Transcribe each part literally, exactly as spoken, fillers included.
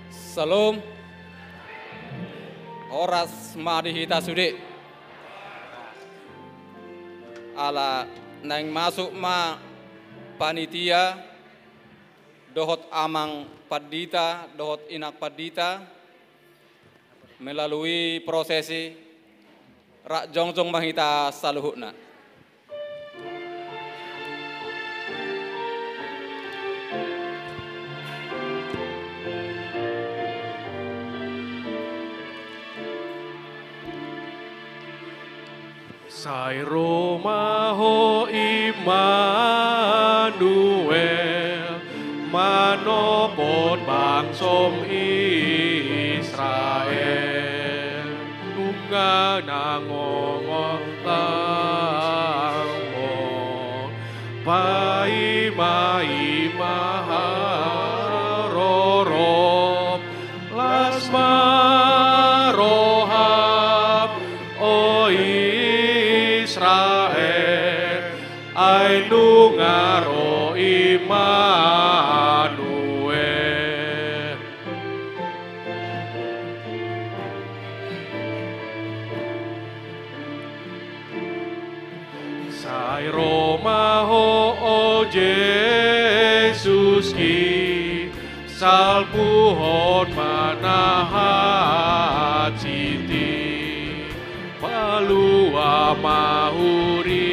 Syalom. Horas ma di hita sude. Ala naeng masuk ma panitia dohot amang pandita dohot inang pandita, melalui prosesi, rap jongjong ma hita saluhutna. Sai ro ma Ho Immanuel, manopot bangsom Israel. Nunga na ngongotan, paima-ima haroro, las ma roham, o Israel, ai nunga ro Immanuel. Sai ro ma Ho, o Jesuski, salpuhon ma na hansit i, palua ma huriami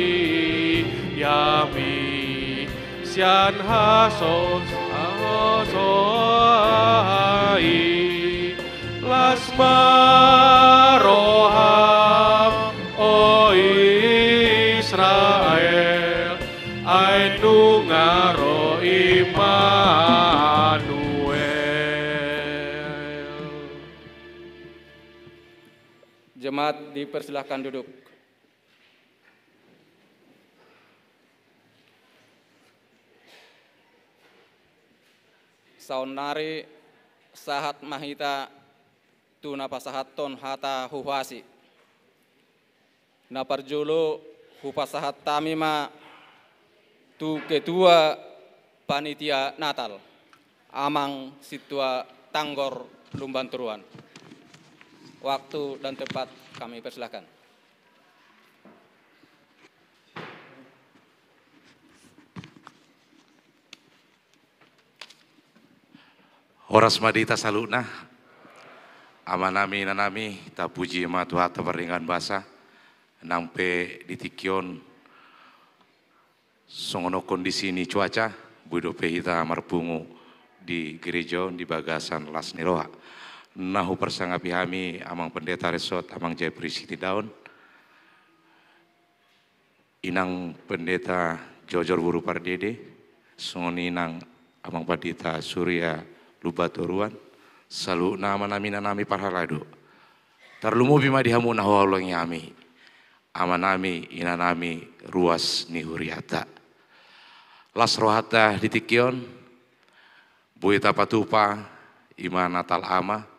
sian haso-, hasosoa i. Las ma roham, o Israel, ai nunga ro Immanuel. Jemaat dipersilahkan duduk. Saonnari sahat ma hita tu na pasahathon hata huhuasi. Na parjolo hupasahat hami ma tu Ketua Panitia Natal, Amang Sintua Tanggor Lumban Toruan. Waktu dan tempat kami persilahkan. Horas ma di hita saluhutna. Amanami, inanami, tapuji ma Tuhanta pardenggan basa, nang pe di tingki on songon on kondisi ni cuaca, boi dope hita marpungu di gereja on di bagasan las ni roha. Na huparsangapi hami Amang Pendeta Resort, Amang Jepri Sitindaon, Inang Pendeta Jojor Boru Pardede, songon i nang Amang Pandita Surya Lumban Toruan, saluhutna amanami, inanami parhalado. Tarlumobi ma di hamu na huhaholongi hami, amanami, inanami, ruas ni hurianta. Las rohanta di tingki on, boi tapatupa i ma Natal Ama,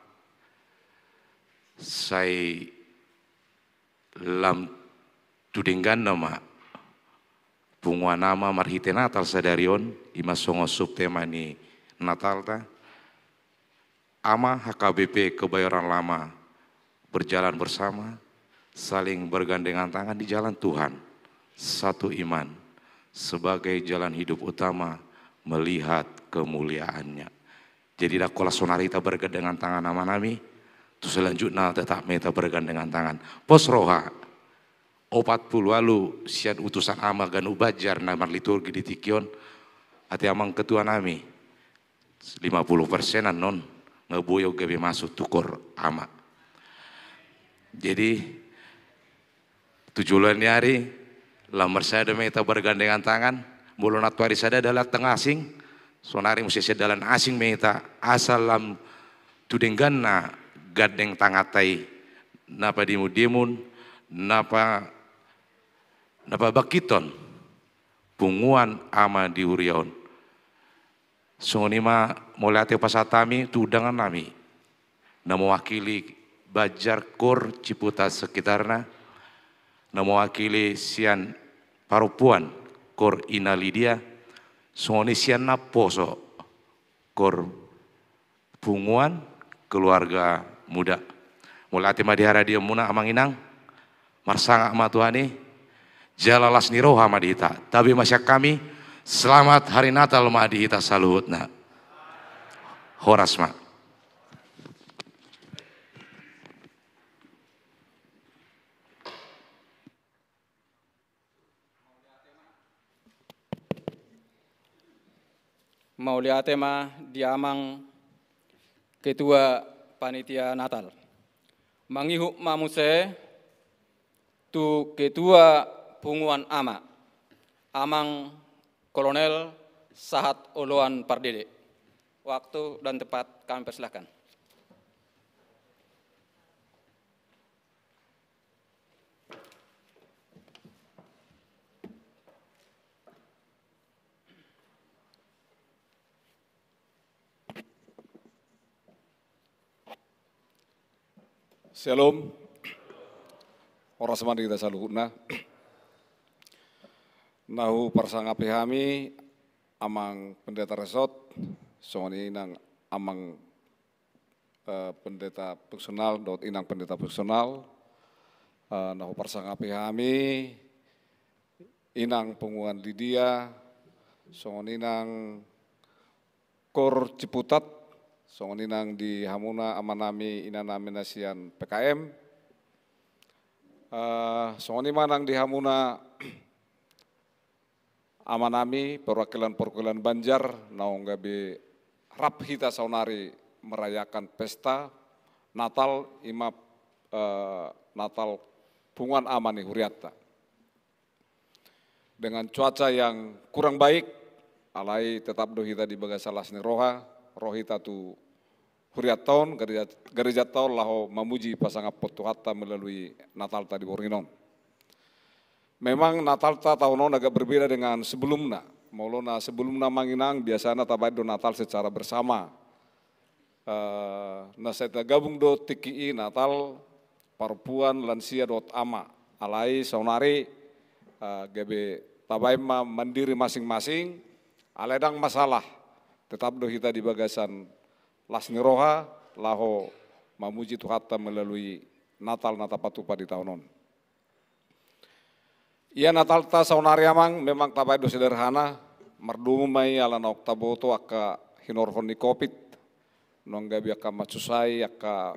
sai lam tu dengganna ma punguan Ama marhite Natal sadari on, i ma songon subtema ni Natalta. Ama, H K B P Kebayoran Lama, berjalan bersama, saling bergandengan tangan di jalan Tuhan, satu iman, sebagai jalan hidup utama melihat kemuliaan-Nya. Jadi, dang holan sonari hita bergandengan tangan, amanami, tu selanjutna tetap ma hita bergandengan tangan. Pos roha, opat pulu ualu sian utusan ama ganup banjar na marliturgi di tingki on, ate amang ketua nami, lima puluh persen annon nga boi on gabe masuk tu koor ama. Jadi, tu joloan ni ari, lam marsada ma hita bergandengan tangan, molo nantoari sada dalan tong asing, sonari muse sian dalan asing ma hita, asa lam tu dengganna gandeng tanganta i, na padimundimun, na pa, na pabangkithon punguan ama di huria on. Songon i ma mauliate hupasahat hami tu undangan nami na mewakili Banjar, koor, Ciputat sekitarna, Na mewakili sian parompuan, Kor Ina Lidia, songon i sian naposo, Kor Punguan Keluarga Muda. Mauliate ma di hadirionmuna amang inang, marsangap ma Tuhan i, jala las ni roha ma di hita. Tabe ma sian hami, selamat hari Natal ma di hita saluhutna. Horas ma. Mauliate ma di amang ketua panitia Natal. Mangihut ma muse tu ketua punguan ama, amang Kolonel Sahat Oloan Pardede. Waktu dan tempat kami persilahkan. Syalom. Horas ma di hita saluhutna. Na huparsangapi hami amang pendeta Resot, songon i nang amang eh, pendeta fungsional dohot inang pendeta fungsional, eh, na huparsangapi hami, inang punguan Lidia, songon i nang Kor Ciputat, songon i nang di hamuna amanami inanami na sian P K M, eh, songon i ma nang di hamuna amanami, perwakilan-perwakilan Banjar, naung gabe rap hita saonari merayakan pesta Natal, i ma, eh, Natal punguan ama ni hurianta. Dengan cuaca yang kurang baik, alai tetap do hita di bagasan las ni roha, ro hita tu hurianta on, gareja, garejanta on laho mamuji pasangaphon Tuhanta melalui Natalta di borngin on. Memang Natalta taon on agak berbeda dengan sebelumna. Molo na sebelumna amang inang, biasana tabaen do Natal secara bersama. Eh, na sai tagabung do tingki i Natal parompuan, lansia dohot ama. Alai saonari, eh, gabe tabaen ma mandiri masing-masing, alai ndang masalah. Tetap do hita di bagasan las ni roha, laho mamuji Tuhanta melalui Natal na tapatupa di taon on. Ia Natalta saonari amang memang tabaen do sederhana, mardomu ma i ala naung taboto angka hinorhon ni covid, naung gabe angka mansusai angka,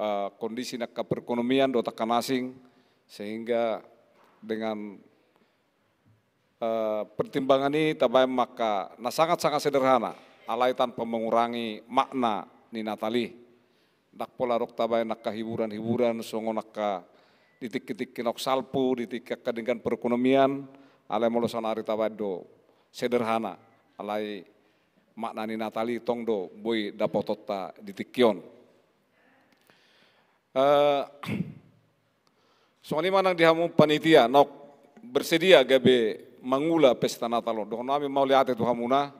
eh, kondisi ni angka perekonomian dohot angka na asing, sehingga dengan eh, pertimbangan i tabaen ma angka na sangat-sangat sederhana, alai tanpa mengurangi makna ni Natal i. Ndang pola adong tabaen angka hiburan-hiburan, songon angka di tingki-tingki naung salpu, di tingki angka denggan perekonomian, alai molo saonari tabaen do sederhana, alai makna ni Natal i tong do boi dapotonta di tingki on. Eh, songon i ma nang di hamu panitia, naung bersedia gabe mangula pesta Natal on. Dohonon nami mauliate tu hamuna,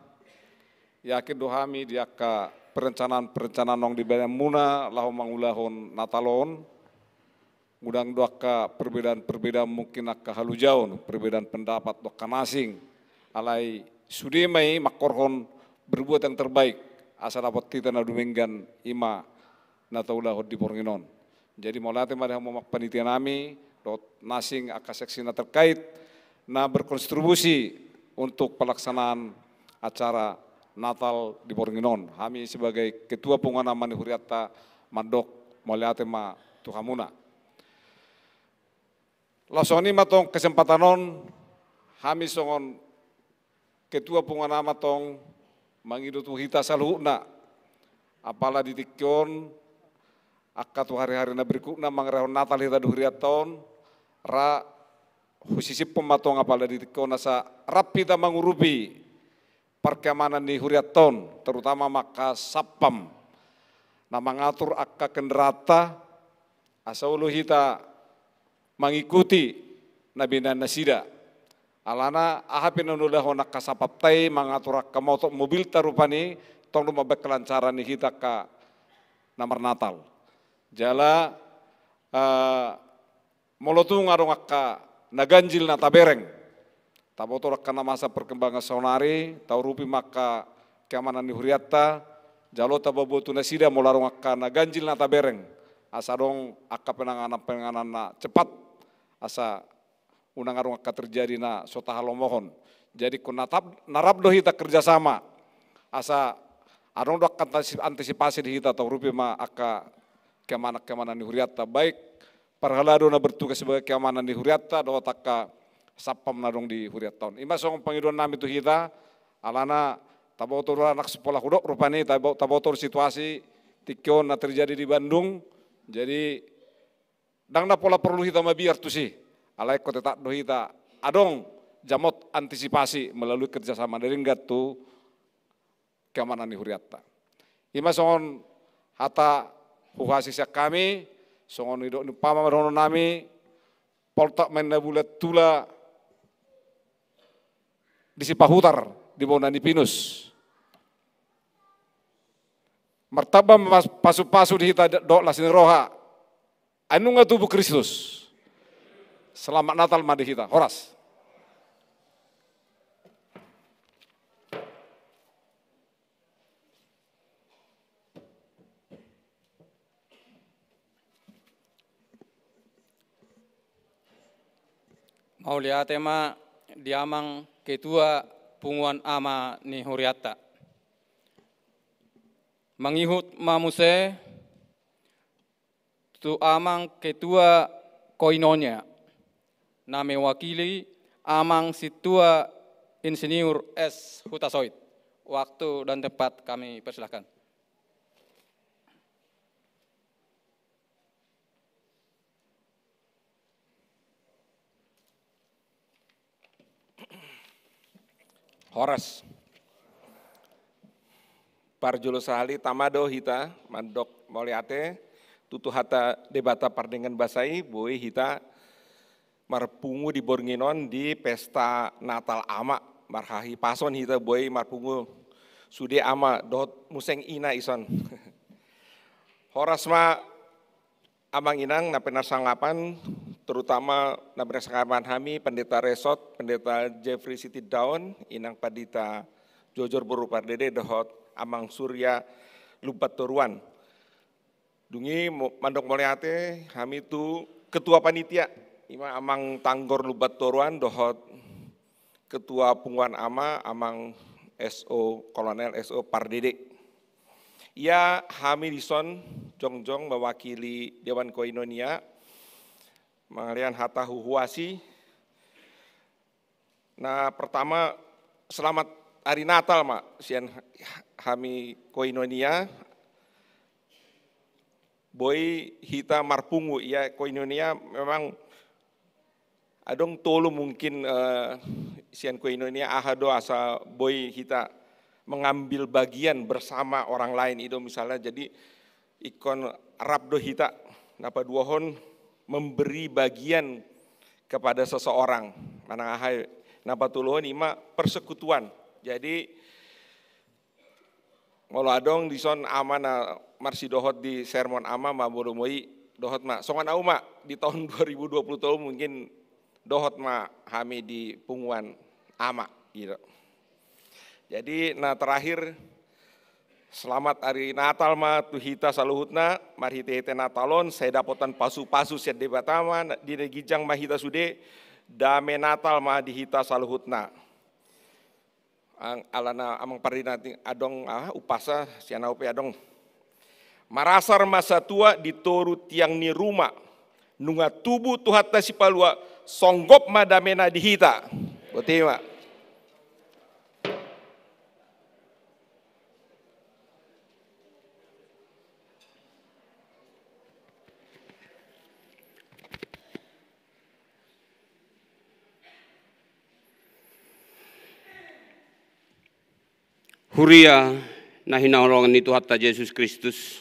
yakin do hami di angka perencanaan-perencanaan naung dibaenmuna laho mangulahon Natal on, godang do angka perbedaan-perbedaan, mungkin angka halujaon, perbedaan pendapat do angka na asing, alai sude ma i mangkorhon berbuat yang terbaik, asa dapot hita na dumenggan, i ma na taulahon di borngin on. Jadi mauliate ma di hamu amang panitia nami, dohot na asing angka seksi na terkait, na berkontribusi untuk pelaksanaan acara Natal di borngin on. Hami sebagai ketua punguan ama ni hurianta mandok mauliate ma tu hamuna. Laos songon i ma tong kesempatan on, hami songon ketua punguan ama tong mangido tu hita saluhutna. Apala di tingki on, angka tu hari-hari na berikutna mangarahon Natal hita di hurianta on, ra husisiphon ma tong apala di tingki on asa rap hita mangurupi parkeamanan ni hurianta on, terutama ma angka satpam na mangatur angka kendaraanta, asa olo hita mangikuti na binaen nasida. Alana aha pe na niulahon angka satpamta i mangatur angka motor mobilta rupani, tong do mambaen kelancaran ni hita angka na marnatal. Jala, eh, Molo tung adong angka na ganjil na tabereng, taboto do angka na masa perkembangan saonari, taurupi ma angka keamanan ni hurianta, jalo taboaboa tu nasida molo adong angka na ganjil na tabereng, asa adong angka penanganan-penanganan na cepat, asa unang adong angka terjadi na so tahalomohon. Jadi, ingkon na tap-, na rap do hita kerjasama, asa adong do angka antis-, antisipasi di hita, taurupi ma angka keamanan-keamanan ni hurianta, baik parhalado na bertugas sebagai keamanan di hurianta dohot angka satpam na adong di hurianta on. I ma songon pangidoan nami tu hita, alana taboto do anak sipola hudok rupani, tabo-, taboto do situasi tingki on na terjadi di Bandung. Jadi, ndang na pola porlu hita mabiar tusi, alai ingkon tetap do hita adong jamot antisipasi melalui kerjasama na denggan tu keamanan ni hurianta. I ma songon hata huhuasi sian hami, songon nidok ni umpama ma dohonon nami, poltak ma inna bulan tula di Sipahutar, di bona ni Pinus. Martamba ma pas-, pasupasu di hita do-, dohot las ni roha. Ai nunga tubu Kristus. Selamat Natal ma di hita. Horas. Mauliate ma di amang ketua punguan ama ni hurianta. Mangihut ma muse tu amang ketua koinonia, na mewakili amang sintua Insinyur S Hutasoit. Waktu dan tempat kami persilahkan. Horas. Parjolo sahali tama do hita mandok mauliate tu Tuhanta Debata pardenggan basa i, boi hita marpungu di borngin on di pesta Natal Ama, marhahipason hita boi marpungu sude ama dohot muse ina dison. Horas ma amang inang na pinarsangapan, terutama na pinarsangapan hami Pendeta Resort, Pendeta Jeffrey Sitindaon, inang Pandita Jojor boru Pardede dohot amang Surya Lumbantoruan. Dung i mo-, mandok mauliate hami tu ketua panitia, i ma amang Tanggor Lumbantoruan dohot ketua punguan ama, amang S O, Kolonel S O Pardede. Ia hami dison jongjong mewakili Dewan Koinonia mangalean hata huhuasi. Na pertama, selamat hari Natal ma sian hami koinonia. Boi hita marpungu, ia koinonia memang adong tolu mungkin, eh, sian koinonia aha do asa boi hita mengambil bagian bersama orang lain i do misalna. Jadi ingkon rap do hita. Na paduahon, memberi bagian kepada seseorang. Manang aha i. Na patoluhon i ma persekutuan. Jadi molo adong dison ama na marsidohot di sermon ama ma, molo boi dohot ma. Songon au ma di tahun dua ribu dua puluh tolu mungkin dohot ma hami di punguan ama gitu. Jadi na terakhir, selamat hari Natal ma tu hita saluhutna. Marhitehite Natal on sai dapotan pasupasu sian Debata ma na-, di na ginjang ma hita sude. Dame Natal ma di hita saluhutna. Ang-, alana amang pardinati adong, ah, umpasa sian au pe adong. Marasar ma satua di toru tiang ni ruma. Nunga tubu Tuhanta Sipalua, songgop ma damena di hita. Boti ma. Huria na hinaholongan ni Tuhanta Jesus Kristus.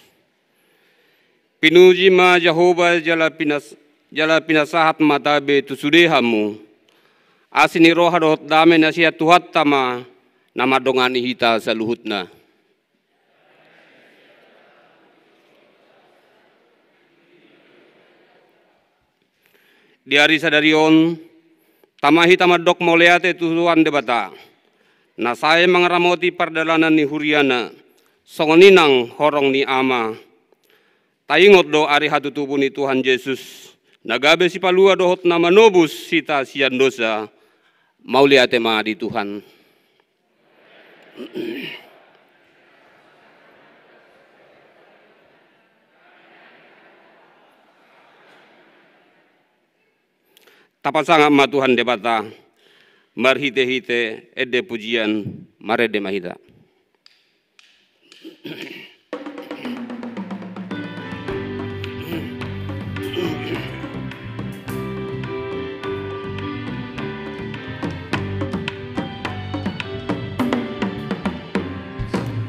Pinuji ma Jahowa jala pinas-, jala pinasahat ma tabe tu sude hamu. Asi ni roha dohot dame na sian Tuhanta ma na mandongani hita saluhutna. Di ari sadari on, tama hita mandok mauliate tu Tuhan Debata, na sae mangaramoti pardalanan ni huriana, songon i nang horong ni Ama. Taingot do ari hatutubu ni Tuhan Jesus, na gabe sipalua dohot na manobus hita sian dosa. Mauliate ma di Tuhan. Tapasangap ma Tuhan Debata, marhitehite ende pujian, marende ma hita.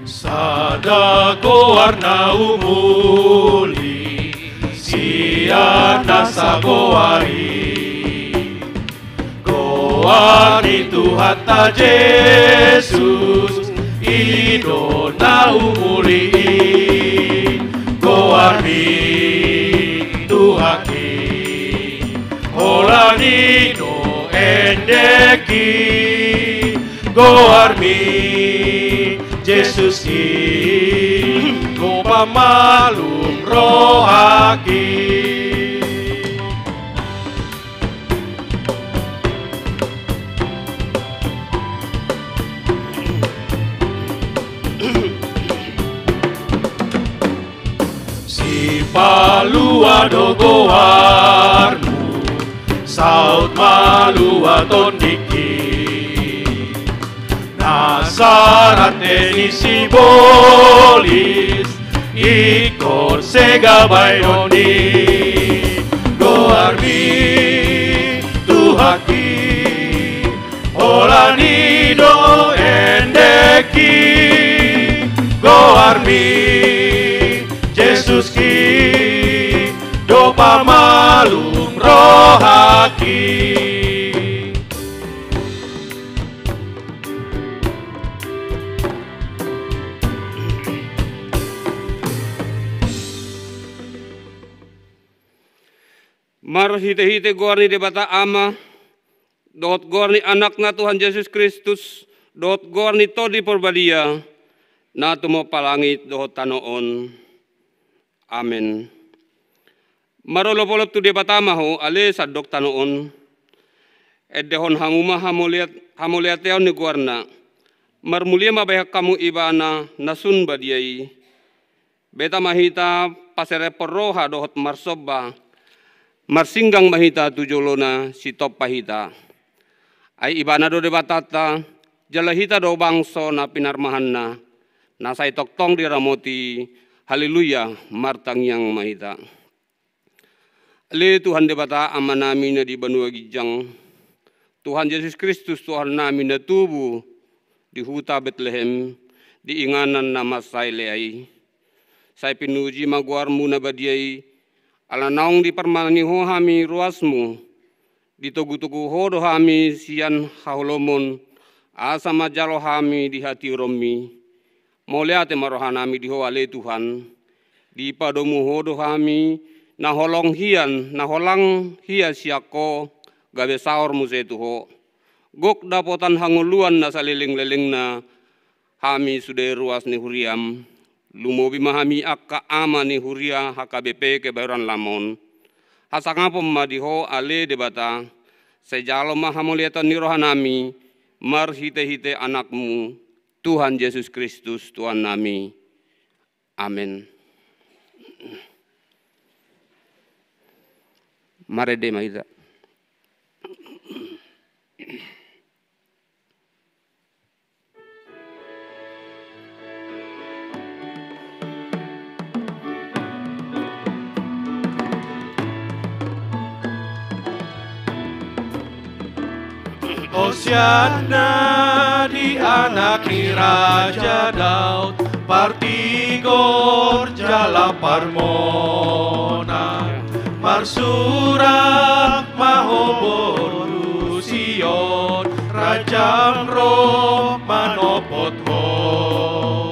Sada goar na umuli sian nasa goar i. Goar ni Tuhanta Jesus, i do na umuli i. Goarmi tu haki, holan i do endeki. Goarmi Jesus i, do pamalum rohaki. Sipalua do goarmu, saut malua tondingki. Nasa rante ni sibolis, ingkon sega baenon i. Goarmi tu haki, holan i do endeki. Goarmi Jesus i, do pamalum rohaki. Marhitehite goar ni Debata Ama, dohot goar ni Anakna Tuhan Jesus Kristus, dohot goar ni Tondi Porbadia, na tumompa langit dohot tano on. Amen. Marolopolop tu Debata ma ho, ale sandok tano on. Endehon hamu ma hamauliat-, hamauliateon ni goarna. Marmulia ma bahen hamu Ibana na sun badia i. Beta ma hita paserepon roha dohot marsomba. Marsinggang ma hita tu jolona, sitompa hita. Ai Ibana do Debatanta, jala hita do bangso na pinarmahanna, na sai tongtong diramoti. Haleluya, martangiang ma hita. Ale Tuhan Debata Amanami na di banua ginjang, Tuhan Jesus Kristus Tuhannami na tubu di huta Betlehem, di inganan na mansai lea i. Sai pinuji ma goarmu na badia i, ala naung diparmani ho hami ruasmu, ditogutogu ho do hami sian haholomon, asa manjalo hami di hatiuronmi. Mauliate ma rohanami di ho ale Tuhan. Dipadomu ho do hami, na holong hian, na holang hian sian ho, gabe saor muse tu ho. Gok dapotan hangoluan na salelenglelengna, hami sude ruas ni huriam, lumobi ma hami angka ama ni huria H K B P Kebayoran Lama on. Hasangapon ma di ho ale Debata, sai jalo ma hamauliateon ni rohanami, marhitehite Anakmu, Tuhan Jesus Kristus Tuhannami. Amen. Marende ma hita. Osianna di Anak ni Raja Daud, partigor jala parmonang. Marsurak ma ho boru Sion, Rajam ro manopot ho.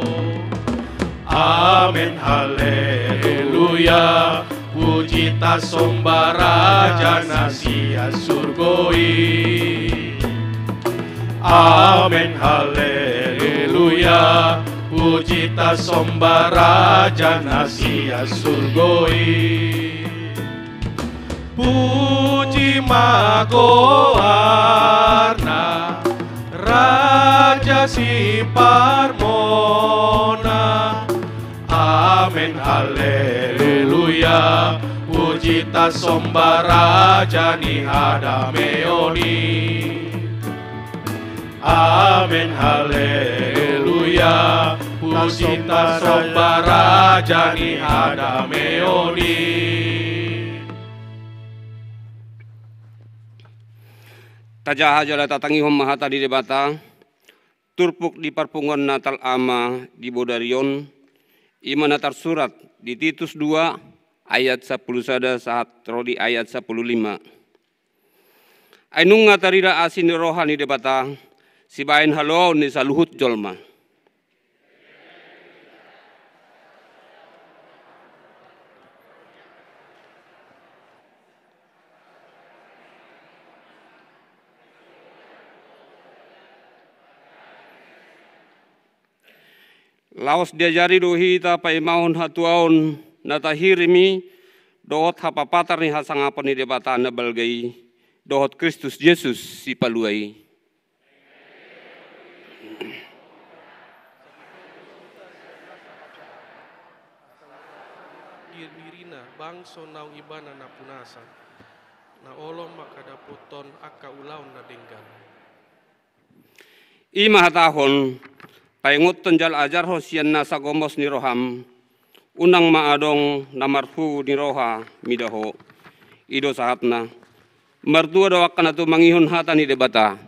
Amen, haleluya, puji Tasomba Raja na sian surgo i. Amen, haleluya. Puji tasomba Raja na sian surgo i. Puji ma goarna, Raja Siparmona. Amen, haleluya. Puji tasomba Raja ni hadameon i. Amen, haleluya. Puji tasomba Raja ni hadameon i. Tajaha jala tatangihon ma hata ni Debata, turpuk di parpunguan Natal Ama di bodari on, i ma na tarsurat di Titus dua ayat sampulu sada sahat ro di ayat sampulu lima. Ai nunga tarida asi ni roha ni Debata, sibahen haluaon ni saluhut jolma. Laos diajari do hita paimahon hatuaon na tahirim i, dohot hapapatar ni hasangapon ni Debata na balga i, dohot Kristus Jesus Sipalua i. Dirina bangso naung ibana na punasan, na olo mangkadapothon angka ulaon na denggan. I ma hatahon, paingothon jala ajarhon sian nasa gomos ni roham, unang ma adong na marhubu ni roha mida ho. I do sahatna. Martua do angka na tumangihon hata ni Debata,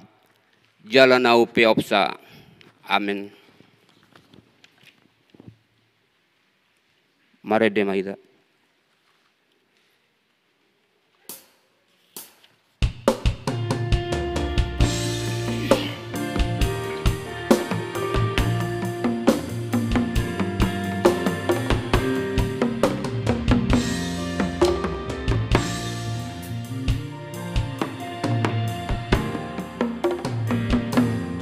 jala na upeopsa. Amen. Marende ma hita.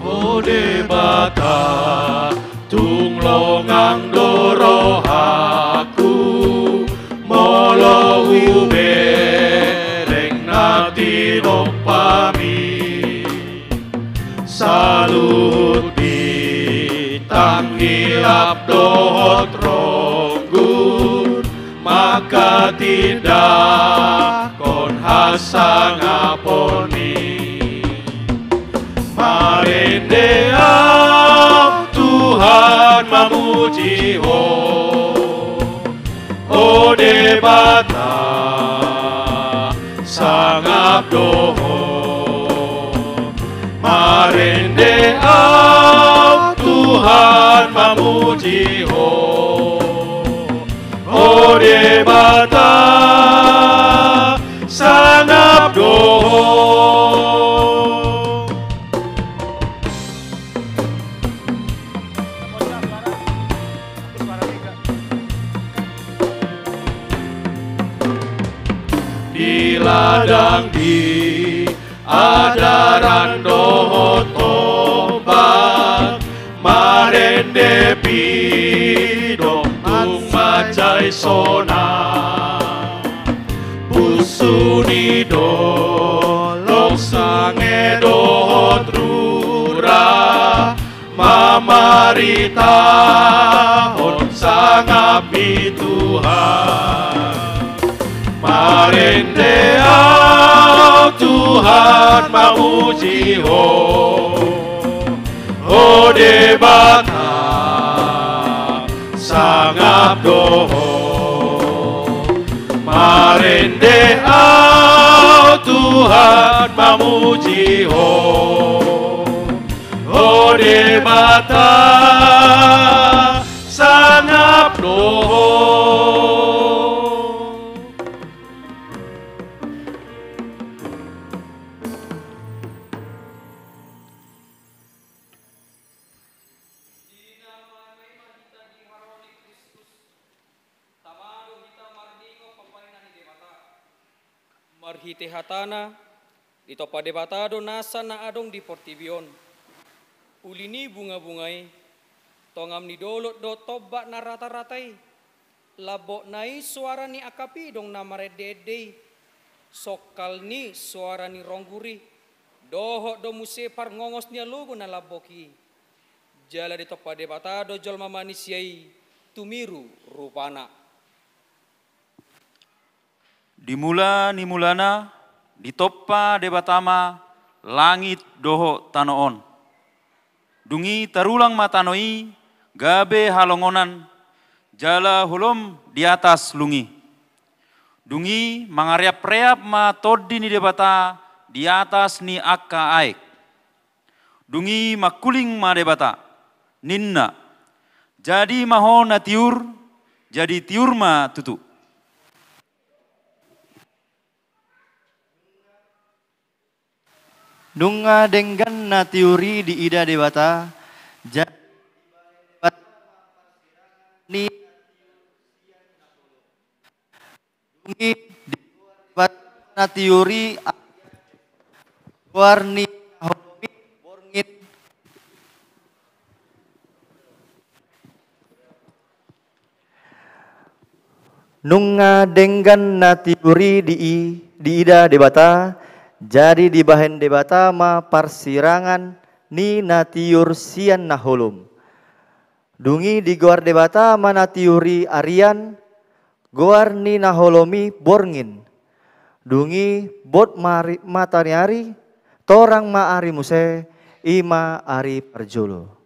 O Debata, tung longang do rohangku, molo hubereng na tinompami. Saluhut bintang hilap dohot ronggur, mangkatindangkon hasangapon i. Marende ahu Tuhan mamuji Ho, o Debata, sangap do Ho. Marende ahu Tuhan mamuji Ho, o Debata, sangap do Ho. Di ladang di adaran dohot ombak, marende pidong tung mansai sonang. Punsu ni dolok, sange dohot rura, mamaritahon sangap ni Tuhan. Marende ahu Tuhan mamuji Ho, o Debata, sangap do Ho. Marende ahu Tuhan mamuji Ho, o Debata, sangap do Ho. Tama do hita marningot pambahenan ni Debata. Marhite hatana, ditompa Debata do nasa na adong di portibi on. Uli ni bungabunga i, tongam ni dolok do tombak na ratarata i, lambokna i soara ni angka pidong na marendeende i, songkalna i soara ni ronggur i, dohot do muse parngongos ni alogo na lambok i. Jala ditompa Debata do jolma manisia i tumiru rupana. Di mula ni mulana ditompa Debata ma langit dohot tano on. Dung i tarulang ma tano i gabe halongonan, jala holom di atas lung i. Dung i mangareapreap ma Tondi ni Debata di atas ni angka aek. Dung i mangkuling ma Debata, ninna: Jadi ma ho na tiur. Jadi tiur ma tutu. Nunga denggan na tiur i diida Debata, jadi ni Dung i digoar Debata na tiur i, goar ni na holom i borngin. Nunga denggan na tiur i di, diida Debata, jadi dibahen Debata ma parsirangan ni na tiur sian na holom. Dung i digoar Debata ma na tiur i arian, goar ni na holom i borngin. Dung i bot ma ari, mataniari, torang ma ari muse, i ma ari parjolo.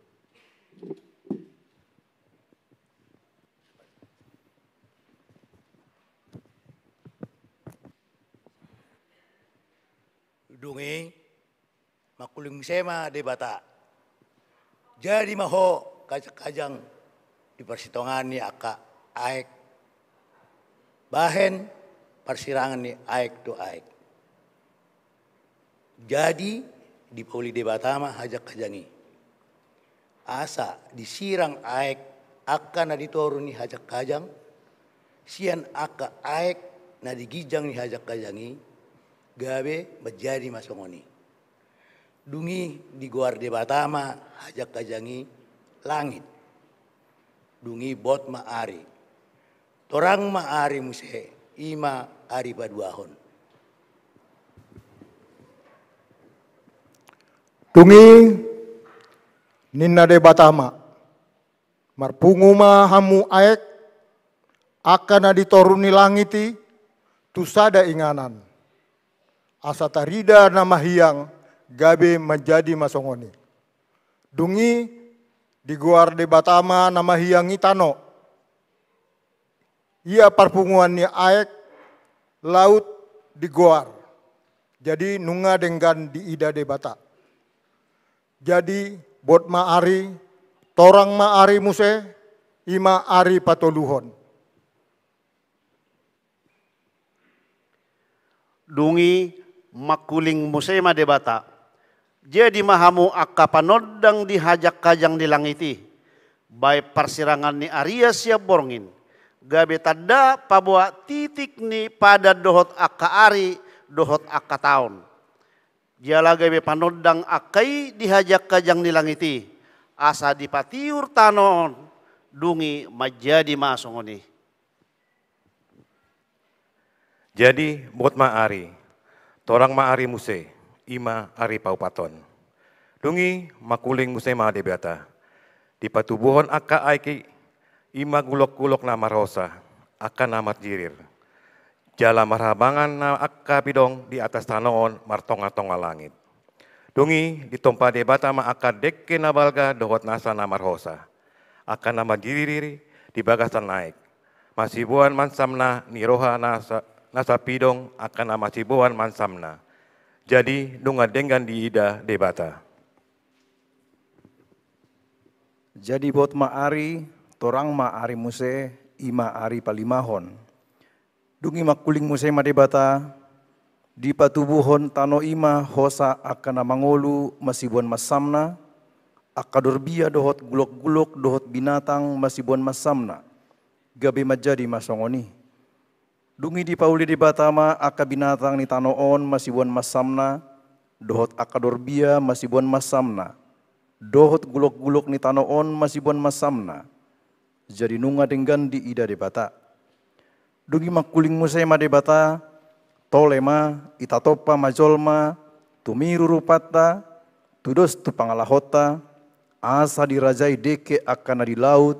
Dung i mangkuling muse ma Debata. Jadi ma ho kajanghajang di parsitongaan ni angka aek, bahen parsirangan ni aek tu aek. Jadi dipauli Debata ma hajanghajang i. Asa disirang aek angka na di toru ni hajanghajang, sian angka aek na di ginjang ni hajanghajang i, gabe manjadi ma songon i. Dung i digoar Debata ma hajanghajang i langit. Dung i bot ma ari. Torang ma ari muse, i ma ari paduahon. Dung i ninna Debata ma: Marpungu ma hamu aek, angka na di toru ni langit i, tu sada inganan. Asa tarida na mahiang, gabe manjadi ma songon i. Dung i digoar Debata ma na mahiang i tano. Ia parpunguan ni aek, laut digoar. Jadi nunga denggan diida Debata. Jadi bot ma ari, torang ma ari muse, i ma ari patoluhon. Dung i mangkuling muse ma Debata: Jadi ma hamu angka panondang di hajanghajang ni langit i, baen parsirangan ni arian sian borngin, gabe tanda paboa titik ni padan dohot angka ari dohot angka taon. Jala gabe panondang angka i di hajanghajang ni langit i, asa dipatiur tano on. Dung i manjadi ma songon i. Jadi bot ma ari, torang ma ari muse, i ma ari paopathon. Dung i mangkuling muse ma Debata: Dipatubuhon angka aek i, i ma gulokgulok na marhosa, angka na marjirir. Jala marhabangan ma angka pidong di atas tano on martongatonga langit. Dung i ditompa Debata ma angka dengke na balga dohot nasa na marhosa, angka na marjirir di bagasan aek, masiboan mansamna ni roha nasa, nasa pidong angka na masiboan mansamna. Jadi nunga denggan diida Debata. Jadi bot ma ari, torang ma ari muse, i ma ari palimahon. Dung i mangkuling muse ma Debata: Dipatubuhon tano i ma hosa angka na mangolu masiboan mansamna, angka dorbia dohot gulokgulok dohot binatang masiboan mansamna. Gabe manjadi ma songon i. Dung i dipauli Debata ma angka binatang ni tano on masiboan mansamna, dohot angka dorbia masiboan mansamna, dohot gulok-gulok ni tano on masiboan mansamna. Jadi nunga denggan diida Debata. Dung i mangkuling muse ma Debata, tole ma, itatompa ma jolma, tumiru rupanta, tudos tu pangalahonta, asa dirajai dengke angka na di laut,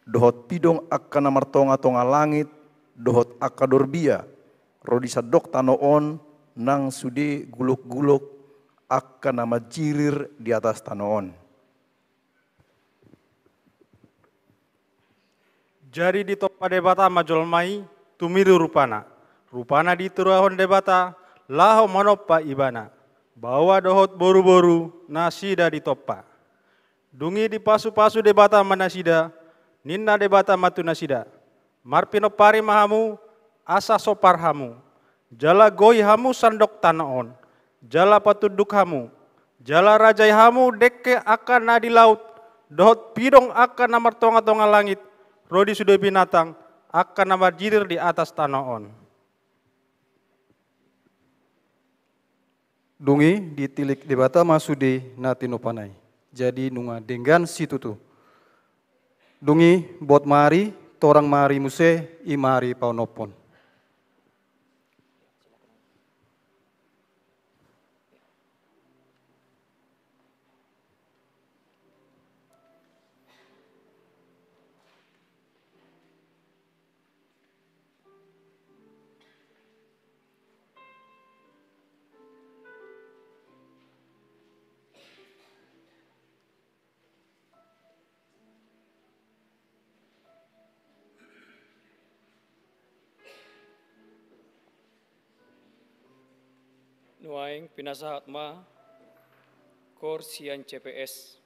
dohot pidong angka na martonga-tonga langit, dohot angka dorbia, ro di sandok tano on, nang sude gulok-gulok angka na manjirir di atas tano on. Jadi ditompa Debata ma jolma i, tumiru rupana. Rupana diturahon Debata, laho manompa ibana. Baoa dohot boru-boru, nasida ditompa. Dung i dipasu-pasu Debata ma nasida, ninna Debata ma tu nasida: Marpinompari ma hamu, asa sopar hamu, jala goi hamu sandok tano on, jala patunduk hamu, jala rajai hamu dengke angka na di laut, dohot pidong angka na martonga-tonga langit, ro di sude binatang angka na manjirir di atas tano on. Dung i ditilik Debata ma sude na tinompana i. Jadi nunga denggan situtu. Dung i bot ma ari, torang ma ari muse, i ma ari paonomhon. Nuaeng pinasahat ma koor sian C P S.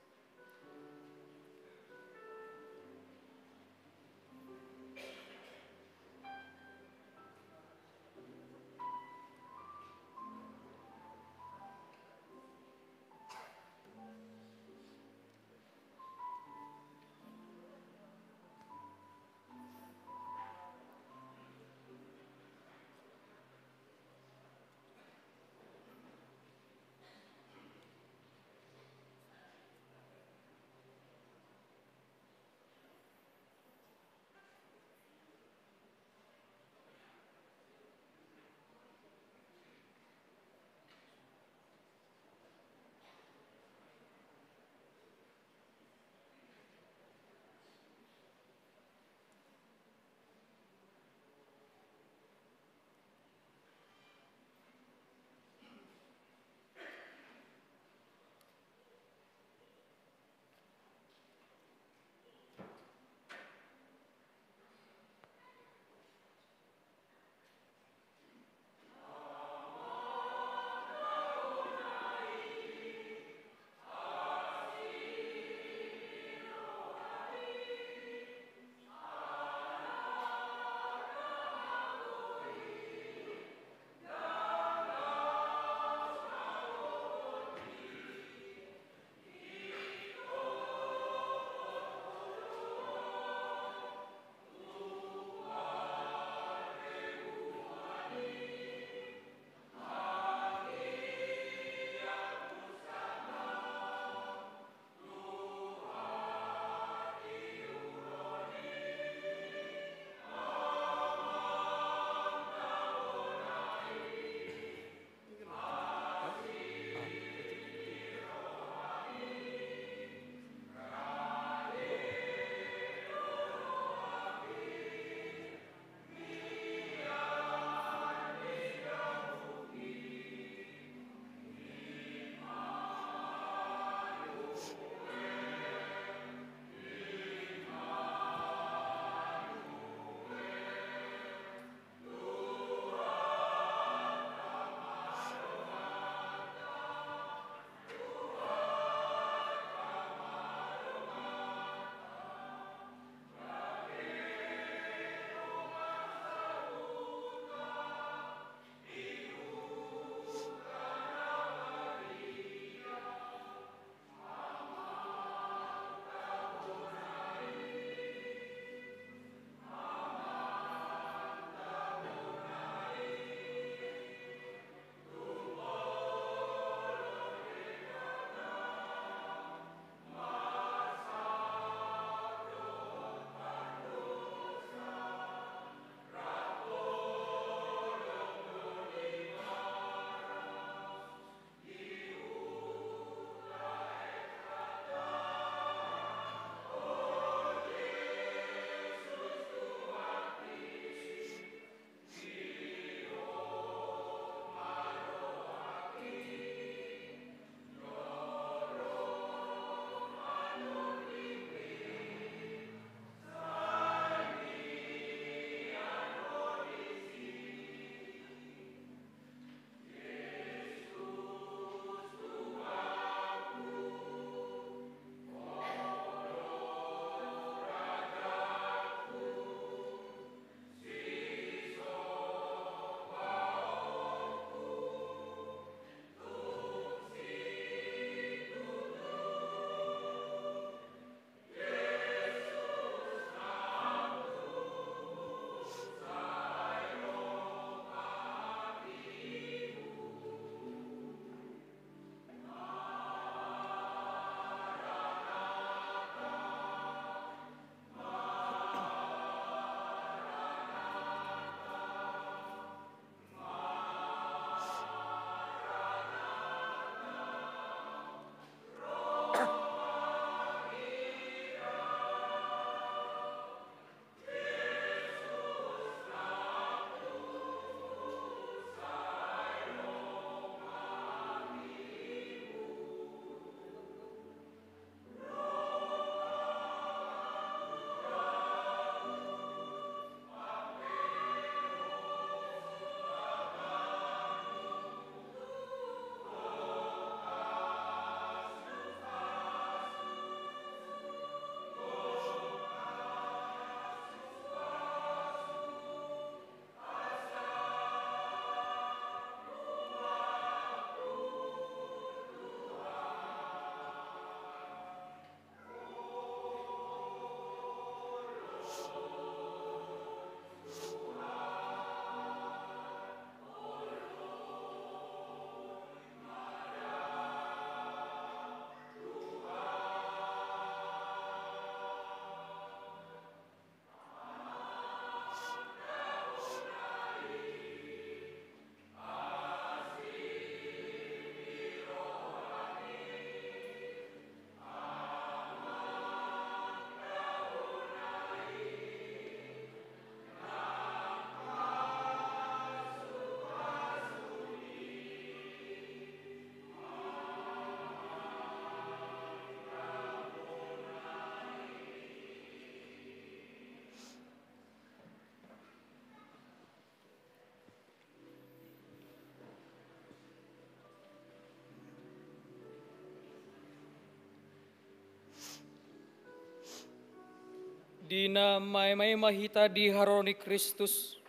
Di na maemae ma hita di haroro ni Kristus,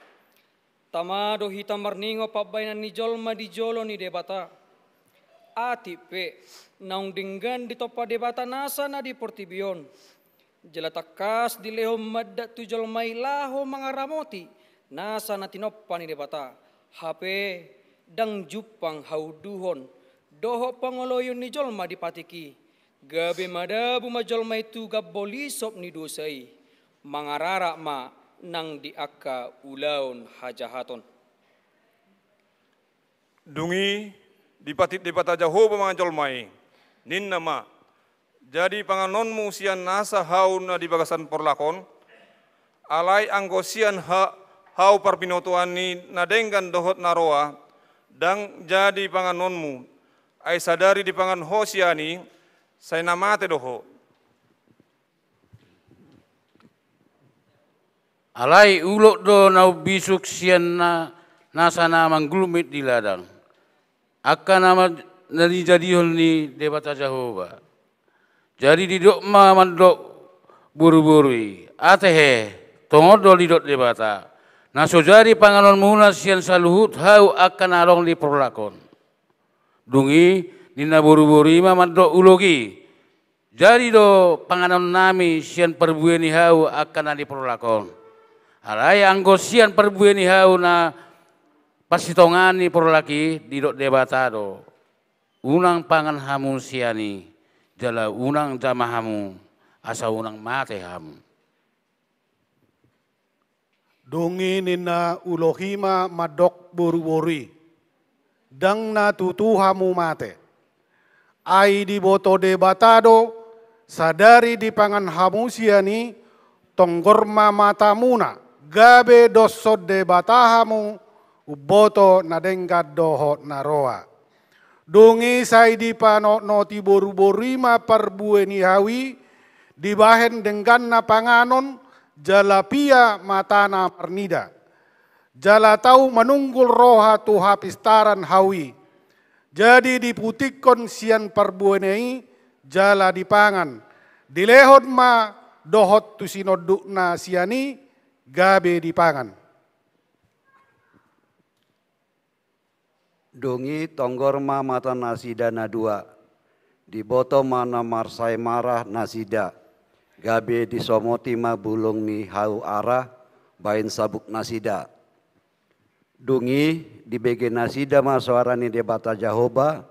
tama do hita marningot pambahenan ni jolma di jolo ni Debata. Atik pe, naung denggan ditompa Debata nasa na di portibi on. Jala tangkas dilehon mandat tu jolma i laho mangaramoti nasa na tinompa ni Debata. Hape, ndang jumpang haunduhon dohot pangoloion ni jolma di patik i. Gabe madabu ma jolma i tu gambol isop ni dosa i, mangararak ma nang di angka ulaon hajahaton. Dung i dipatik Debata Jahowa ma jolma i, ninna ma: Jadi panganonmu sian nasa hau na di bagasan porlak on? Alai anggo sian ha-, hau parbinotoan ni na denggan dohot na roa, ndang jadi panganonmu, ai sadari dipangan ho sian i, sai na mate do ho. Alai ulok do na umbisuk sian na, nasa na manggulmit di ladang, angka na ma-, na nijadihon ni Debata Jahowa. Jadi didok ma mandok boruboru i: Ate he, tongon do didok Debata, na so jadi panganonmuna sian saluhut hau angka na adong di porlak on. Dung i ninna boruboru i ma mandok ulok i: Jadi do panganonnami sian parbue ni hau angka na di porlak on. Alai anggo sian parbue ni hau na parsitongaan ni porlak i, didok Debata do: Unang pangan hamu sian i, jala unang jama hamu, asa unang mate hamu. Dung i ninna ulok i ma mandok boruboru i: Ndang na tutu hamu mate. Ai diboto Debata do, sadari dipangan hamu sian i, tonggor ma matamuna, gabe doshon Debata hamu, umboto na denggan dohot na roa. Dung i sai dipanotnoti boruboru i ma parbue ni hau i, dibahen dengganna panganon, jala pia matana marnida. Jala tau manunggul roha tu hapistaran hau i. Jadi diputikkon sian parbuena i, jala dipangan. Dilehon ma dohot tu sinondukna sian i, gabe dipangan. Dung i tonggor ma matanasida na dua, diboto ma na marsaemara nasida, gabe disomoti ma bulung ni hau ara bahen sabuknasida. Dung i dibege nasida ma soara ni Debata Jahowa,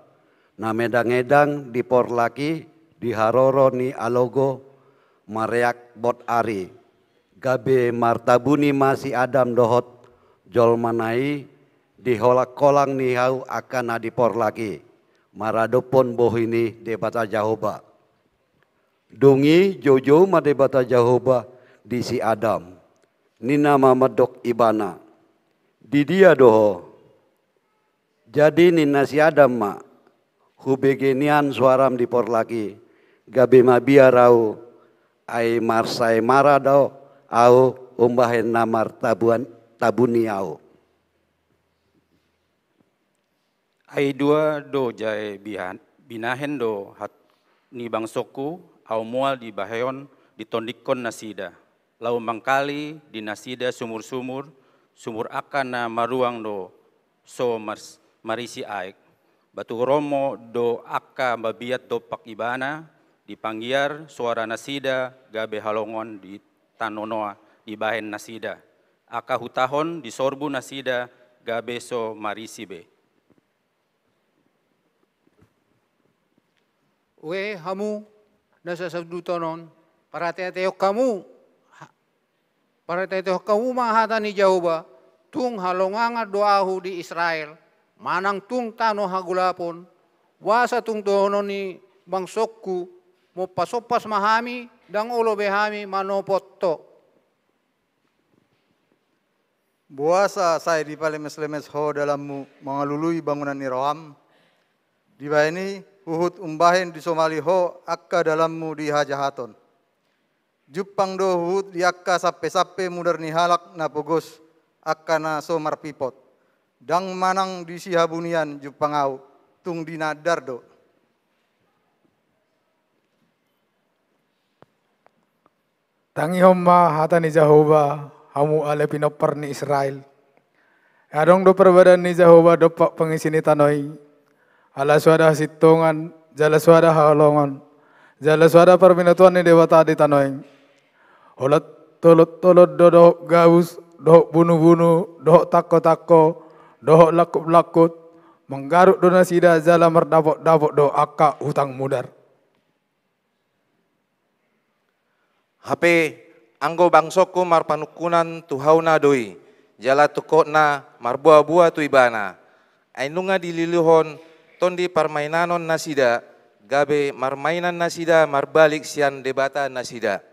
na medangedang di porlak i di haroro ni alogo, mareak bot ari. Gabe martabuni ma si Adam dohot jolmana i di holangholang ni hau angka na di porlak i, maradophon bohi ni Debata Jahowa. Dung i joujou ma Debata Jahowa di si Adam. Ninna ma mandok ibana: Didia do ho? Jadi ninna si Adam ma: Hubege nian soaram di porlak i, gabe mabiar ahu, ai marsaemara do ahu umbahen na martabuan-, tabuni ahu. Ai dua do jae bihan-, binahen do hat-, ni bangsongku, ahu mual dibaheon, ditondingkon nasida. Laho mangkali di nasida sumur-sumur, sumur angka na maruang do so mars-, marisi aek. Batu romo do angka mabiat dompak ibana, dipanggiar soaranasida gabe halongoan di tano Noa dibahen nasida. Angka hutahon di sorbu nasida gabe so marisi be. Ue hamu na sasaduton on, parateatehon hamu, ha-, parateatehon hamu ma hata ni Jahowa: Tung halongangan do ahu di Israel, manang tung tano hagolapon. Boasa tung dohonon ni bangsongku: Mompasompas ma hami, ndang olo be hami manopot ho? Boasa sai dipalemeslemes ho dalanmu mangalului bangunan ni roham? Dibahen i huhut umbahen disomali ho angka dalanmu di hajahaton. Jumpang do huhut di angka sampesampe mudar ni halak na pogos angka na so marpipot. Ndang manang di sihabunian jumpang ahu, tung di na andar do. Tangihon ma hata ni Jahowa, hamu ale pinompar ni Israel. Adong do parbadaan ni Jahowa dompak pangisi ni tano i. Ala so ada hasintongan, jala so ada haholongon, jala so ada parbinotoan ni Debata di tano i. Holan tolon-tolon do dohot gabus, dohot bunu-bunu, dohot tangko-tangko, dohot langkut-langkut, manggaruk do nasida jala mardapot-dapot do angka hutang mudar. Hape anggo bangsongku marpanungkunan tu hau na do i, jala tungkotna marboa-boa tu ibana. Ai nunga dililihon tondi parmainanon nasida, gabe marmainan nasida marbalik sian debata nasida.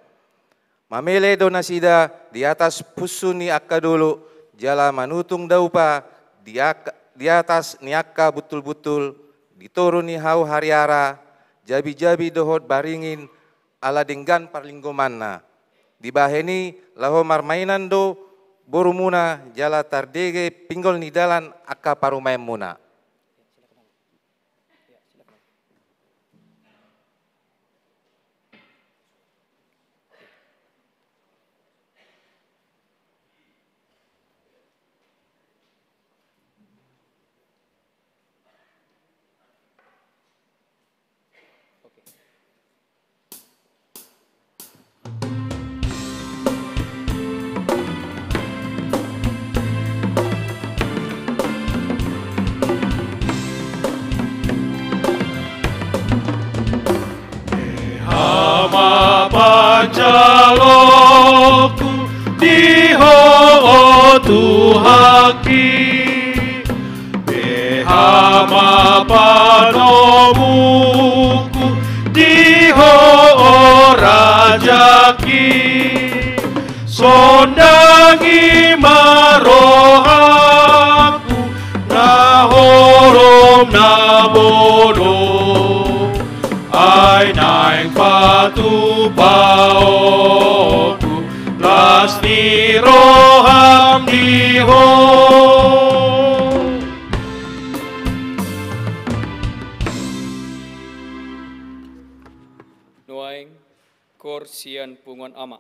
Mamele do nasida di atas punsu ni angka dolok, jala manutung daupa di ak-, di atas ni angka buntul-buntul, di toru ni hau hariara, jabi-jabi dohot baringin, ala denggan parlinggomanna. Dibahen i laho marmainan do borumuna jala tardege pinggol ni dalan angka parumaenmuna. Beha ma panjalongku di Ho, o Tuhanki. Beha ma panomungku di Ho, o Rajangki. Sondangi ma rohangku na holom na bolon. Ai naeng patupaonku las ni roham di Ho. Nuaeng, koor sian punguan ama.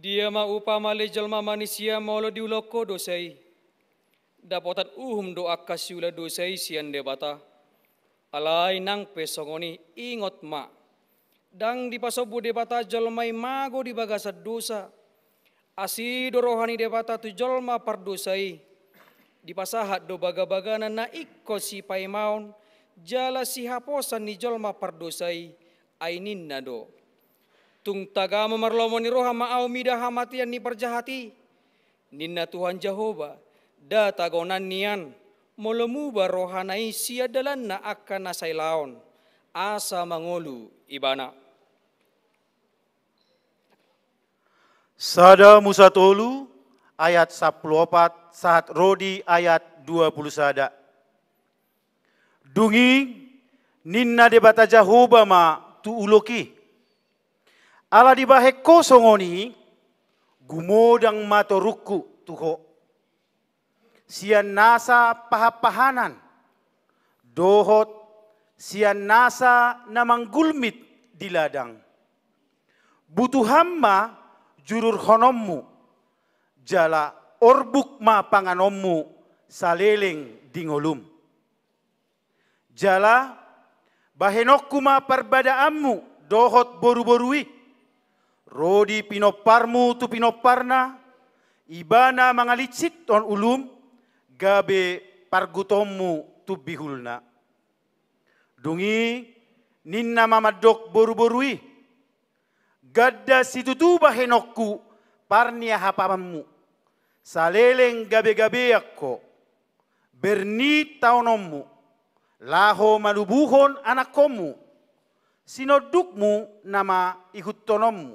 Dia ma upa male jolma manisia molo diulahon ho dosa i? Dapotan uhum do angka siula dosa i sian Debata. Alai nang pe songon i, ingot ma, ndang dipasombu Debata jolma i mago di bagasan dosa. Asi do roha ni Debata tu jolma pardosa i. Dipasahat do bagabagana na ingkon sipaimaon jala sihaposan ni jolma pardosa i, ai ninna do: Tung tagamon marlomo ni roha ma ahu mida hamatean ni parjahat i, ninna Tuhan Jahowa, nda tagonan nian, molo muba rohana i sian dalanna angka na sailaon, asa mangolu ibana. Sada Musa tolu ayat sampulu opat sahat ro di ayat dua pulu sada. Dung i ninna Debata Jahowa ma tu ulok i: Ala dibahen ho songon i, gumodang ma torungku tu ho. Sian nasa pahanpahanan, dohot sian nasa na manggulmit di ladang. Butuhan ma jururhononmu, jala orbuk ma panganonmu saleleng di ngolum. Jala bahenonku ma parbadaanmu dohot boruboru i, ro di pinomparmu tu pinomparna, ibana mangalinsithon ulum, gabe pargutonmu tumbihulna. Dung i ninna ma mandok boruboru i: Ganda situtu bahenonku parniahapanmu, saleleng gabegabean ho, bernit taononmu, laho manubuhon anakkonmu, sinondukmu nama ihuthononmu,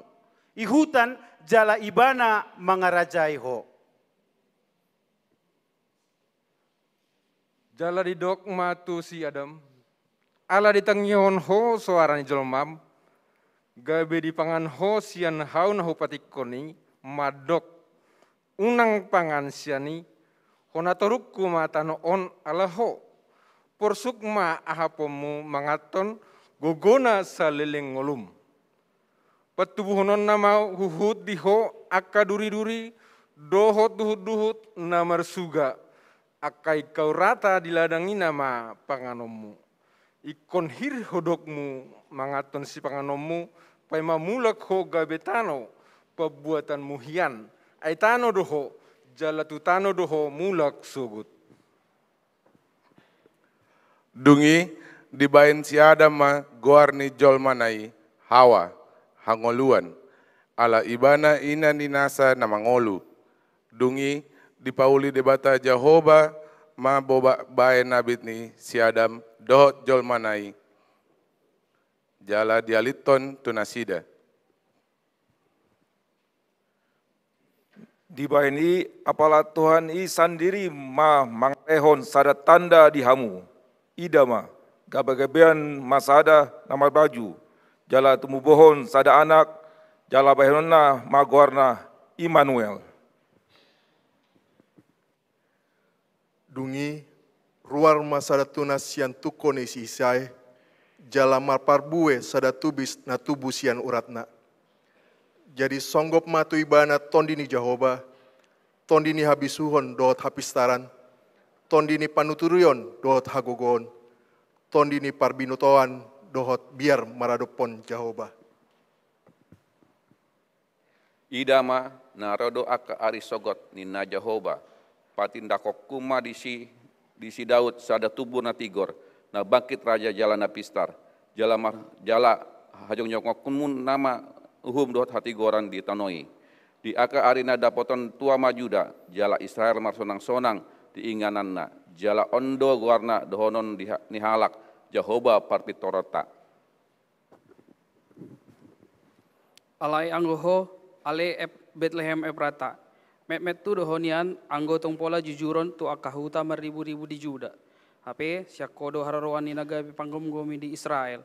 ihutan jala ibana mangarajai ho. Jala didok ma tu si Adam: Ala ditangihon ho soara ni jolmam, gabe dipangan ho sian hau na hupatikon i, mandok: Unang pangan sian i, hona torungku ma tano on ala ho. Porsuk ma ahaponmu manganhon gogona saleleng ngolum. Patubuhononna ma huhut di ho angka duriduri dohot duhutduhut na marsuga, angka ingkau rata di ladang i nama panganonmu. Ingkon hir hodokmu manganhon sipanganonmu, paima mulak ho gabe tano pambuatanmu hian, ai tano do ho, jala tu tano do ho mulak sogot. Dung i dibahen si Adam ma goar ni jolmana i Hawa, hangoluan, ala ibana ina ni nasa na mangolu. Dung i dipauli Debata Jahowa ma boba bae na bit ni si Adam dohot jolmana i, jala dialithon tu nasida. Dibahen i apala Tuhan i sandiri ma mangalehon sada tanda di hamu. Ida ma, gabegabean ma sada na marbaju, jala tumubuhon sada anak, jala bahenonna ma goarna Immanuel. Dung i ruar ma sada tunas sian tungko ni si Isai, jala marparbue sada tubis na tubu sian uratna. Jadi songgop ma tu ibana Tondi ni Jahowa, Tondi ni habisuhon dohot hapistaran, Tondi ni panuturion dohot hagogoon, Tondi ni parbinotoan dohot biar maradophon Jahowa. Ida ma, na ro do angka ari sogot, ninna Jahowa, patindangkonku ma di si, di si Daud sada tubu na tigor, na bangkit raja jala na pistar, jala mar-, jala hajongjongonku ma nama uhum dohot hatigoran di tano i. Di angka ari na dapotan tua ma Juda, jala Israel marsonangsonang di ingananna, jala on do goarna dohonon di ha-, ni halak, Jahowa parpintoronta. Alai anggo ho, ale Ep-, Betlehem Efrata, metmet tu do ho nian anggo tung pola jujuron tu angka huta marriburibu di Juda. Hape sian ho do haroroan ni na gabe panggomgomi di Israel,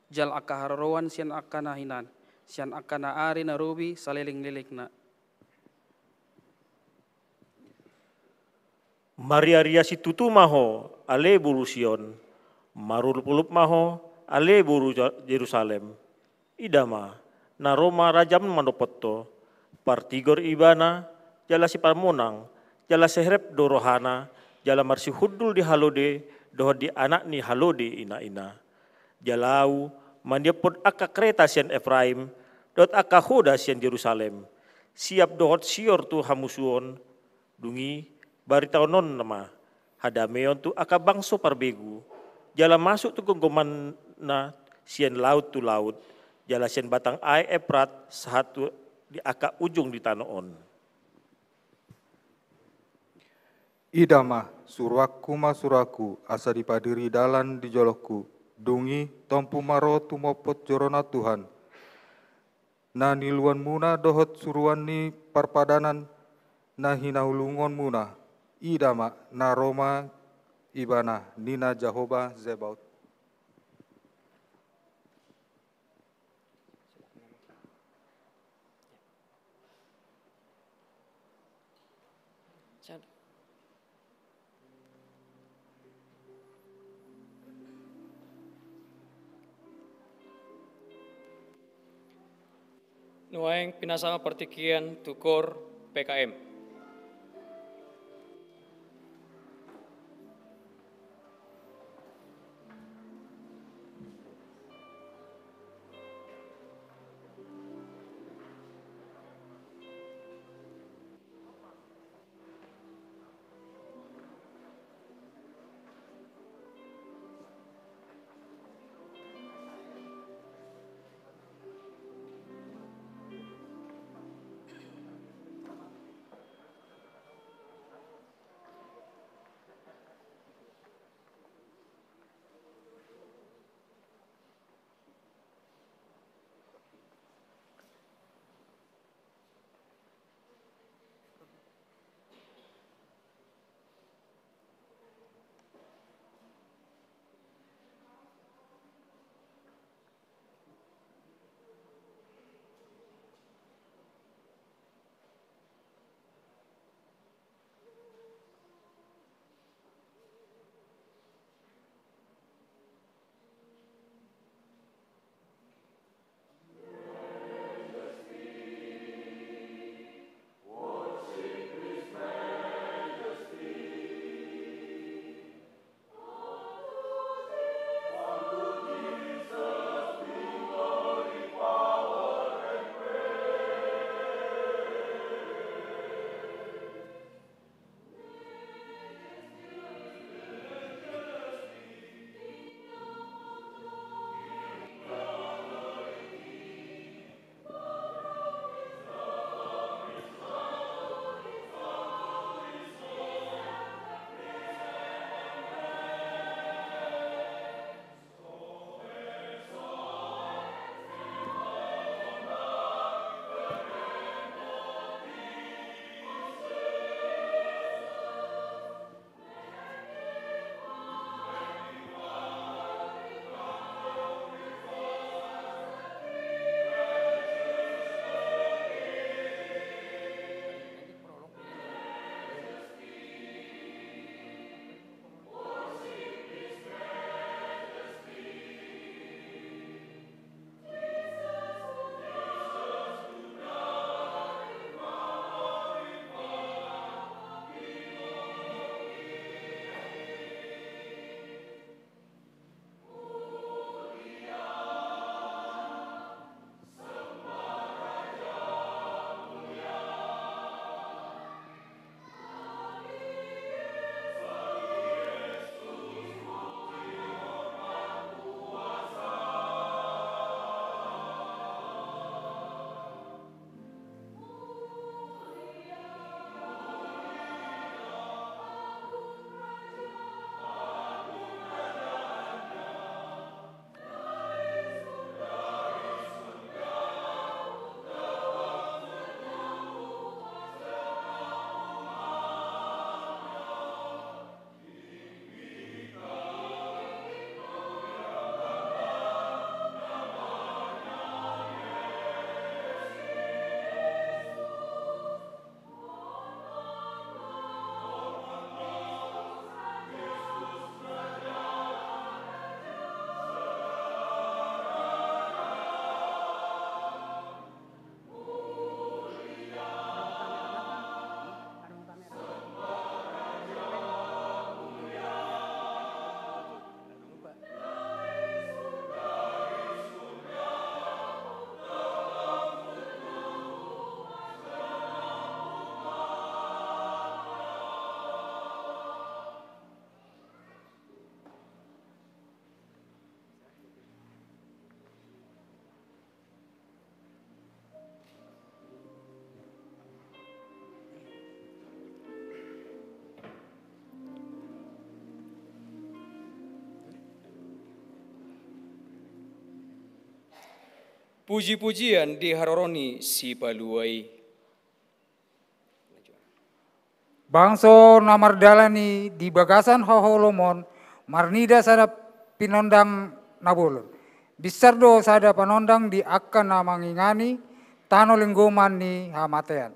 jala angka haroroan sian angka na hinan, sian angka na ari na robi salelenglelengna. Mariaria situtu ma ho, ale boru Sion, marolopolop ma ho, ale boru Ja-, Jerusalem. Ida ma, na ro ma rajam mandophon ho, Partigor ibana, jala sipamonang, jala seherep do rohana, jala marsihundul di halode, dohot di anak ni halode ina-ina. Jala ahu, maniophon angka kereta sian Efraim, dohot angka hoda sian Jerusalem, siap dohot sior tu hamusuon, dung i, baritaononna ma, hadameon tu angka bangso parbegu, jala masuk tu gomgomanna sian laut tu laut, jala sian batang aek Eprat sahat tu di angka ujung di tano on. Ida ma, suruanku ma suruanku, asa dipadiri dalan di jolongku, dung i tompu ma ro tumopot joro na Tuhan, na niuluanmuna dohot suruan ni parpadanan na hinaulungonmuna, ida ma, na ro ma ibana, ninna Jahowa Zebaot. Nuaeng pinasahat ma partingkian tu koor P K M. Puji-pujian di haroro ni Sipalua i. Bangso na mardalani di bagasan haholomon marnida sada pinondang na bolon. Binsar do sada panondang di angka na mangingani tano lenggoman ni hamatean.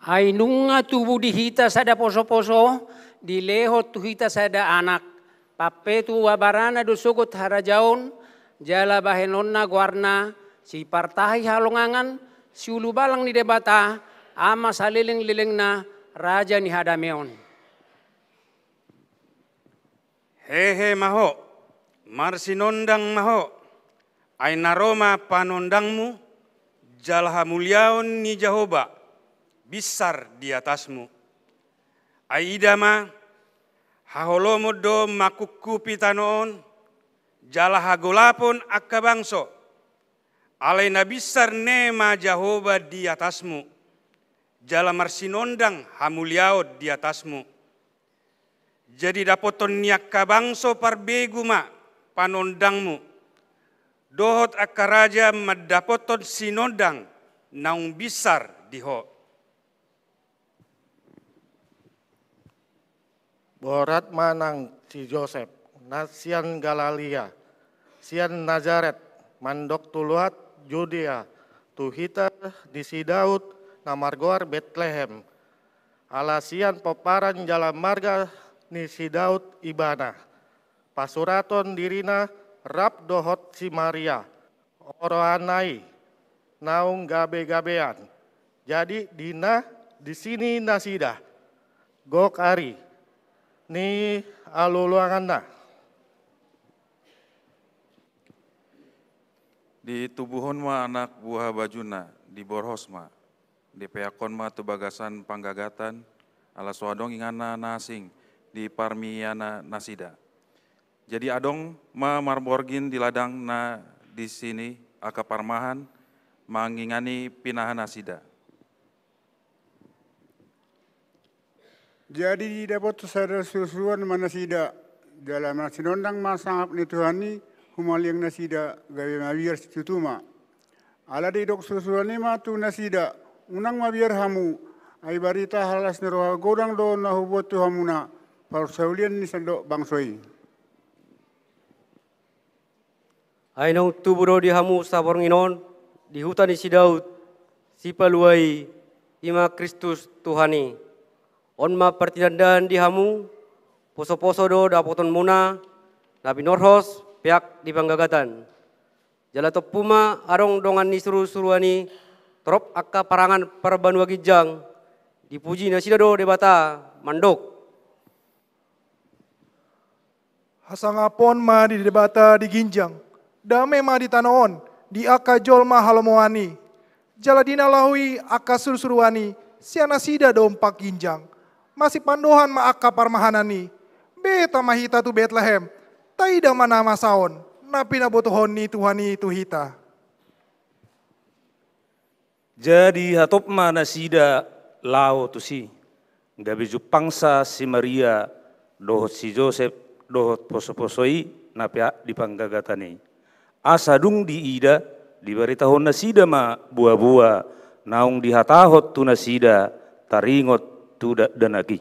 Ai nunga tubu di hita sada poso-poso, dilehon tu hita sada anak. Pampetu abarana do sogot harajaon, jala bahenonna goarna, sipartahi halongangan, siulubalang ni Debata, ama saleleng-lelengna, raja ni hadameon. Hehe ma ho, marsinondang ma ho, ai na ro ma panondangmu, jala hamuliaon ni Jahowa binsar di atasmu. Ai ida ma, haholomon do mangkungkupi tano on, jala hagolapon angka bangso. Alai na binsar ne ma Jahowa di atasmu, jala marsinondang hamuliaon di atasmu. Jadi dapothon ni angka bangso parbegu ma panondangmu, dohot angka raja mandapothon sinondang naung binsar di ho. Borat ma nang si Josep, na sian Galilea, sian Nasaret, mandok tu luat Judea, tu huta ni si Daud, na margoar Betlehem. Ala sian pomparan jala marga ni si Daud ibana. Pasurathon dirina rap dohot si Maria, oroanna i, naung gabe-gabean. Jadi di na, disi ni nasida, gok ari ni halualuanganna. Ditubuhon ma anak buha bajuna, diborhos ma. Dipeakhon ma tu bagasan panggagatan, ala so adong inganna na asing di parmiana nasida. Jadi adong ma marborgin di ladang na disi ni angka parmahan mangingani pinahan nasida. Jadi didapot sada surusuruan ma nasida, jala marsinondang ma sangap ni Tuhan i humaliang nasida, gabe mabiar situtu ma. Ala didok surusuruan i ma tu nasida, unang mabiar hamu, ai barita las ni roha godang do na huboan tu hamuna, parsaulian ni sandok bangso i. Ai naung tubu do di hamu saborngin on, di huta ni si Daud, Sipalua i, i ma Kristus Tuhan i. On ma partinandaan di hamu, poso-poso do dapotonmuna, na binorhos, peak di panggagatan. Jala tompu ma adong dongan ni surusuruan i, torop angka parangan parbanua ginjang, dipuji nasida do Debata, mandok. Hasangapon ma di Debata di ginjang, dame ma di tano on, di angka jolma halomoan i. Jala di na laho i angka surusuruan i, sian nasida do ompak ginjang. Masipandohan ma angka parmahanan i. Beta ma hita tu Betlehem, taida ma na masa on, na pinabotohon ni Tuhan i tu hita. Jadi hatop ma nasida laho tusi, gabe jumpangsa si Maria dohot si Josep dohot poso-poso i na peak di panggagatan i. Asa dung diida, dibaritahon nasida ma boa-boa naung dihatahon tu nasida taringot tu dakdanak i.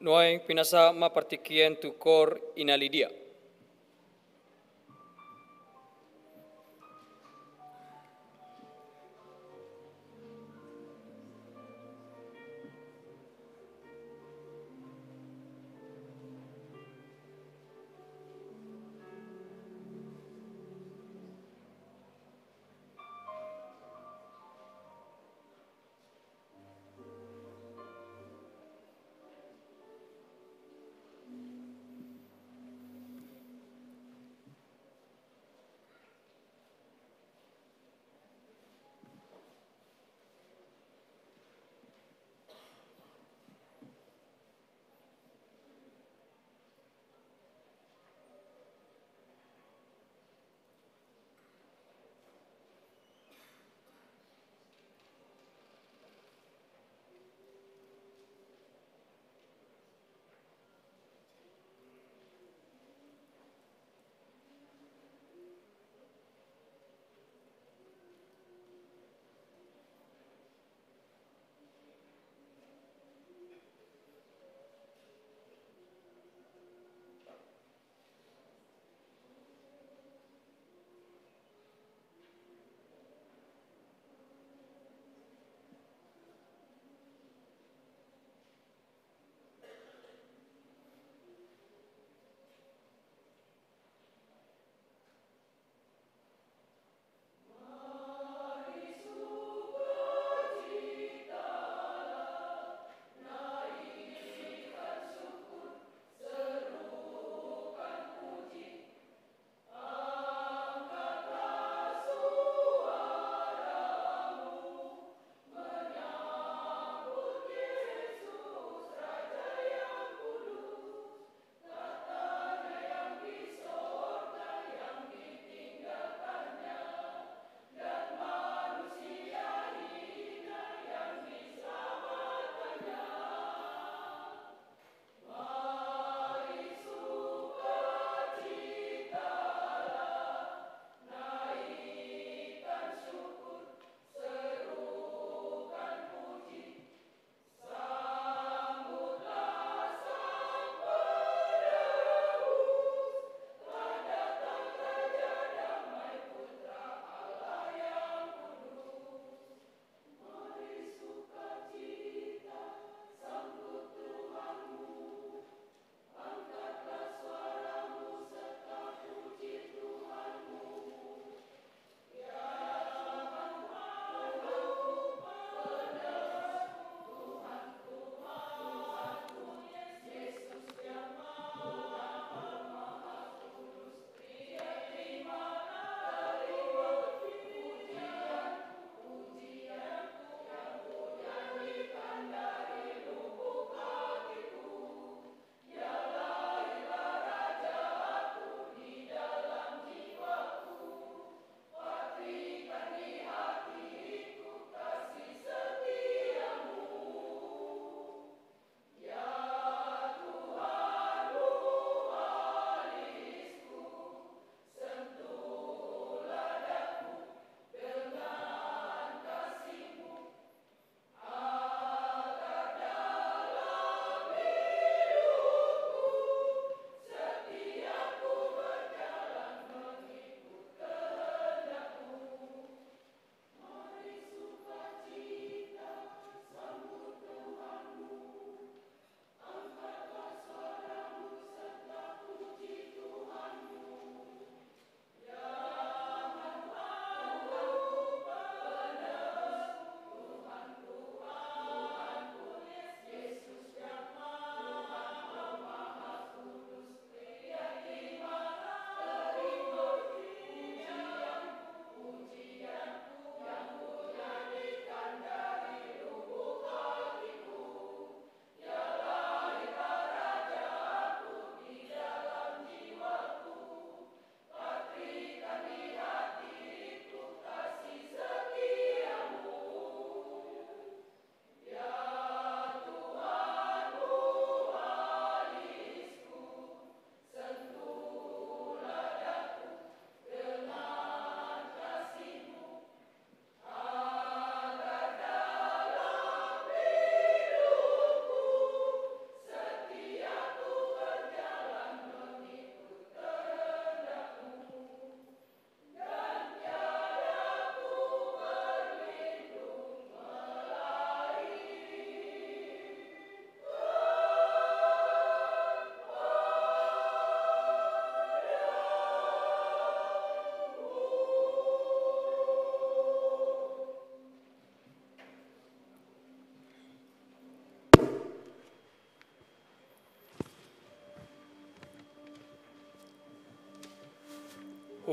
Nuaeng pinasahat ma partingkian tu koor Ina Lidia.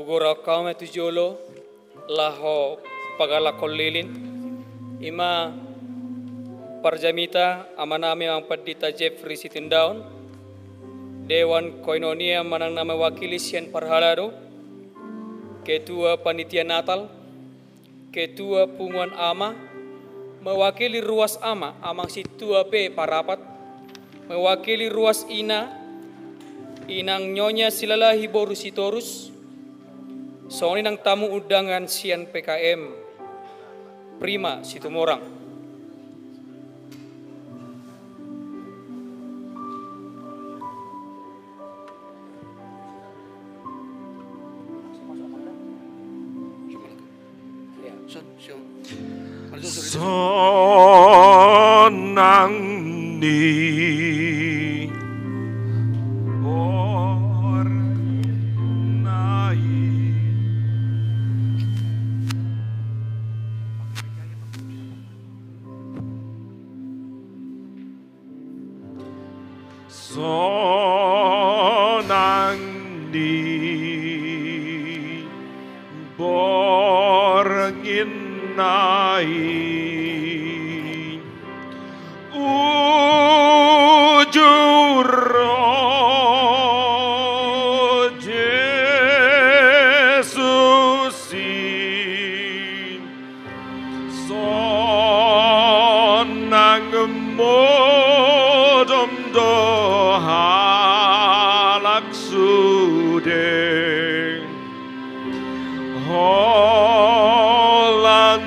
Hugorakhon hamu ma tu jolo laho pangalakhon lilin, i ma parjamita amanami Amang Pandita Jeffrey Sitindaon, Dewan Koinonia manang na mewakili sian parhalado, Ketua Panitia Natal, Ketua Punguan Ama, mewakili ruas ama, Amang Sintua pe parapat, mewakili ruas ina, Inang Nyonya Silalahi boru Sitorus, songon i nang tamu undangan sian P K M Prima Situmorang. Sonang ni boru nai. Sonang ni borngin nai, ujur ro Jesus i. Sonang modom do halak sude, holan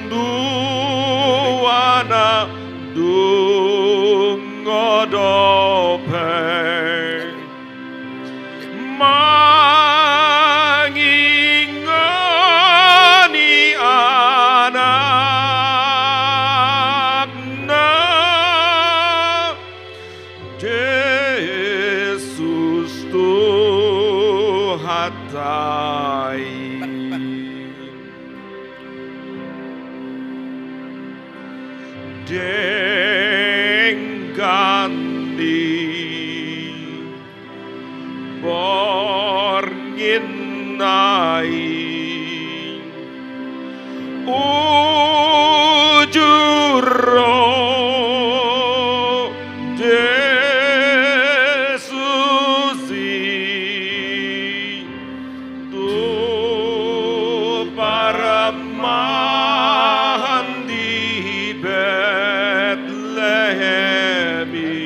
duana dung dope mangingoni anakna Jesus Tuhanta i. Denggan ni borngin nai, ujur ro Jesus i tu parmahan di Betlehem i,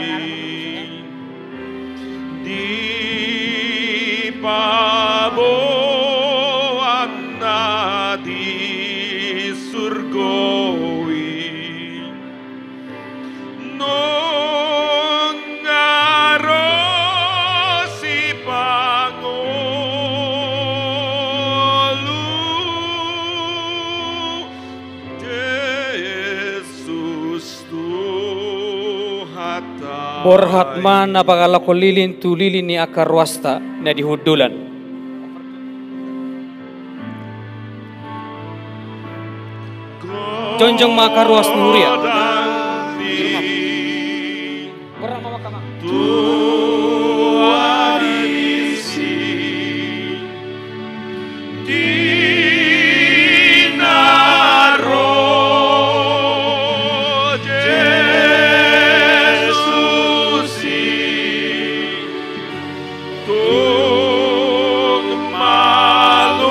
dipaboan na di surgo i. Nunga ro sipangolu Jesus Tuhanta. Borhat ma na pangalakhon lilin tu lilin ni angka ruasta na di hundulan. Jongjong ma angka ruas ni huria. Tuari si di na ro Jesus i. Tung malua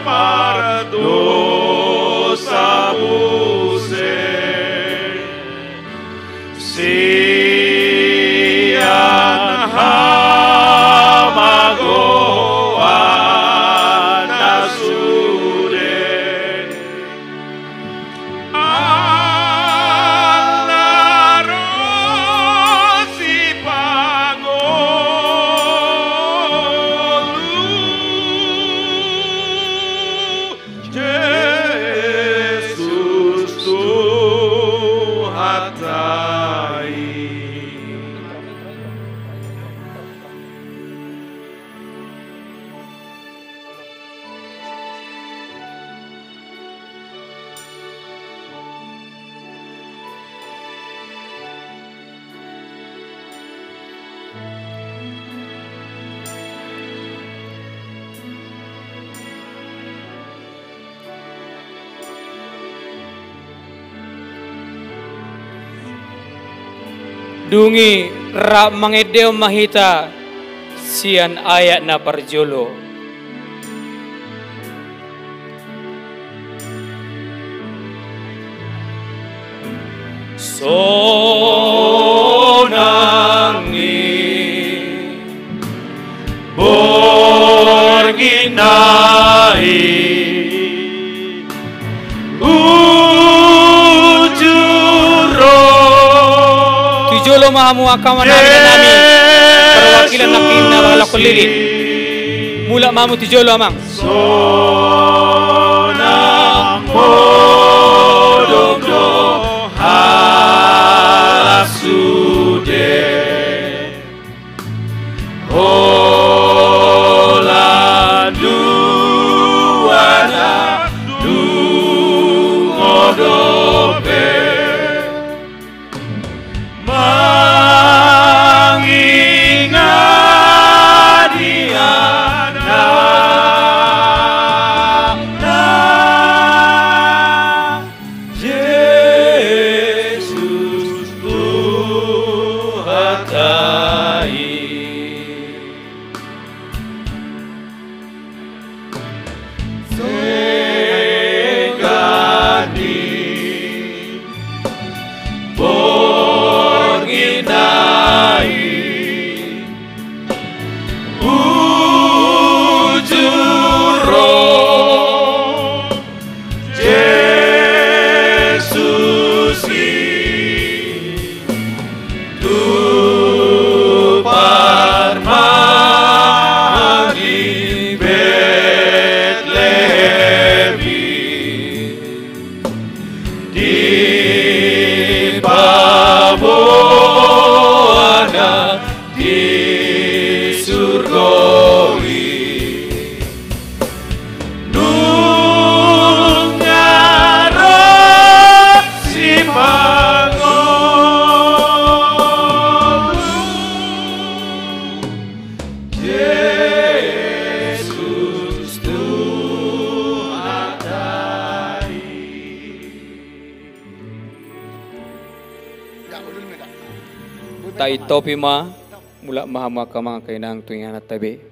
pardosa muse. Dung i rap mangendehon ma hita sian ayat na parjolo. Sonang ni borngin na i uju ro. Tu jolo ma hamu angka amang nami, inang nami, perwakilan nangkin na mangalangkon lilin. Mulak ma hamu tu jolo, amang. Sonang modom do halak sude. Holan duana dung dope mangingani anakna Jesus Tuhanta i. Senggan ni borngin na i uju ro Jesus i. Tu parmahan ni Betlehem i, dipaboa na di surgo i. Nunga ro sipangolu Jesus Tuhanta i. Taitopi ma, mulak ma hamu angka amang angka inang tu ingananta be.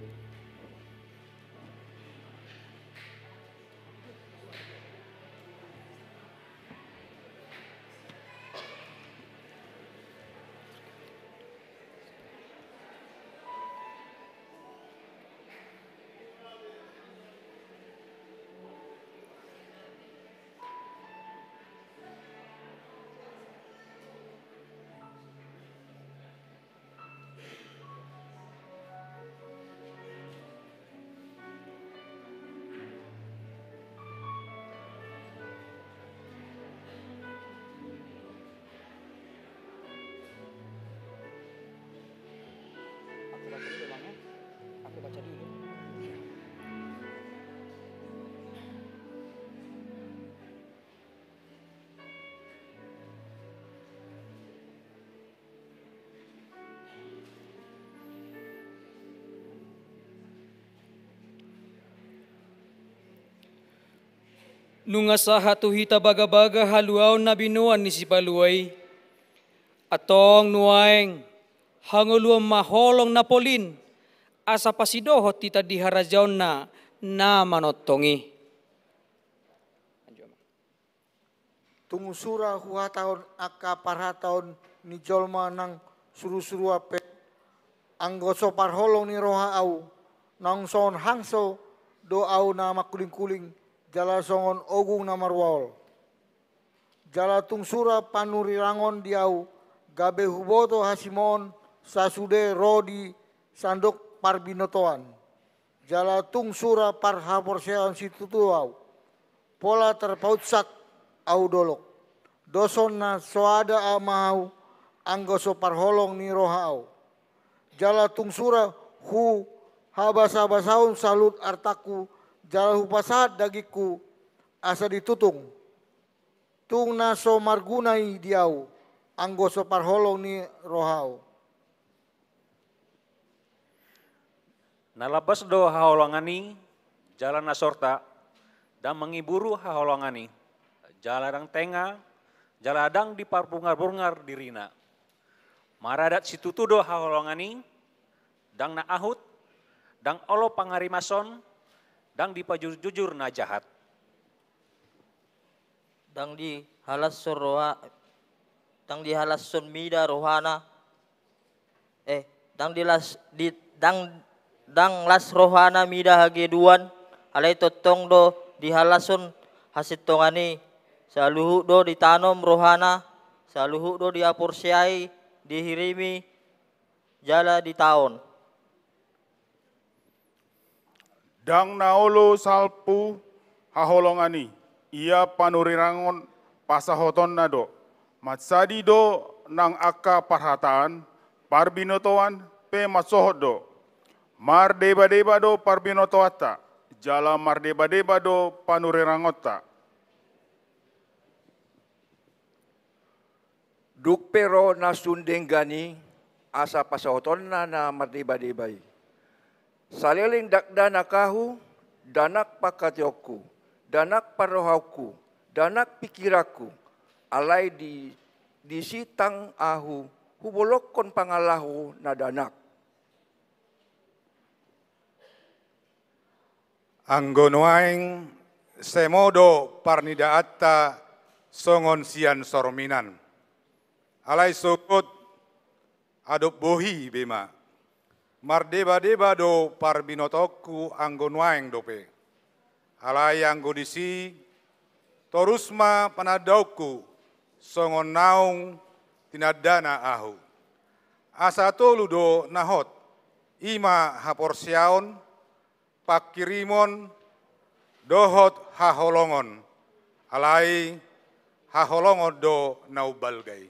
Aku baca dulu, Bang, ya. Aku baca dulu. Nunga sahat tu hita bagabaga haluaon na binoan ni Sipalua i. Antong nuaeng hangoluan ma holong na polin, asa pasidohot hita di harajaonna na manongtong i. Tung sura huhatahon angka parhataon ni jolma nang surusuruan pe, anggo so parholong ni roha ahu, naung songon hangso do ahu na mangkulingkuling, jala songon ogung na marwaol. Jala tung sura panurirangon di ahu, gabe huboto hasimoon sasude ro di sandok parbinotoan. Jala tung sura parhaporseaon situtu ahu, pola tarpaunsat ahu dolok. Doshon na soada ma ahu, anggo so parholong ni roha ahu. Jala tung sura huhabasabasahon saluhut artangku, jala hupasahat dagingku asa ditutung. Tung na so marguna i di ahu, anggo so parholong ni roha ahu. Na lambas do haholongan i, jala na sorta, ndang mangiburu haholongan i, jala ndang tenga, jala ndang diparburngarburngar dirina. Maradat situtu do haholongan i, ndang na ahut, ndang olo pangarimason, ndang dipajujur-jujur na jahat. Ndang dihalashon roha, ndang dihalashon mida rohana, eh, ndang dilas-, di-, ndang, ndang las rohana mida hagedon, alai tongtong do dihalashon hasintongan i, saluhut do ditanom rohana, saluhut do dihaporseai, dihirimi, jala ditaon. Ndang na olo salpu haholongan i, ia panurirang on pasahotonna do. Mansadi do nang angka parhataan, parbinotoan pe mansohot do. Mardeba-deba do parbinotoanta, jala mardeba-deba do panurirangonta. Dung pe ro na sun denggan i, asa pasahotonna na mardeba-deba i. Saleleng dakdanak ahu, dakdanak pangkataionku, dakdanak parrohaonku, dakdanak pingkiranku, alai di, disi tang ahu hubolongkon pangalaho na dakdanak. Anggo nuaeng, semo do parnidaanta songon sian sorminan. Alai sogot adop bohi be ma. Mardeba-deba do parbinotoonku anggo nuaeng dope. Alai anggo disi, torus ma panandaonku songon naung tinandana ahu. Asa tolu do na hot, i ma haporseaon, pangkirimon, dohot haholongon. Alai haholongon do na umbalga i.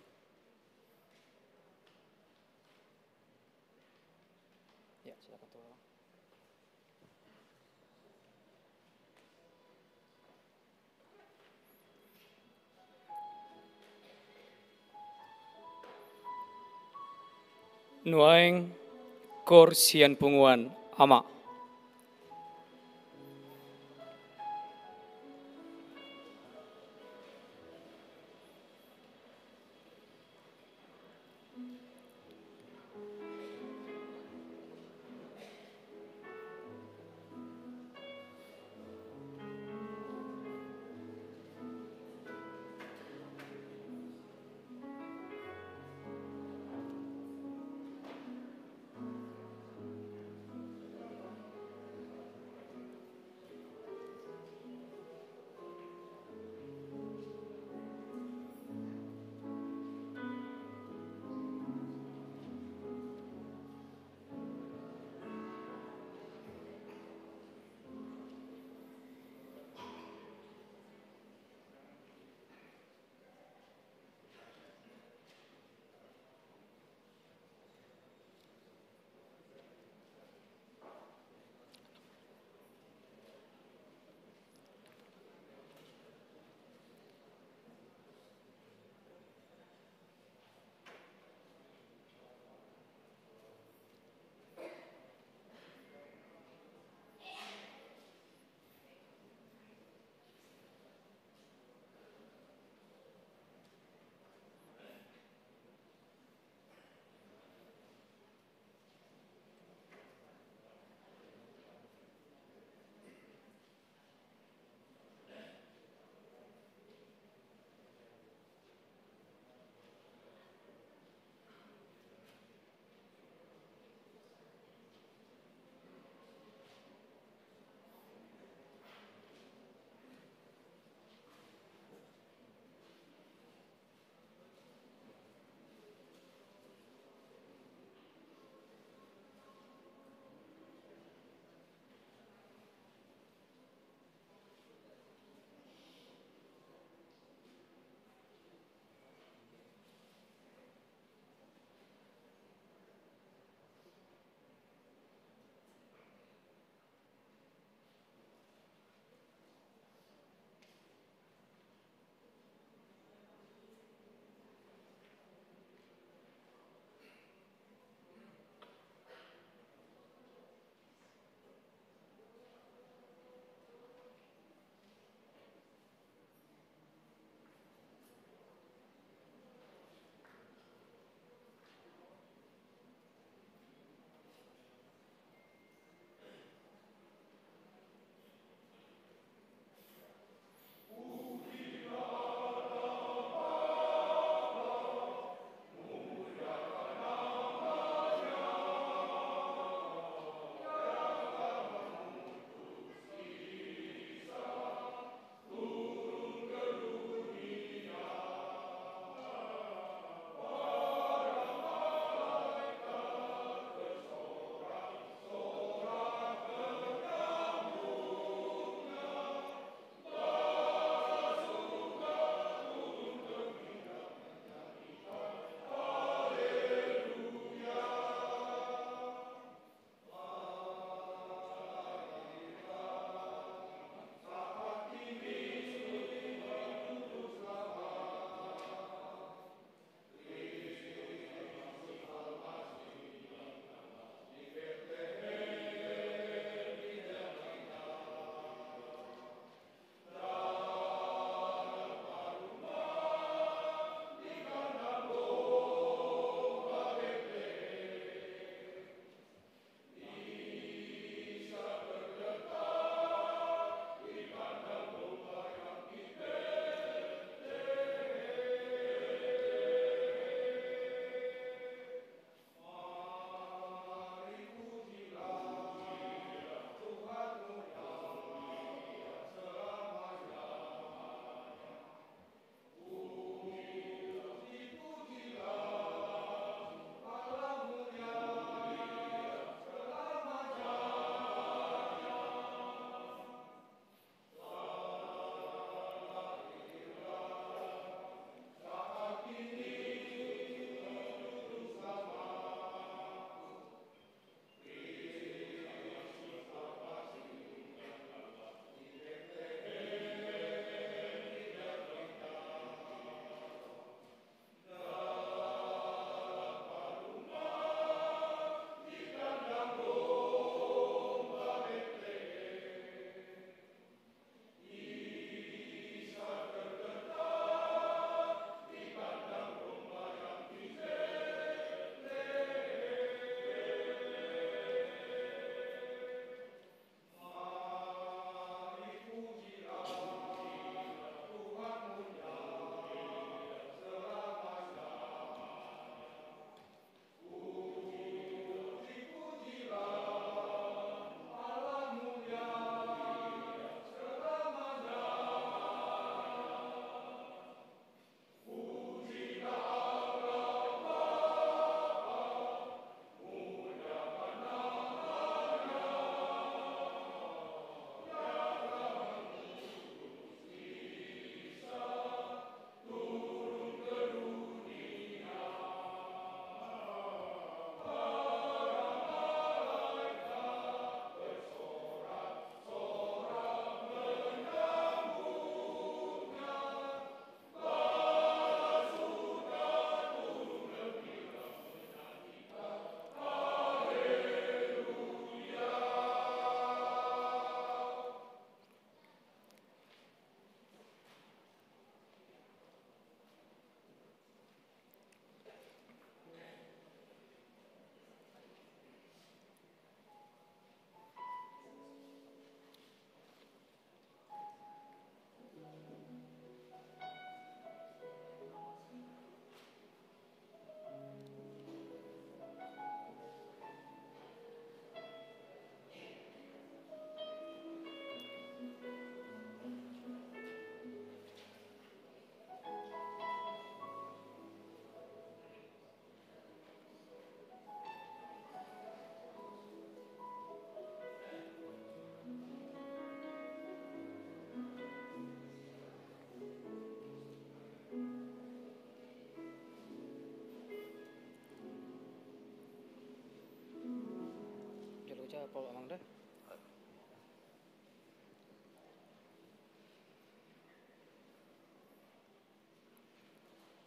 Nuaeng, koor sian punguan, Ama.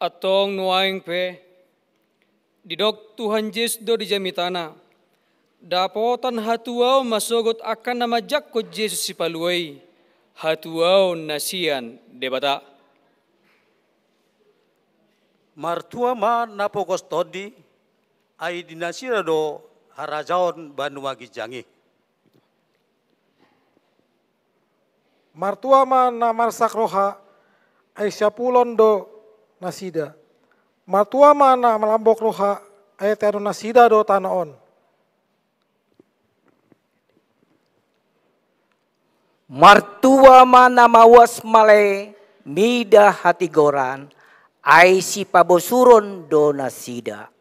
Antong nuaeng pe, didok Tuhan Jesus do di jamitana: Dapotan hatuaon ma sogot angka na manjangkon Jesus Sipalua i, hatuaon na sian Debata. Martua ma na pogos tondi, ai di nasida do harajaon banua ginjang i. Martua ma na marsak roha, ai siapulon do nasida. Martua ma na malambok roha, ai teanon nasida do tano on. Martua ma na mauas male mida hatigoran, ai sipabosuron do nasida.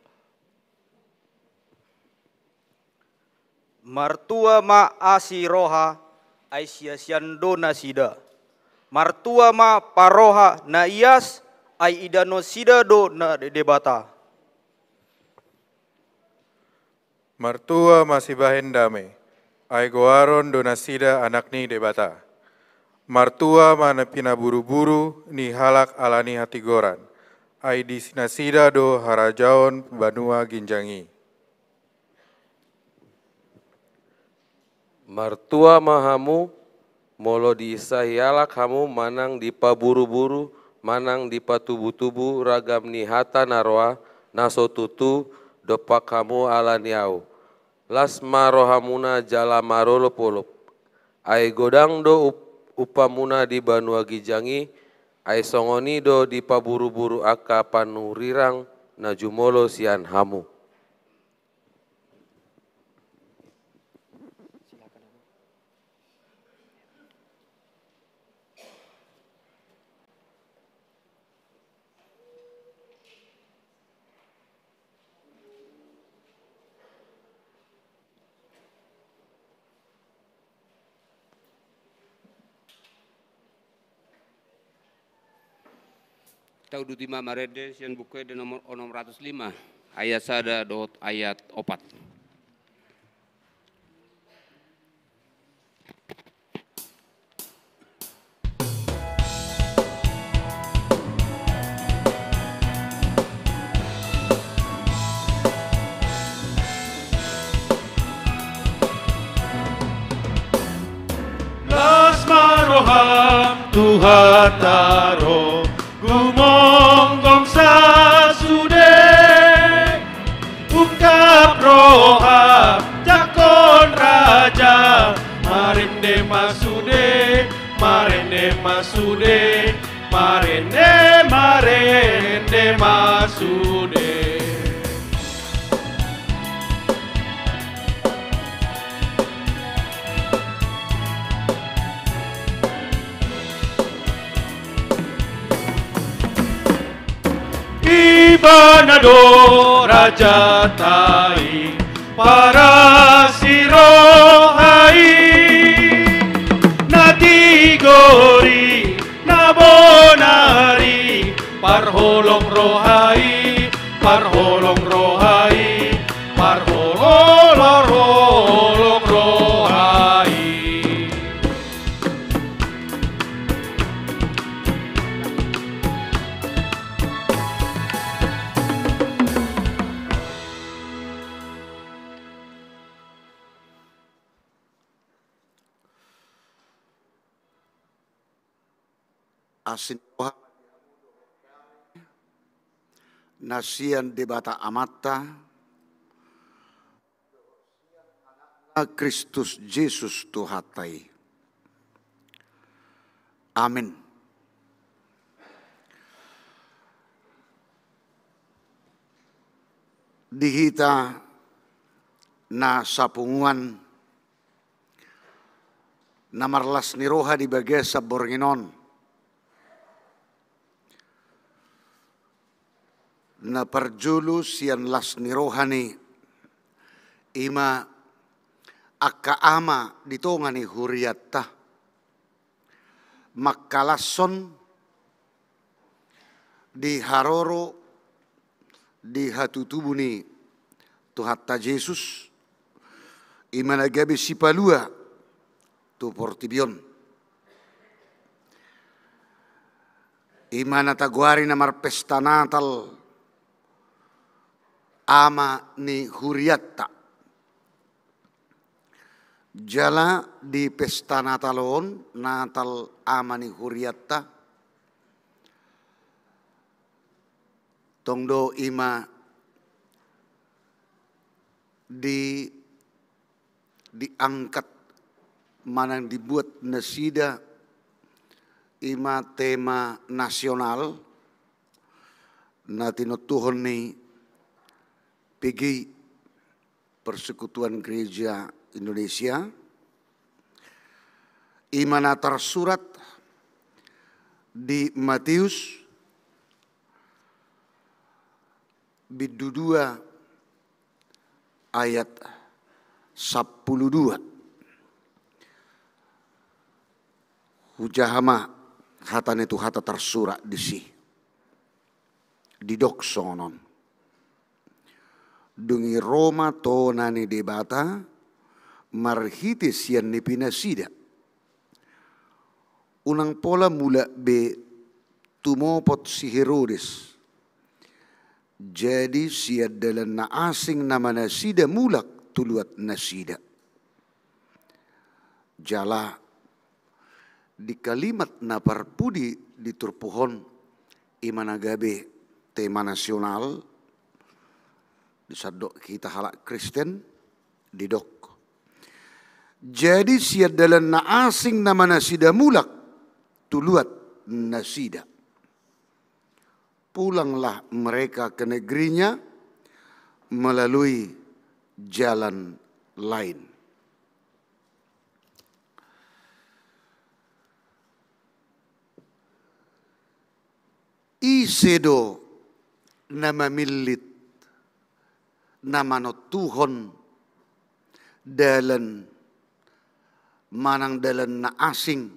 Martua ma asi roha, ai siasian do nasida. Martua ma parroha na ias, ai idanonsida do na Debata. Martua ma sibahen dame, ai goaron do nasida anak ni Debata. Martua ma na pinaburuburu ni halak ala ni hatigoran, ai di nasida do harajaon banua ginjang i. Martua ma hamu, molo diinsahi halak hamu manang dipaburuburu manang dipatubutubu ragam ni hata na roa na so tutu dompak hamu ala ni ahu. Las ma rohamuna jala marolopolop. Ai godang do up-, umpamuna di banua ginjang i, ai songon i do dipaburuburu angka panurirang na jumolo sian hamu. Tauduti ma marende sian Buku Ende nomor onom ratus lima, ayat sada dohot ayat opat. Las ma roham tu hata ro, gumonggom sasude. Ungkap roham jangkon raja, marende ma sude, marende ma sude, marende, marende ma sude. Ibana do rajanta i, parasi roha i, na tigor i, na bonar i, parholong roha i, parholong roha i, parholong, parholong roha i. Asi ni roha na sian Debata Amanta, Kristus Jesus Tuhanta i. Amin. Di hita na sapunguan na marlas ni roha di bagasan borngin on, na parjolo sian las ni roha ni, i ma angka ama di tonga ni hurianta, mangkalashon di haroro, di hatutubu ni Tuhanta Jesus, I ma na gabe sipalua tu portibi on. I ma na tagoari na marpesta Natal ama ni hurianta. Jala di pesta Natal on, Natal ama ni hurianta, tong do i ma di, diangkat manang dibuat nasida i ma tema nasional na tinontuhon ni P G I, Persekutuan Gereja Indonesia, i ma na tarsurat di Matius bindu dua ayat sampulu dua. Hujaha ma hata ni Tuhanta tarsurat disi. Didok songon on. Dung i ro ma tona ni Debata marhite sian ni pinasida. Unang pola mulak be tumopot si Herodes. Jadi sian dalan na asing nama nasida mulak tu luat nasida. Jala di kalimat na parpudi di turpuk on, i ma na gabe tema nasional di sandok hita halak Kristen, didok. Jadi sian dalan na asing nama nasida mulak tu luat nasida. Pulanglah mereka ke negerinya melalui jalan lain. Ise do na mamillit, na manontuhon dalan manang dalan na asing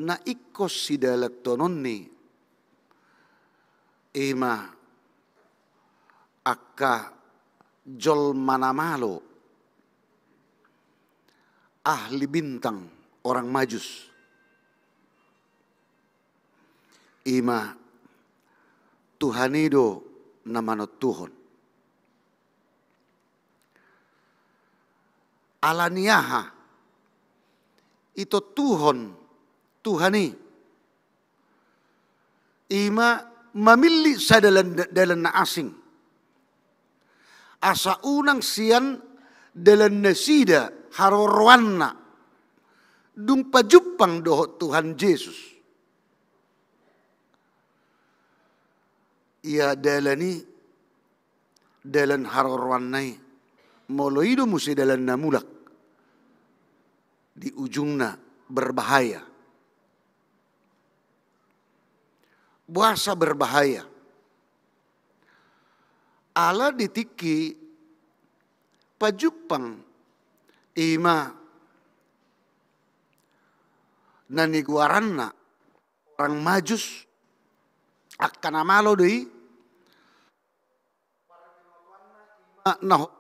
na ingkon sidalanhononni, i ma angka jolma na malo, ahli bintang, orang Majus. I ma Tuhan i do na manontuhon. Ala ni aha itontuhon Tuhan i? I ma mamillit sada dalan, dalan na asing, asa unang sian dalan nasida haroroanna. Dung pajumpang dohot Tuhan Jesus, ia dalan i, dalan haroroanna i, molo i do muse dalan na mulak, di ujungna berbahaya. Boasa berbahaya? Ala di tingki pajumpang i ma na nigoaranna orang Majus, angka na malo do i, na ho-,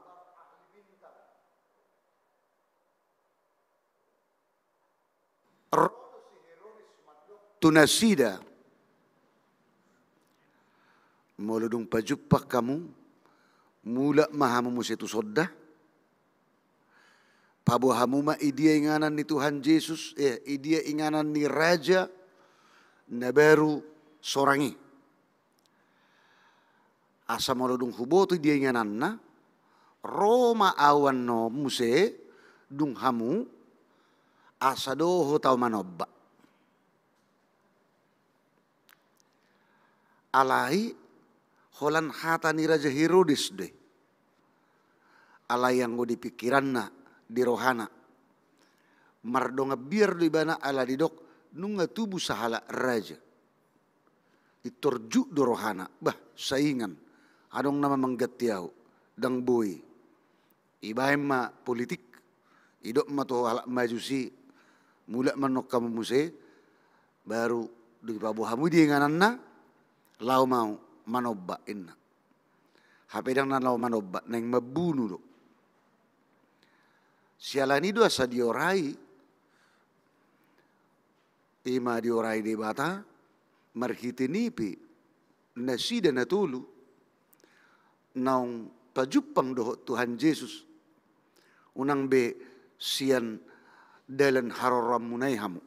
ro do si Herodes mandok tu nasida, molo dung pajumpang hamu, mulak ma hamu muse tu sonda, paboa hamu ma i dia inganan ni Tuhan Jesus, eh, i dia inganan ni raja na baru sorang i. Asa molo dung huboto i dia ingananna, ro ma au annon muse dung hamu, asa dohot au manomba. Alai holan hata ni Raja Herodes do i. Alai anggo di pingkiranna, di rohana, mardongan biar do ibana ala didok nunga tubu sahalak raja. Pintor juk do rohana, bah, saingan, adong nama mangganti au, ndang boi. Ibaen ma politik, idok ma tu halak Majus i, mulak ma annon hamu muse, baru dung dipaboa hamu i dia ingananna, laho ma au manomba, inna. Hape ndang na laho manomba, naeng mambunu do. Siala ni i do asa diorai, i ma diorai Debata marhite ni pe nasida na tolu naung pajumpang dohot Tuhan Jesus, unang be sian dalan haroroanmuna i hamu.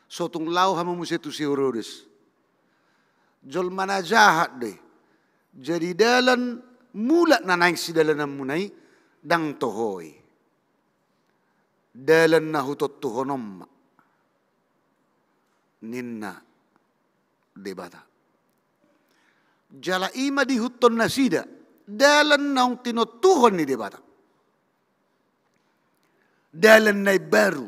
So tung laho hamu muse tu si Herodes. Jolma na jahat do i. Jadi dalan mulak na naeng sidalananmuna i ndang toho i. Dalan na hutontuhon on ma, ninna Debata. Jala i ma diihuthon nasida dalan naung tinontuhon ni Debata. Dalan na imbaru.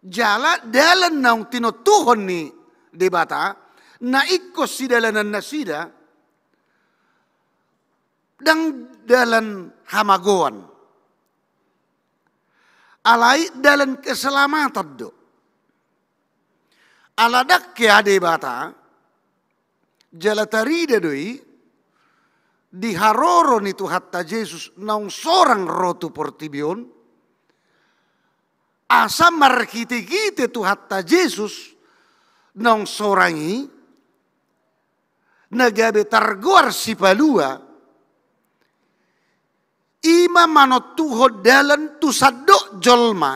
Jala dalan naung tinontuhon ni Debata, na ingkon sidalanan nasida, ndang dalan hamagoan. Alai dalan keselamatan do. Ala ndang hea Debata, jala tarida do i di haroro ni Tuhanta Jesus naung sorang ro tu portibi on, asa marhitehite Tuhanta Jesus naung sorang i, na gabe targoar Sipalua, i ma manontuhon dalan tu sandok jolma,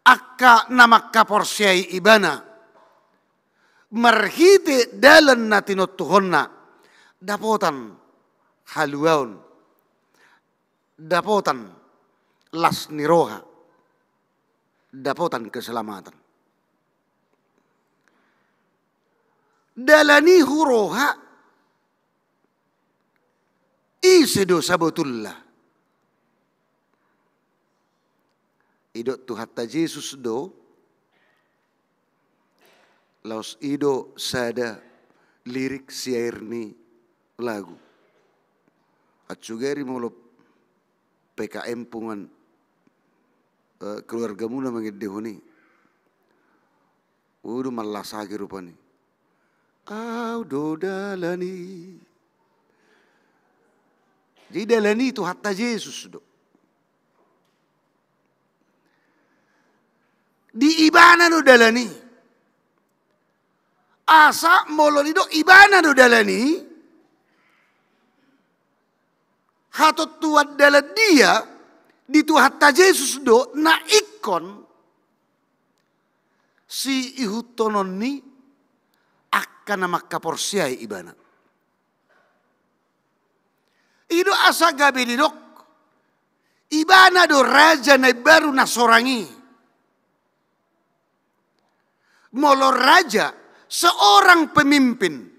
angka na mangkaporseai Ibana, marhite dalan na tinontuhonna, dapotan haluaon, dapotan las ni roha, dapotan keselamatan. Dalan i huroha, ise do sabotulna? Didok Tuhanta Jesus do, laos i do sada lirik siair ni lagu. Acu gari molo P K M punguan, eh, keluargamuna mangendehon i. Udu mallasagi rupani. Au do dalan i. Jadi dalan i Tuhanta Jesus do. Di Ibana do dalan i. Asa molo didok Ibana do dalan i, hatontuan dalan dia di Tuhanta Jesus do na ingkon siihuthononni angka na mangkaporseai Ibana. I do asa gabe didok, Ibana do raja na imbaru na sorang i. Molo raja, seorang pemimpin.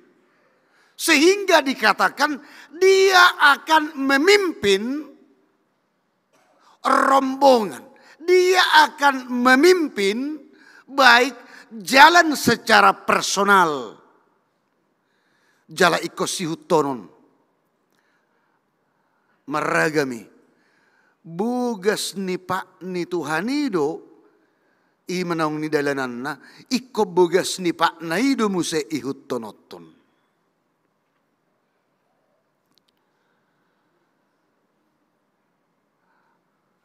Sehingga dikatakan dia akan memimpin rombongan. Dia akan memimpin baik jalan secara personal. Jala ingkon siihuthonon. Marragam i. Bogas ni pat ni Tuhan i do, i ma naung nidalananna, ingkon bogas ni patna i do muse ihuthononhon.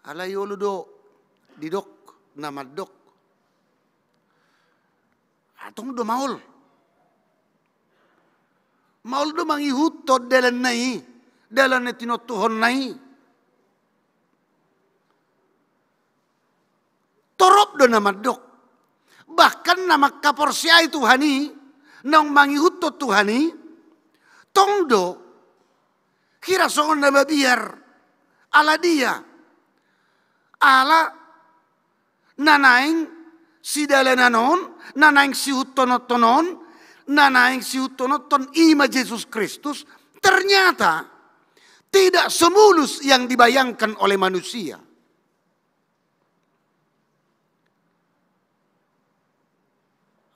Alai olo do didok na mandok. Antong do maol. Maol do mangihuthon dalanna i, dalan na tinontuhonna i. Torop do na mandok. Bahkan na mangkaporseai Tuhan i, naung mangihuthon Tuhan i, tong do hira songon na mabiar. Ala dia? Ala na naeng sidalanan on, na naeng siihuthononhon, na naeng siihuthononhon i ma Jesus Kristus, ternyata tidak semulus yang dibayangkan oleh manusia.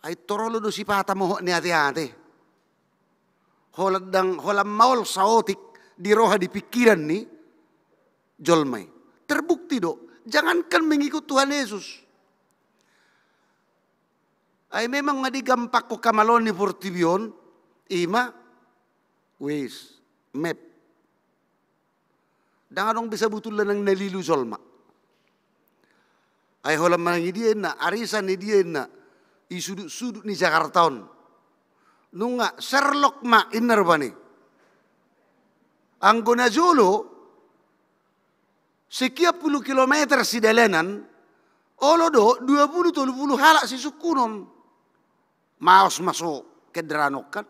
Ai torop do sipata mohop ni ateate. Holan ndang, holan maol saotik di roha di pikiran ni jolma i. Terbukti do, jangankan mengikut Tuhan Yesus. Ai memang nga digampakhon hamaol ni portibi on, i ma, wis, mep. Ndang adong be sabutulna nang na lilu jolma. Ai holan manang i dia inna, arisan i dia inna, i sudut-sudut ni Jakarta on. Nunga serlok ma inna rupani. Anggo na jolo, sekian puluh kilometer sidalanan, olo do dua puluh tolu puluh halak sisungkunon. Maos ma so kendaraan on kan.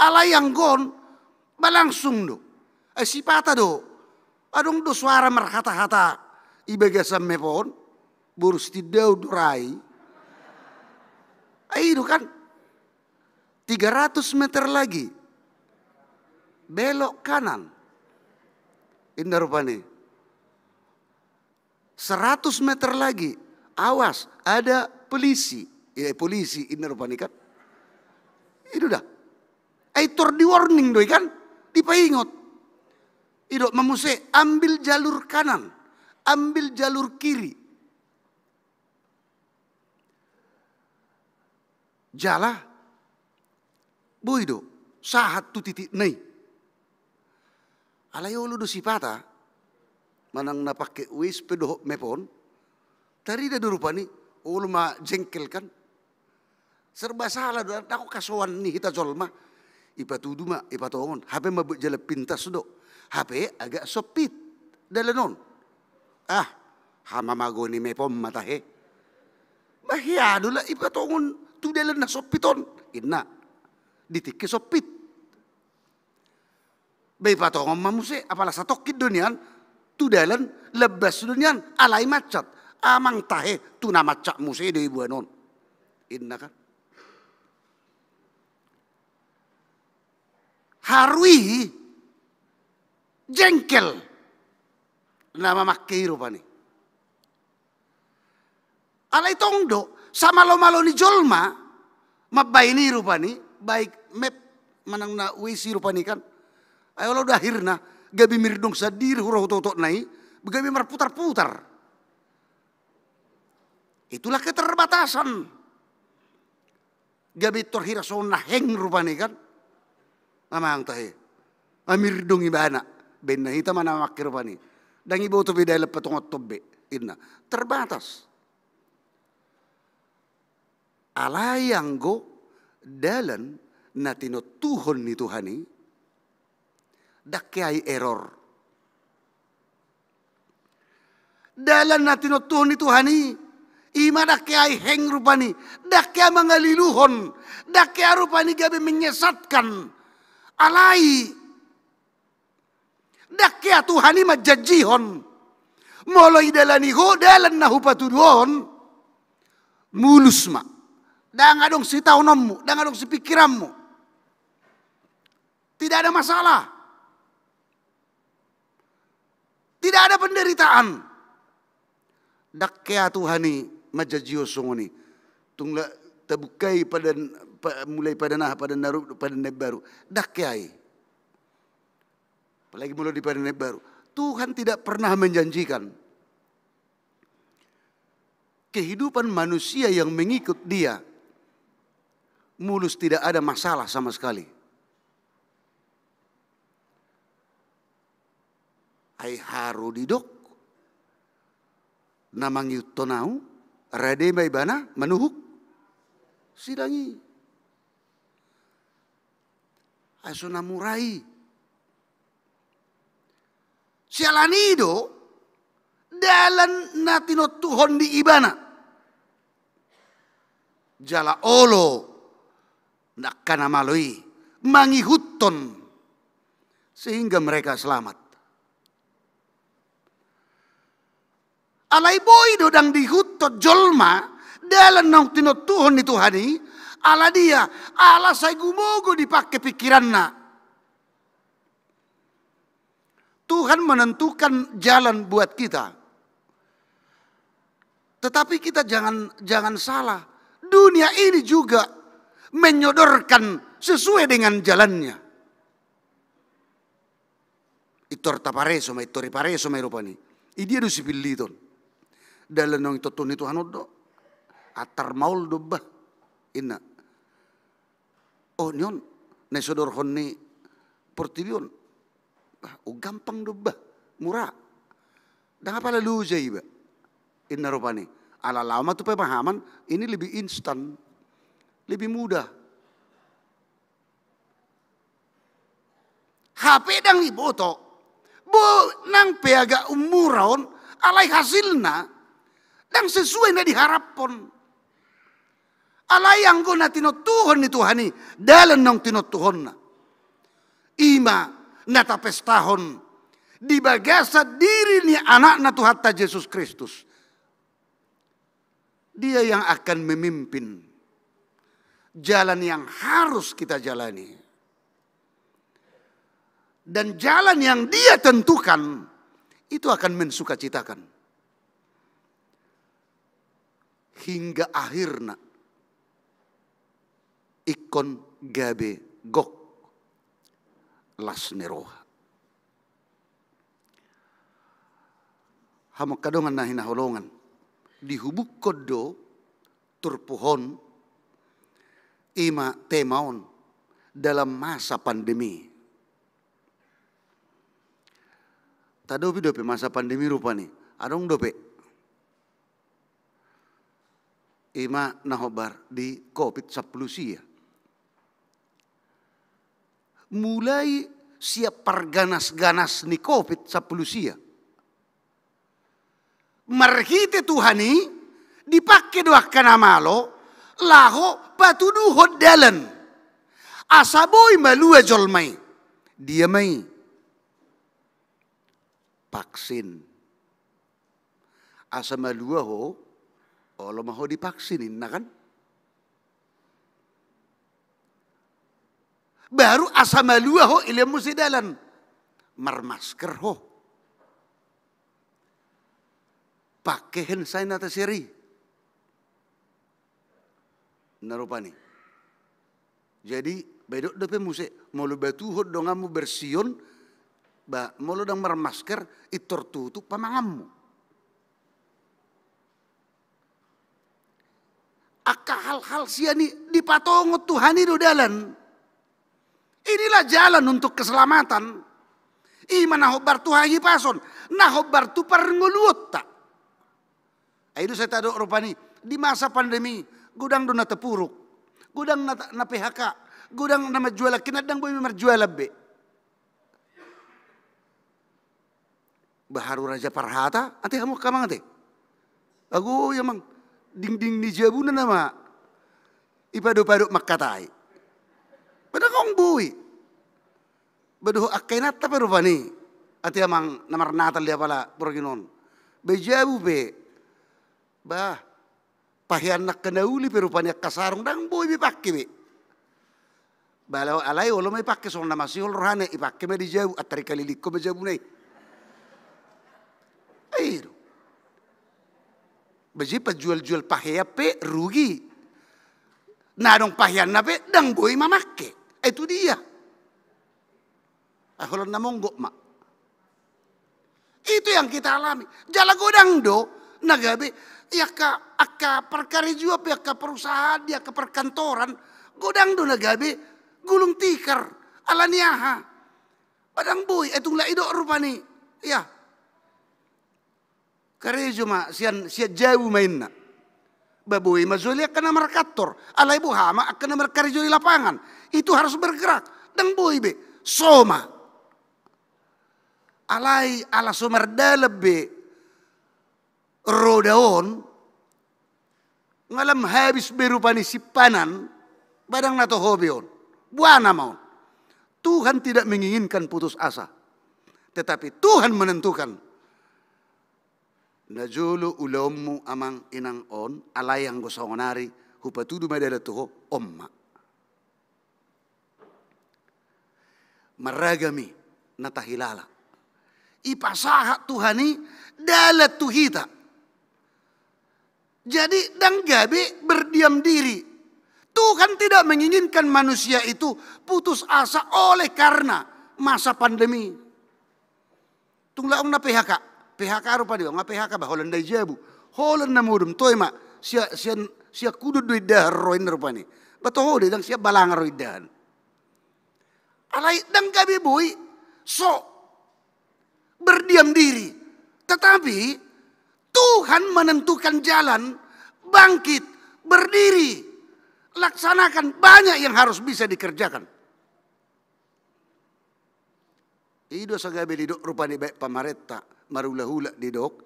Alai anggo on, ba langsung do. Ai sipata do. Adong do suara marhata-hata i bagasan map on. Boru Sitindaun do ra i. Ai i do kan. Tiga ratus meter lagi. Belok kanan. Inna rupani. Seratus meter lagi, awas, ada polisi. Ya, polisi, inna rupani kan. I do da. Ai tor di warning do i kan, dipaingot. I do ma muse, ambil jalur kanan, ambil jalur kiri. Jala, boi do, sahat tu titikna i. Alai olo do sipata, manang na pake Waze pe dohot map on, tarida do rupani, olo ma jengkel kan. Serba salah do, ndang kasoan ni hita jolma. Ipatudu ma, ipatongon, hape mambuat jalan pintas do. Hape agak sempit dalan on. Ah, hamamago ni map on ma tahe. Bah, hea do la ipatongon tu dalan na sempit on. Inna. Di tingki sempit. Bah, ipatongon ma muse, apala satongkin do nian, tu dalan lambas do nian, alai macet. Amang tahe, tu na macet muse do iboan on. Inna kan. Haru i jengkel na mamangke i rupani. Alai tong do, samalomalo ni jolma, mambaen i rupani, baik map manang na Waze i rupani kan. Ai olo do akhirna, gabe mirdong sandiri hura hutototna i, gabe marputar-putar. Itulah keterbatasan. Gabe tor hira songon na heng rupani kan. Amang tahe. Amirdong ibana. Baen na hita ma na mamangke rupani. Ndang iboto be dalan patongonhon be. Inna. Terbatas. Alai anggo dalan na tinontuhon ni Tuhan i. Ndang hea i error. Dalan na tinontuhon ni Tuhan i, i ma ndang hea i heng rupani, ndang hea mangaliluhon, ndang hea rupani gabe menyesatkan. Alai, ndang hea Tuhan i manjanjihon. Molo idalani ho dalan na hupatudu on, mulus ma. Ndang adong sitaononmu, ndang adong sipingkiranmu. Tidak ada masalah. Tidak ada penderitaan. Ndang hea Tuhan i manjanjihon songon i. Tung la tabuka i padan, pa, mulai padan aha, padan na rup, padan na imbaru. Ndang hea i. Apalagi molo di padan na imbaru. Tuhan tidak pernah menjanjikan kehidupan manusia yang mengikut Dia mulus, tidak ada masalah sama sekali. Ai haru didok na mangihuthon ahu, rade ma ibana manuhuk sidang i. Ai so na mura i. Siala ni i do dalan na tinontuhon ni ibana. Jala olo angka na malo i mangihuthon sehingga mereka selamat. Alai boi do ndang diihuthon jolma dalan naung tinontuhon ni Tuhan i, ala dia, ala sai gumogo dipangke pingkiranna. Tuhan menentukan jalan buat kita. Tetapi kita jangan, jangan salah. Dunia ini juga menyodorkan sesuai dengan jalannya. Intor tapareso ma, intor ipareso ma i rupani. I dia do sipilliton? Dalan naung tinontuhon ni Tuhan on do. Antar maol do bah. Inna. Oh, ni on na isodorhon ni portibi on. Ah, oh, gampang do bah. Mura. Ndang apala loja iba. Inna rupani. Ala laho ma tu pemahaman, ini lebih instan, lebih mudah. Hape ndang diboto, bo nang pe agak umura on, alai hasilna ndang sesuai na diharaphon. Alai anggo na tinontuhon ni Tuhan i, dalan naung tinontuhonna, i ma na tapestahon di bagasan diri ni Anakna Tuhanta Jesus Kristus. Dia yang akan memimpin jalan yang harus kita jalani. Dan jalan yang Dia tentukan itu akan mensukacitakan. Hingga akhirna ingkon gabe gok las ni roha. Hamu angka dongan na hinaholongan, dihubungkon do turpuk on, i ma tema on, dalam masa pandemi. Tadopi dope masa pandemi rupani, adong dope. I ma na hombar di Covid sampulu sia. Mulai sian parganas-ganas ni Covid sampulu sia, marhite Tuhan i dipangke do angka na malo laho patuduhon dalan. Asa boi malua jolma i. Dia ma i? Vaksin. Asa malua ho, olo ma ho divaksin, inna kan? Baru asa malua ho, dilehon muse dalan. Marmasker ho. Pangke hand sanitizer i. Na rupani. Jadi, baen dope muse, molo batuhon donganmu bersihon, ba, molo ndang marmasker, pintor tutup pamanganmu. Angka hal-hal sian i dipatongon Tuhan i do dalan. Inilah jalan untuk keselamatan. I ma na hombar tu hahipason, na hombar tu parngoluonta. Ai do sai tadok rupani, di masa pandemi, godang do na terpuruk, godang na, na P H K, godang na manjual angka na ndang boi marjualan be. Baharu Raja Parhata, ate hamu angka amang ate. Ago i amang, dingding ni jabuna nama ipadop-adop mangkatai. Ba ndang boi. Ba dohot angka inanta pe rupani, ate amang na marnatal di apala borngin on. Ba i jabu pe. Bah, pahean angka na uli pe rupani angka sarung, ndang boi be pangke be. Ba alai olo ma ipangke songon na masihol rohana, ipangke ma di jabu, antar ikalilingkon ma jabuna i. I do. Ba jadi pajual-jual pahean pe rugi. Na adong paheanna pe ndang boi mamangke. Itu dia. Ai holan na monggok ma. Itu yang kita alami. Jala godang do na gabe, i angka, angka parkarejoan pe, angka perusahaan, di angka perkantoran, godang do na gabe gulung tikar. Ala ni aha? Ba ndang boi, ai tung la idok rupani. Ia. Karejo ma sian, sian jabu ma inna. Ba boi ma jolo angka na markantor, alai boha ma angka na markarejo di lapangan. Itu harus bergerak. Ndang boi be. So ma. Alai ala so mardalan be roda on, nga lam habis be rupani simpanan, ba ndang na toho be on. Buana ma on. Tuhan tidak menginginkan putus asa. Tetapi Tuhan menentukan. Najolo ulaonmu amang inang on, alai anggo saonari, hupatudu ma dalan tu ho, on ma. Marragam i na tahilala. Ipasahat Tuhan i dalan tu hita. Jadi ndang gabe berdiam diri. Tuhan tidak menginginkan manusia itu putus asa oleh karena masa pandemi. Tung laung na P H K. P H K rupani, nga P H K ba holan ndai jabu. Holan na modom, toe ma. Sia, sia, sia kudon do indahan ro inna rupani. Ba toho do i, ndang sia balanga ro indahan. Alai ndang gabe boi. So. berdiam diri. Tetapi Tuhan menentukan jalan, bangkit, berdiri, laksanakan, banyak yang harus bisa dikerjakan. I do asa gabe didok rupani baen pamarenta, marhulahula didok,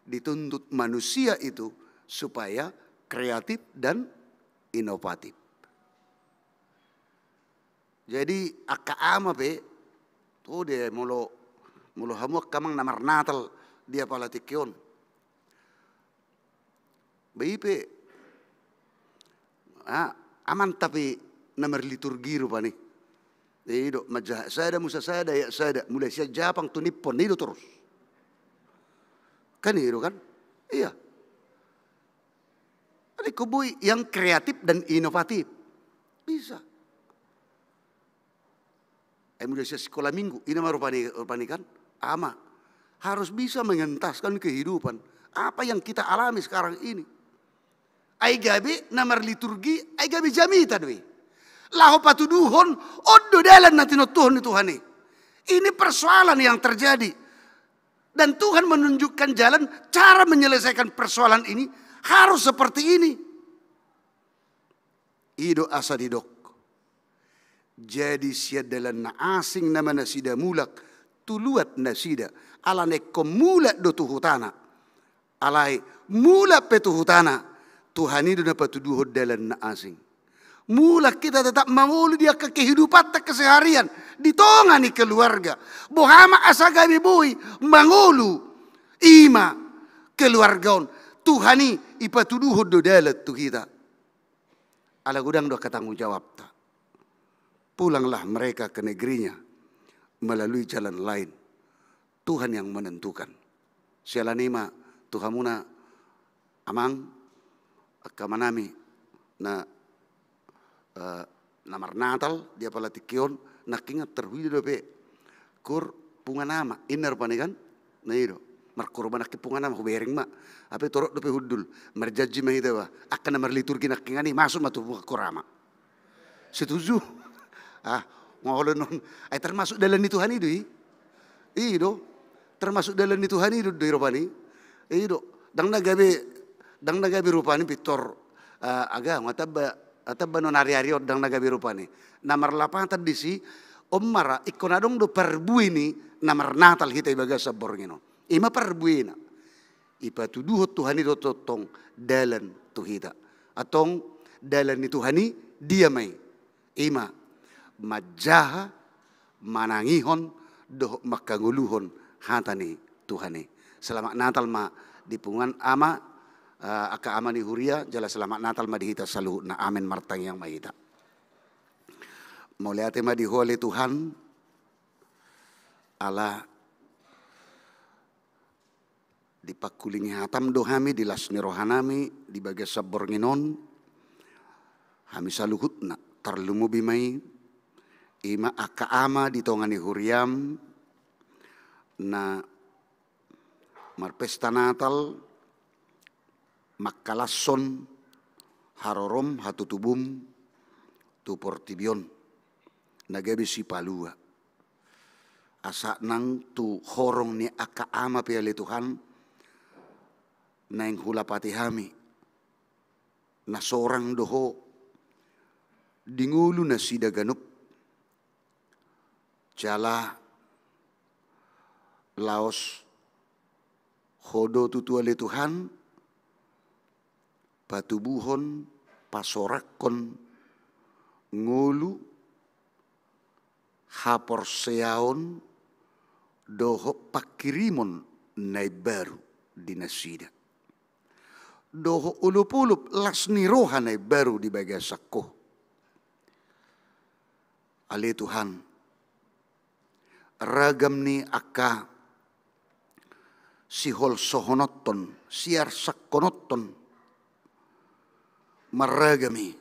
dituntut manusia itu supaya kreatif dan inovatif. Jadi angka ama pe, tudia molo, molo hamu angka amang na marnatal di apala tingki on. Bah i pe, ah, amanta pe na marliturgi rupani. I do, manjaha sada, musa sada, ayat sada, mulai sian Japang tu Nippon, i do torus. Kan i do kan? Iya. Ada koboi yang kreatif dan inovatif. Bisa. Eh, mulai sian sikola minggu, i nama rupani, rupani kan, ama. Harus bisa mengentaskan kehidupan. Apa yang kita alami sekarang ini. Ai gabe na marliturgi, ai gabe jamita do i. Laho patuduhon, on do dalan na tinontuhon ni Tuhan i. Ini persoalan yang terjadi. Dan Tuhan menunjukkan jalan, cara menyelesaikan persoalan ini harus seperti ini. I do asa didok. Jadi sian dalan na asing nama nasida mulak, tu luat nasida, ala na ingkon mulak do tu hutana. Alai, mulak pe tu hutana, Tuhan i do na patuduhon dalan na asing. Mulak hita tetap mangolu di angka kehidupanta keseharian, di tonga ni keluarga. Boha ma asa gabe boi mangolu, i ma keluarga on. Tuhan i, i patuduhon do dalan tu hita. Ala godang do angka tanggung jawabta. Pulanglah mereka ke negerinya melalui jalan lain. Tuhan yang menentukan. Siala ni i ma tu hamuna amang, angka amanami na, eh, na marnatal di apala tingki on, nangkingan tarhuida dope. Kur pungan ama, inna rupani kan? Na i do. Markorban nangkin pungan ama, hubereng ma. Hape torop dope hundul. Marjanji ma hita bah. Angka na marliturgi nangkingan i, masuk ma tu pungan ama. Setuju? Ah, molo non. Ai termasuk dalan ni Tuhan i do i. I do. Termasuk dalan ni Tuhan i do, do i rupani. I do. Ndang na gabe, ndang na gabe rupani pintor, eh, agama, tamba, tamba non ari-ari on ndang na gabe rupani. Na marlapatan disi, on ma ra, ingkon adong do parbue ni na marnatal hita di bagasan borngin on. I ma parbuena. I patuduhon Tuhan i do tongtong dalan tu hita. Antong dalan ni Tuhan i dia ma i. I ma manjaha, manangihon, dohot manghangoluhon hata ni Tuhan i. Selamat Natal ma di punguan ama, eh, angka ama ni huria, jala selamat Natal ma di hita saluhutna. Amen, martangiang ma hita. Mauliate ma di Ho ale Tuhan, ala dipangkulingi hatam do hami di las ni rohanami di bagasan borngin on, hami saluhutna, tarlumobi ma i, i ma angka ama di tonga ni huriam, na marpesta Natal, mangkalashon harorom hatutubum tu portibi on, na gabe sipalua. Asa nang tu horong ni angka ama pe ale Tuhan, naeng hulapati hami, na sorang do Ho di ngolu nasida ganup. Jala laos Ho do tutu ale Tuhan, patubuhon, pasoranghon ngolu, haporseaon, dohot pangkirimon na imbaru di nasida. Dohot olopolop las ni roha na imbaru di bagasan Ho. Ale Tuhan, ragam ni angka siholsohononhon, siarsangkononhon, marragam i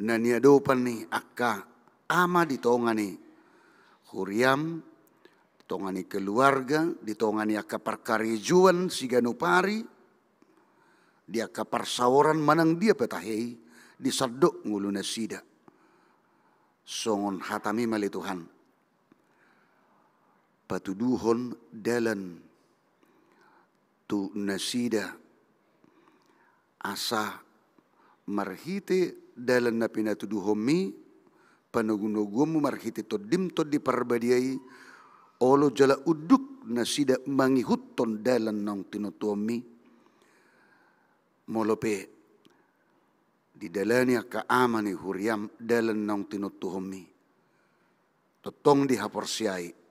na niadopan ni angka ama di tonga ni huriam, di tonga ni keluarga, di tonga ni angka parkarejoan siganup ari, di angka parsaoran manang dia pe tahe i, di sandok ngolu nasida. Songon hatami ma ale Tuhan. patuduhon dalan tu nasida, asa marhite dalan na pinatuduhonmi, panogunoguonmu marhite Tondim Tondi Parbadia i, olo jala unduk nasida mangihuthon dalan naung tinontuhonmi. Molo pe didalani angka ama ni huriam dalan naung tinontuhonmi, tongtong dihaporseai.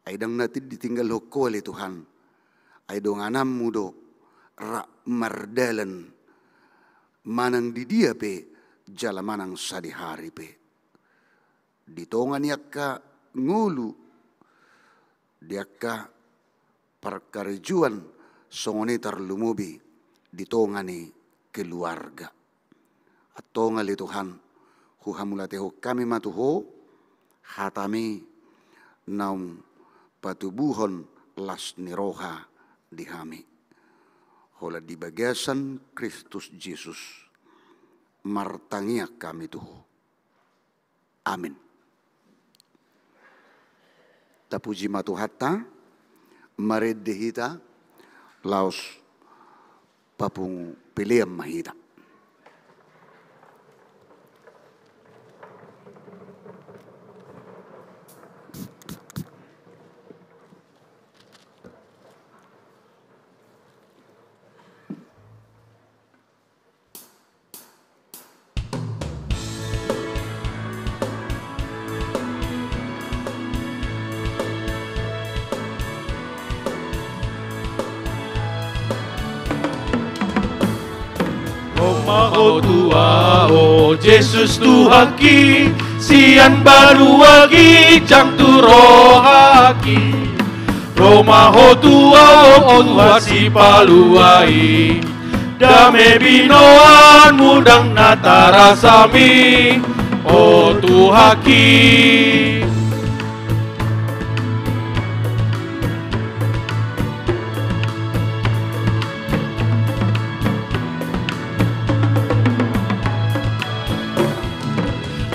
Ai ndang na ditinggalhon Ho ale Tuhan. Ai dongananmu do rap mardalan manang di dia pe jala manang sadihari pe. Di tonga ni angka ngolu, di angka parkarejoan, songon i tarlumobi di tonga ni keluarga. Antong ale Tuhan, huhamauliatehon hami ma tu Ho, hatami naung patubuhon las ni roha di hami. Holan di bagasan Kristus Jesus martangiang hami tu Ho. Amin. Tapuji ma Tuhanta, marende hita, laos papungu pelean ma hita. Ro ma Ho tu ahu, o Jesus Tuhanki, sian banua ginjang tu rohangki. Ro ma Ho tu ahu, o Tuhan Sipalua i, dame binoanmu ndang na tarasa hami, o Tuhanki.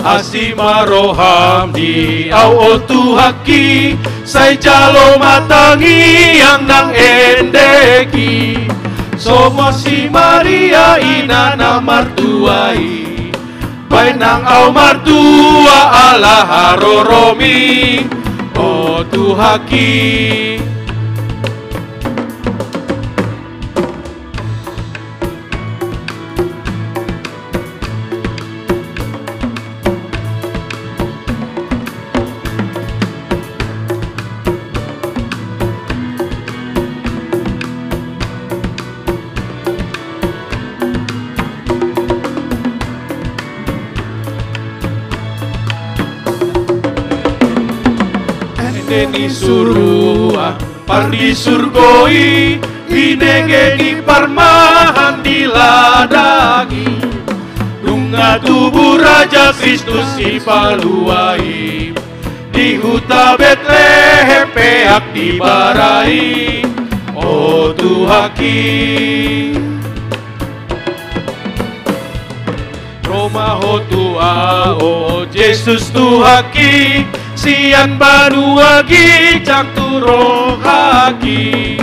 Asi ma roham di ahu, o Tuhanki, sai jalo ma tangiang nang endeki. Songon si Maria ina na martua i, baen nang ahu martua ala haroromi, o Tuhanki. Ende ni suruan pardisurgo i, binege ni parmahan di ladang i. Nunga tubu Raja Kristus Sipalua i di huta Betlehem peak di bara i, o Tuhanki. Ro ma Ho tu ahu, o Jesus Tuhanki, sian banua ginjang tu rohangki.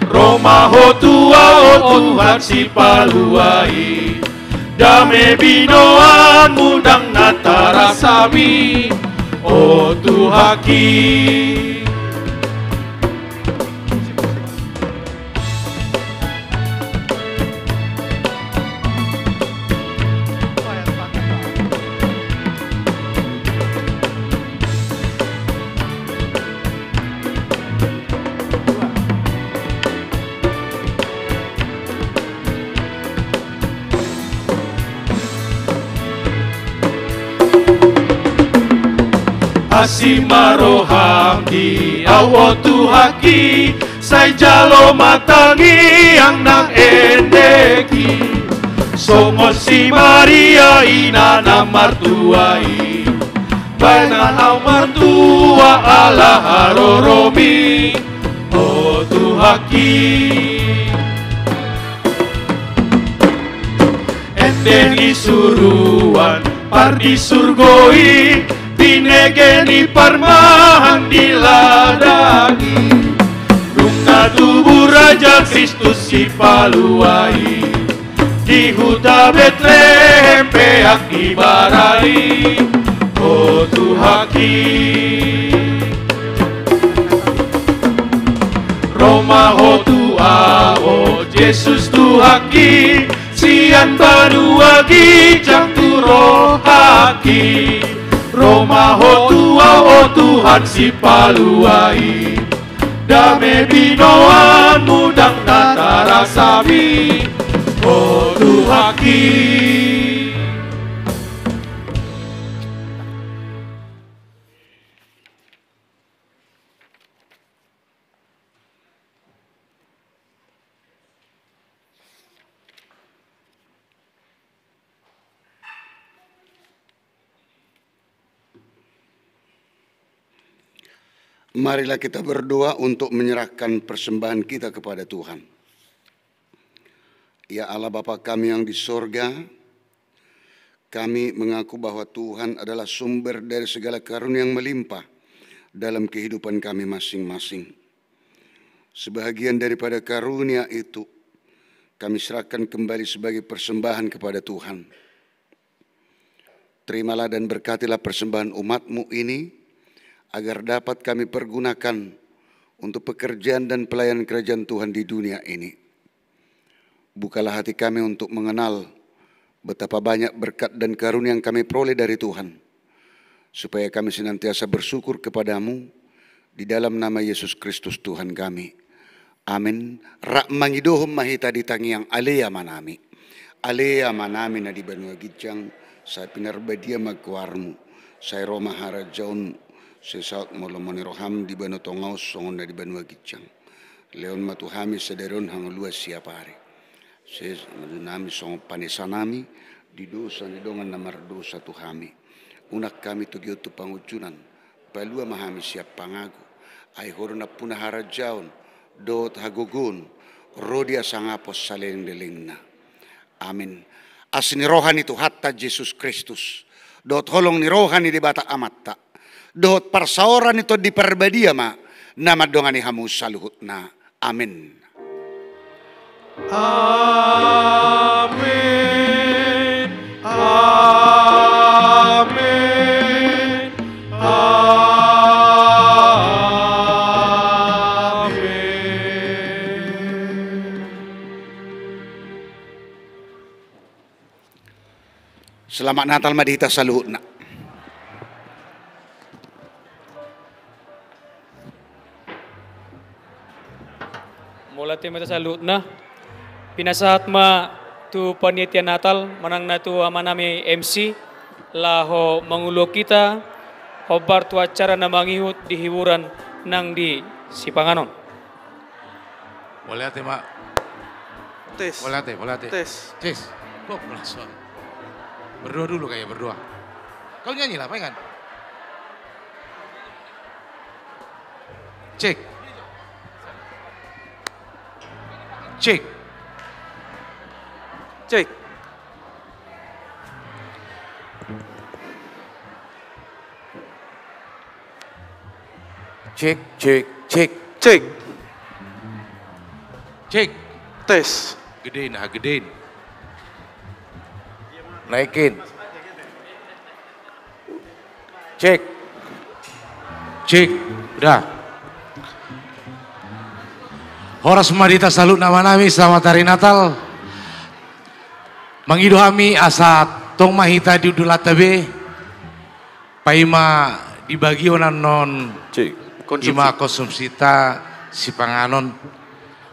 Ro ma Ho tu ahu, o Tuhan Sipalua i, dame binoanmu ndang na tarasa hami, o Tuhanki. Asi ma roham di ahu, o Tuhanki, sai jalo ma tangiang nang endeki. Songon si Maria ina na martua i, baen nang ahu martua ala haroromi, o Tuhanki. Ende ni suruan pardisurgo i, Binege ni parmahan di ladang i, nunga tubu Raja Kristus Sipalua i. Di huta Betlehem peak ni bara i, ho Tuhanki. Ro ma ho tu ahu, Jesus Tuhanki, sian banua ginjang tu rohangki. Ro ma ho tu ahu, ho Tuhan Sipalua i. Dame binoanmu ndang na tarasa be, ho Tuhanki. Marilah kita berdoa untuk menyerahkan persembahan kita kepada Tuhan. Ya Allah, Bapa kami yang di sorga, kami mengaku bahwa Tuhan adalah sumber dari segala karunia yang melimpah dalam kehidupan kami masing-masing. Sebahagian daripada karunia itu kami serahkan kembali sebagai persembahan kepada Tuhan. Terimalah dan berkatilah persembahan umat-Mu ini, agar dapat kami pergunakan untuk pekerjaan dan pelayanan kerajaan Tuhan di dunia ini. Bukalah hati kami untuk mengenal betapa banyak berkat dan karunia yang kami peroleh dari Tuhan, supaya kami senantiasa bersyukur kepada-Mu, di dalam nama Yesus Kristus Tuhan kami. Amin. Rap mangidohon ma hita di tangiang Ale Amanami. Ale Amanami na di banua ginjang, sai pinarbadia ma goarmu, sai ro ma harajaonmu, sai saut ma lomo ni roham di banua tonga on songon na di banua ginjang. Lehon ma tu hami sadari on hangoluan siapari. Sai mangido hami songon panesanami di dosa ni dongan na mardosa tu hami. Unang hami togihon tu pangunjunan, palua ma hami sian pangago. Ai Ho do nampuna harajaon dohot hagogoon, ro di hasangapon saleleng-lelengna. Amin. Asi ni roha ni Tuhanta Jesus Kristus, dohot holong ni roha ni Debata Amanta, dohot parsaoran ni Tondi Parbadia ma na mandongani hamu saluhutna. Amin. Amin. Amin. Amin. Selamat Natal ma di hita saluhutna. Mauliate ma di hita saluhutna. Pinasahat ma tu panitia Natal manang na tu amanami M C laho manguluhon hita hombar tu acara na mangihut di hiburan nang di sipanganon. Mauliate ma. Tes. Mauliate, mauliate. Tes. Tes. Kok langsung? Berdoa dulu kayak berdoa. Kau nyanyi lah, paingan. Cek. Cek. Cek. Cek, cek, cek. Cek. Cek. Tes. Gedein, ah, gedein. Naikin. Cek. Cek. Udah. Horas ma di hita saluhutna amanami, selamat hari Natal. Mangido hami asa tong ma hita di undulanta be. Paima di bagihon annon. Cek. Konsumsi. Ima konsumsita sipanganon.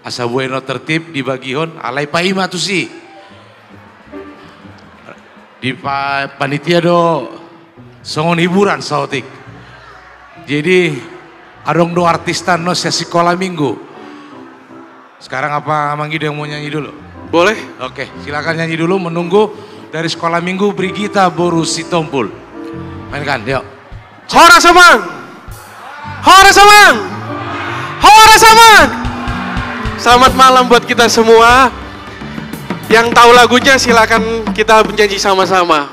Asa bueno tertib di bagihon, alai paima tusi. Di pa-, panitia do songon hiburan saotik. Jadi, adong do artista annon sian sikola minggu. Sekarang apa mangido yang mau nyanyi dulu? Boleh. Oke, silakan nyanyi dulu, menunggu dari sekolah minggu Brigita boru Sitompul. Mainkan, yuk. Horas, Amang. Horas, Amang. Horas, Amang. Selamat malam buat kita semua. Yang tahu lagunya silakan kita menyanyi sama-sama.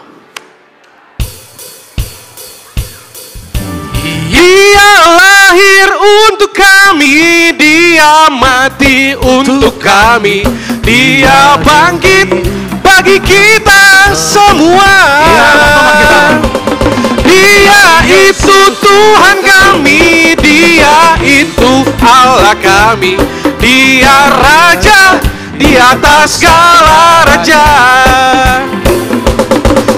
Untuk kami Dia mati, untuk kami Dia bangkit bagi kita semua. Iya, sama-sama kita. Dia itu Tuhan kami, Dia itu Allah kami, Dia Raja di atas segala raja.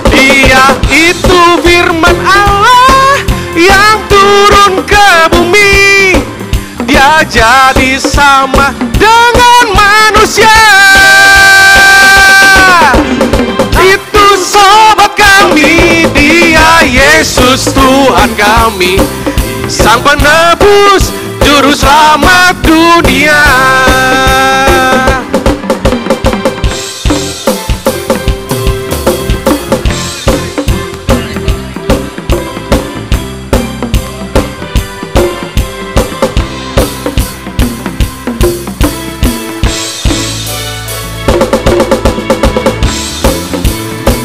Dia itu firman Allah yang turun ke bumi. Dia jadi sama dengan manusia. Itu sobat kami, Dia Yesus Tuhan kami, Sang Penebus, Juru Selamat dunia.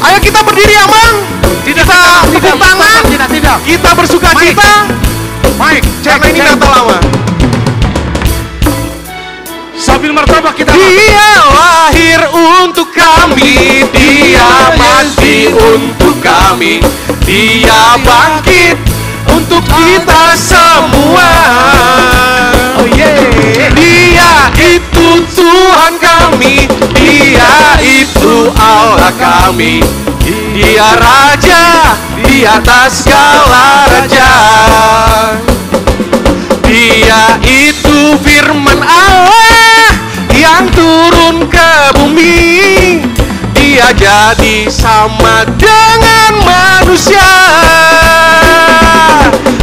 Ayo kita berdiri, Amang. Tidak, kita tidak, tepuk tidak, tangan. Tidak, tidak. Kita bersuka cita. Mike, cek, karena ini cek. Natal, Amang. Sambil martabak kita, Amang. Dia lahir untuk kami, Dia mati untuk kami, Dia bangkit untuk kita semua. Oh, yeah. Dia itu Tuhan kami, Dia itu Allah kami, Dia Raja di atas segala raja. Dia itu firman Allah yang turun ke bumi. Dia jadi sama dengan manusia.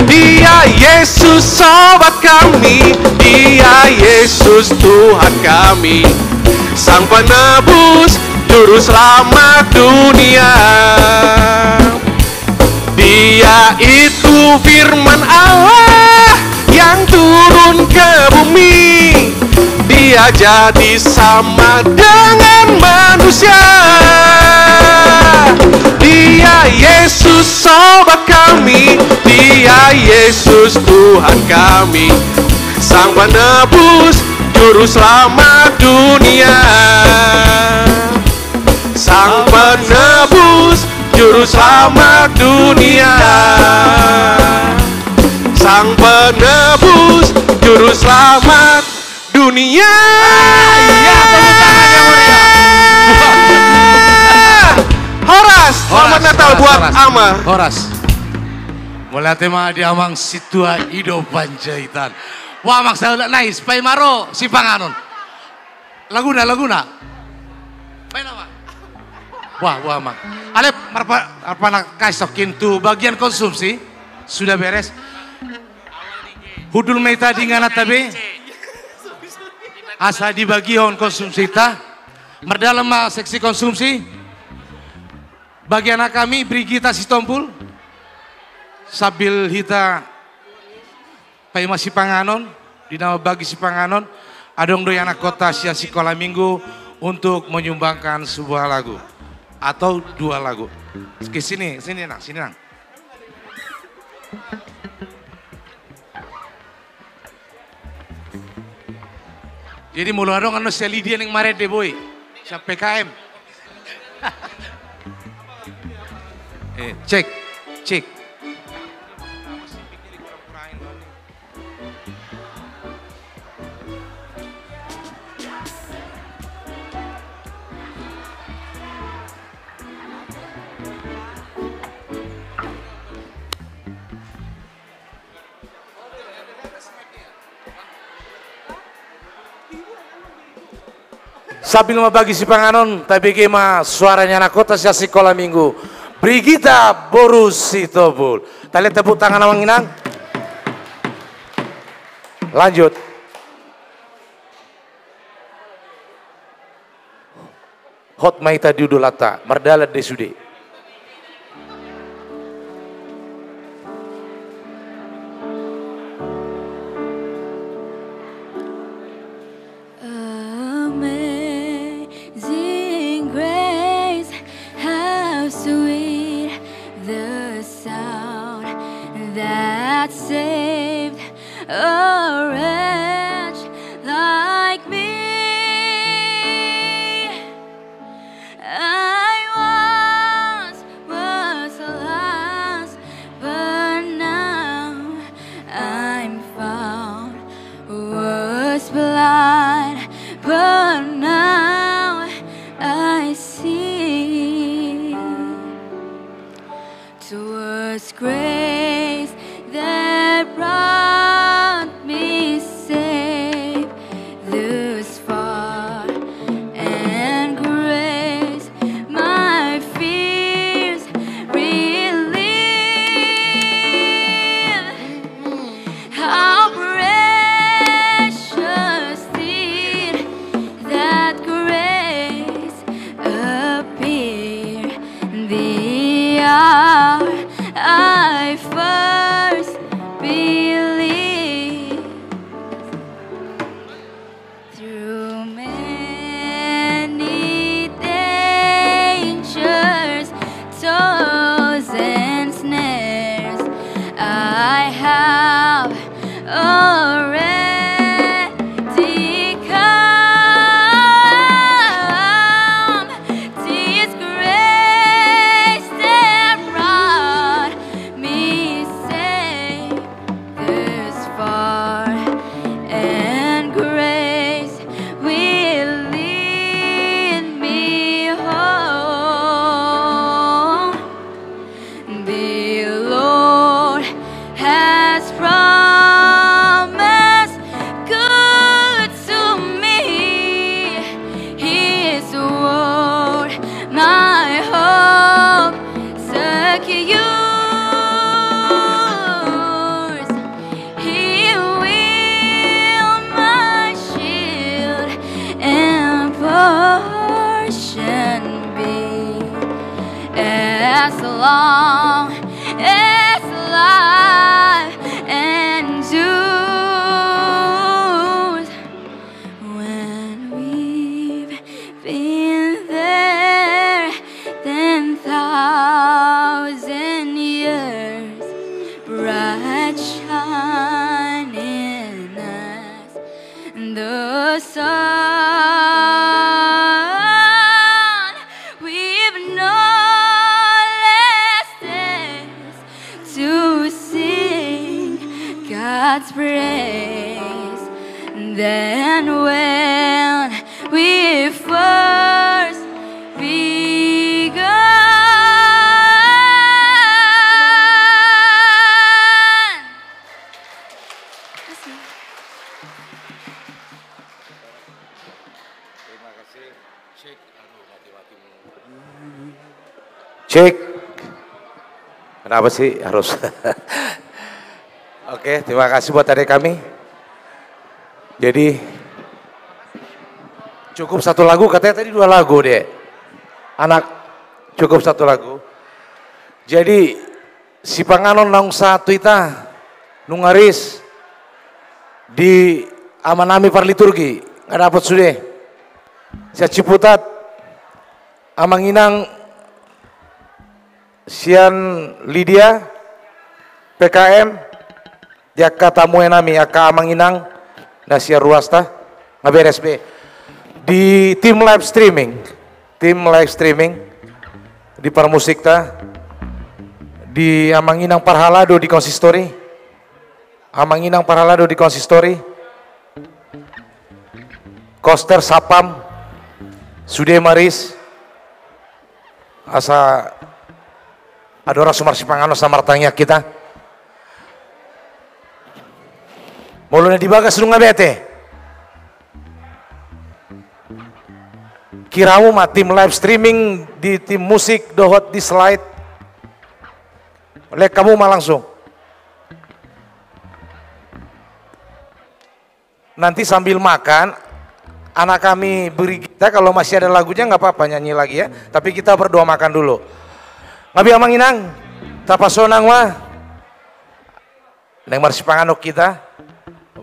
Dia Yesus sobat kami, Dia Yesus Tuhan kami, Sang Penebus, Juru Selamat dunia. Dia itu firman Allah yang turun ke bumi. Dia jadi sama dengan manusia. Dia Yesus sobat kami, Dia Yesus Tuhan kami, Sang Penebus, Juru Selamat dunia. Sang Penebus, Juru Selamat dunia. Sang Penebus, Juru Selamat dunia. Ah, iya, tepuk tangan yang meriah. Horas, selamat Natal buat Ama. Horas. Mauliate ma di Amang Sintua Ido Panjaitan. Wah, Amang, saulak, nice. Paima ro sipanganon. Laguna, laguna. Baen, Amang. Wah, wah, Amang. Alai, marpa-, marpanangkasihon tu bagian konsumsi. Sudah beres. Hundul ma hita di ingananta be. Asa dibagihon konsumsita. Mardalan ma seksi konsumsi. Bagian hami, Brigita Sitompul. Sambil hita paima sipanganon, di na mambagi sipanganon, adong do i anak kota sian sikola minggu untuk menyumbangkan sebuah lagu atau dua lagu. Ke sini, sini, Nang, sini, Nang. Jadi molo adong annon sian Lidia naeng marende, boi. Sian P K M. Eh, cek, cek. Sambil mambagi sipanganon, tabege ma suara ni anak kota sian sikola minggu, Brigita boru Sitompul. Talia tepuk tangan, Amang Inang. Lanjut. Hot ma hita di udolanta, mardalan do i sude. Amazing grace, how sweet the sound that saved A wretch like me, I once was lost, but now I'm found. Was blind, but now I see. 'Twas grace that brought me safe thus far, and grace my fears relieved. How precious did that grace appear the hour I first believed. Through many dangers, toils and snares, I have already come. 'Tis grace that brought me safe thus far, and grace will lead me home. The Lord has promised good to me. His word my hope secures. He will my shield and portion be, as long as life endures. When we've been there ten thousand years, bright shining as the sun, we've no less days to sing God's praise than when we first began. Terima kasih. Cek. Aduh, mati-mati mulu. Cek. Kenapa sih harus? Oke, terima kasih buat adik kami. Jadi, cukup satu lagu, katanya tadi dua lagu deh. Anak, cukup satu lagu. Jadi, sipanganon naung sahat tu hita, nunga ris di amanami parliturgi, nga dapot sude. Sian Ciputat, Amang Inang sian Lydia, P K M, di angka tamuenami, angka Amang Inang na sian ruasta, nga beres be. Di tim live streaming, tim live streaming, di parmusikta, di Amang Inang parhalado di konsistori, Amang Inang parhalado di konsistori, koster, satpam, sude ma ris, asa andorang so marsipanganon asa martangiang hita. Molo na di bagas nunga bete, kiramu ma tim live streaming di tim musik dohot di slide. Lek hamu ma langsung. Nanti sambil makan, anak kami Brigita, kalau masih ada lagunya nggak apa-apa nyanyi lagi ya. Tapi kita berdoa makan dulu. Nga be Amang Inang, tapasonang ma. Naeng marsipanganon hita,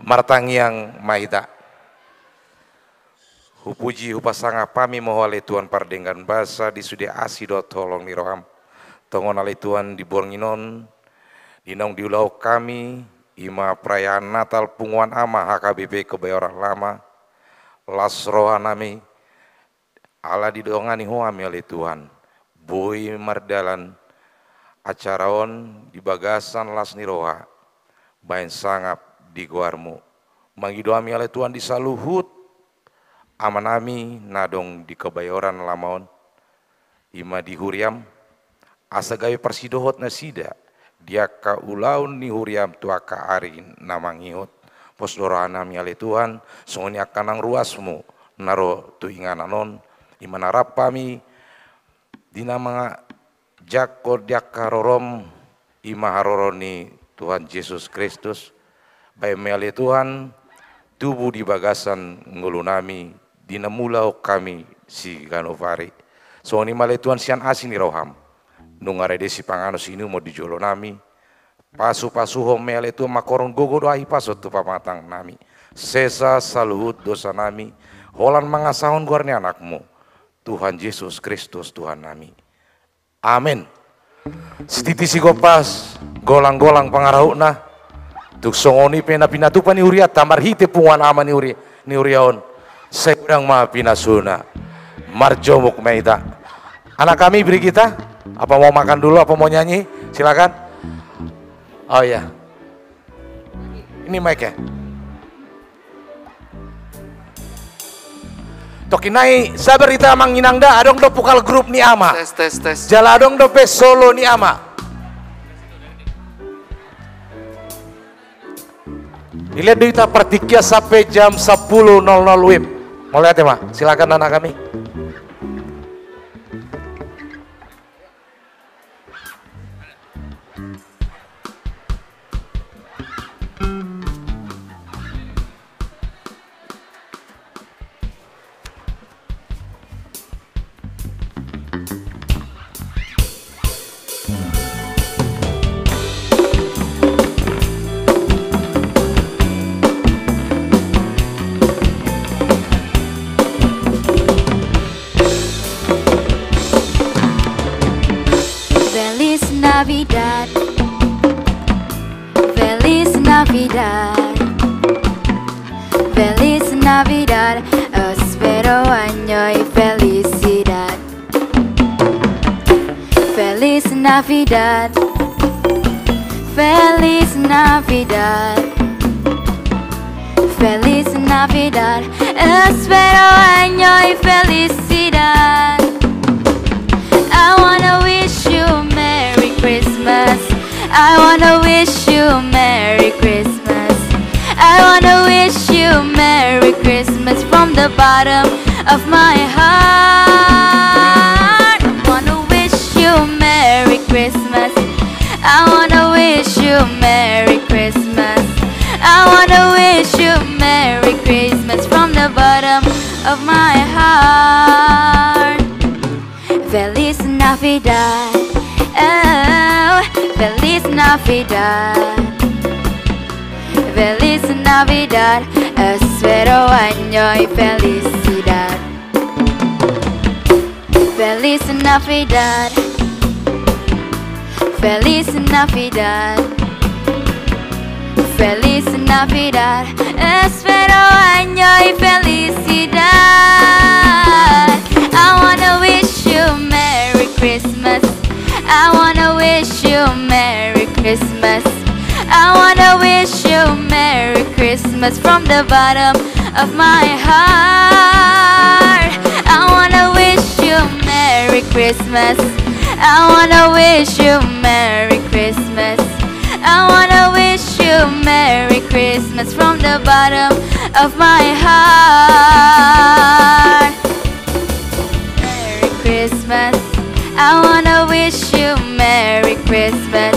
martangiang ma hita. Hupuji, hupasangap hami ma Ho ale Tuhan pardenggan basa di sude asi dohot holong ni roham. Tongon ale Tuhan di borngin on, di naung diulahon hami, i ma perayaan Natal Punguan Ama H K B P Kebayoran Lama, las rohanami, ala didongani Ho hami ale Tuhan, boi mardalan acara on di bagasan las ni roha, bahen sangap di goarMu. Mangido hami ale Tuhan di saluhut amanami na adong di Kebayoran Lama on, i ma di huriaM, asa gabe parsidohot nasida di angka ulaon ni huriaM tu angka ari na mangihut. Pos do rohanami ale Tuhan, songon i angka nang ruasMu na ro tu inganan on, i ma na rap hami di na mangajak di angka roroM, i ma haroro ni Tuhan Jesus Kristus. Bahen ma i ale Tuhan, tubu di bagasan ngolunami di na mulaon hami siganup ari. Songon i ma ale Tuhan sian asi ni rohaM, nunga rade sipanganon siinumon di jolonami. Pasupasuhon ma i ale Tuhan, mangkorhon gogo dohot hahipason tu pamatangnami. Sesa saluhut dosanami, holan mangasahon goar ni AnakMu, Tuhan Jesus Kristus Tuhannami. Amen. Sititi sigompas, golang-golang pangarahutna. Tung songon i pe na pinatupa ni hurianta marhite punguan ama ni huri-, ni huria on, sai godang ma pinasuna. Marjomuk ma hita. Anak kami Brigita, apa mau makan dulu, apa mau nyanyi? Silakan. Oh iya. Ini mic-nya. Tokinai, sabar hita amang inang da, adong do vokal grup ni ama. Tes, tes, tes. Jala adong dope solo ni ama. Dilehon do hita partingkian sampe jam sampulu nol nol W I B. Mauliate ma, silakan anak kami. Feliz Navidad. Feliz Navidad. Feliz Navidad. Espero año y felicidad. Feliz Navidad. Feliz Navidad. Feliz Navidad. Espero año y felicidad. I wanna wish you Merry Christmas. I wanna wish you Merry Christmas. I wanna wish you Merry Christmas from the bottom of my heart. I wanna wish you Merry Christmas. I wanna wish you Merry Christmas. I wanna wish you Merry Christmas from the bottom of my heart. Feliz Navidad. Oh, Feliz Navidad. Feliz Navidad. Espero año y felicidad. Feliz Navidad. Feliz Navidad. Feliz Navidad. Espero año y felicidad. I wanna wish you Merry Christmas. I wanna wish you Merry Christmas. I wanna wish you Merry Christmas from the bottom of my heart. I wanna wish you Merry Christmas. I wanna wish you Merry Christmas. I wanna wish you Merry Christmas from the bottom of my heart. Merry Christmas. I wanna wish you Merry Christmas.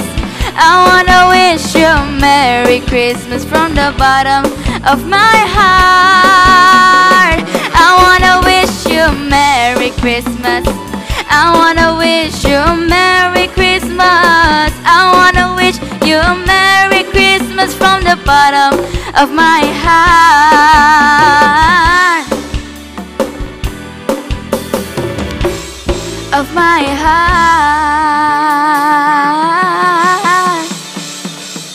I wanna wish you Merry Christmas from the bottom of my heart. I wanna wish you Merry Christmas. I wanna wish you Merry Christmas. I wanna wish you Merry Christmas from the bottom of my heart. Of my heart.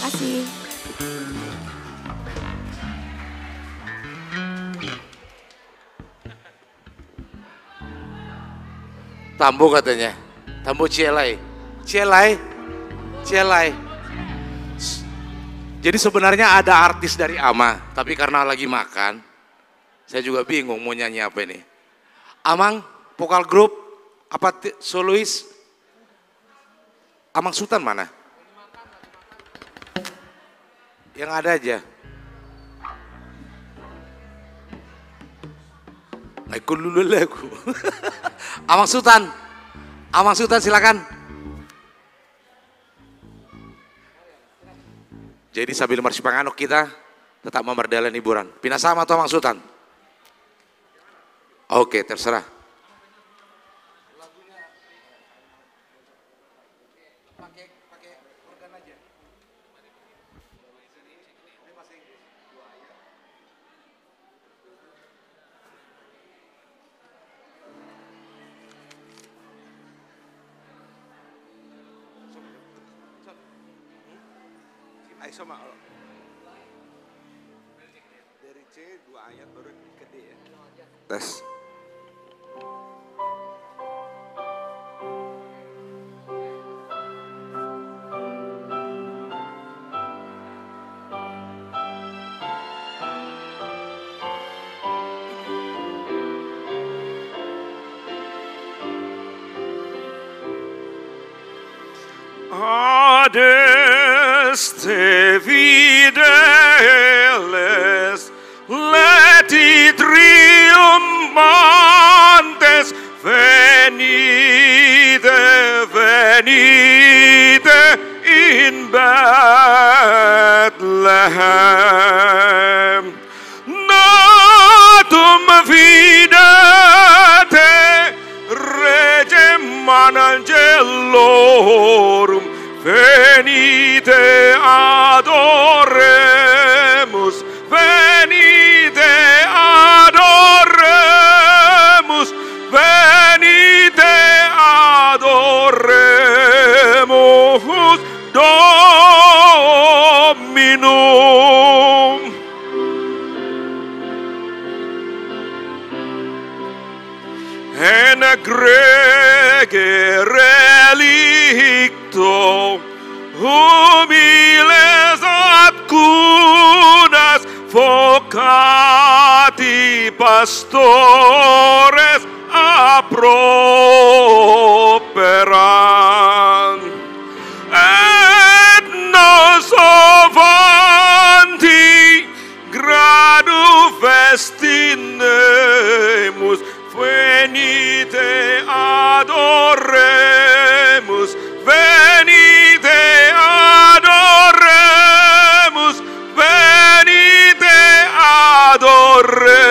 Asik. Tambo katanya. Tambo cielai. Cielai. Cielai. S-, jadi sebenarnya ada artis dari Ama, tapi karena lagi makan, saya juga bingung mau nyanyi apa ini. Amang, vokal grup, apa ti-, solois? Amang Sutan mana? Yang ada aja. Nggak ikut dulu lagu. Amang Sutan. Amang Sutan, silakan. Jadi sambil marsipanganon kita tetap mamardalani hiburan. Pina sama tu Amang Sutan. Oke, terserah. Ai, sama. Dari C dua ayat baru ke D ya. Tes. Adeste fideles Laeti triumphantes, venite, venite in Betlehem. Natum fidate regem angelorum, venite adoremus, venite adoremus, venite adoremus Dominum. En egrege relicto, humiles ad cunas vocati pastores a properant. Et nos ofendi gradu festinemus, venite adoremus, venite adoremus, venite adoremus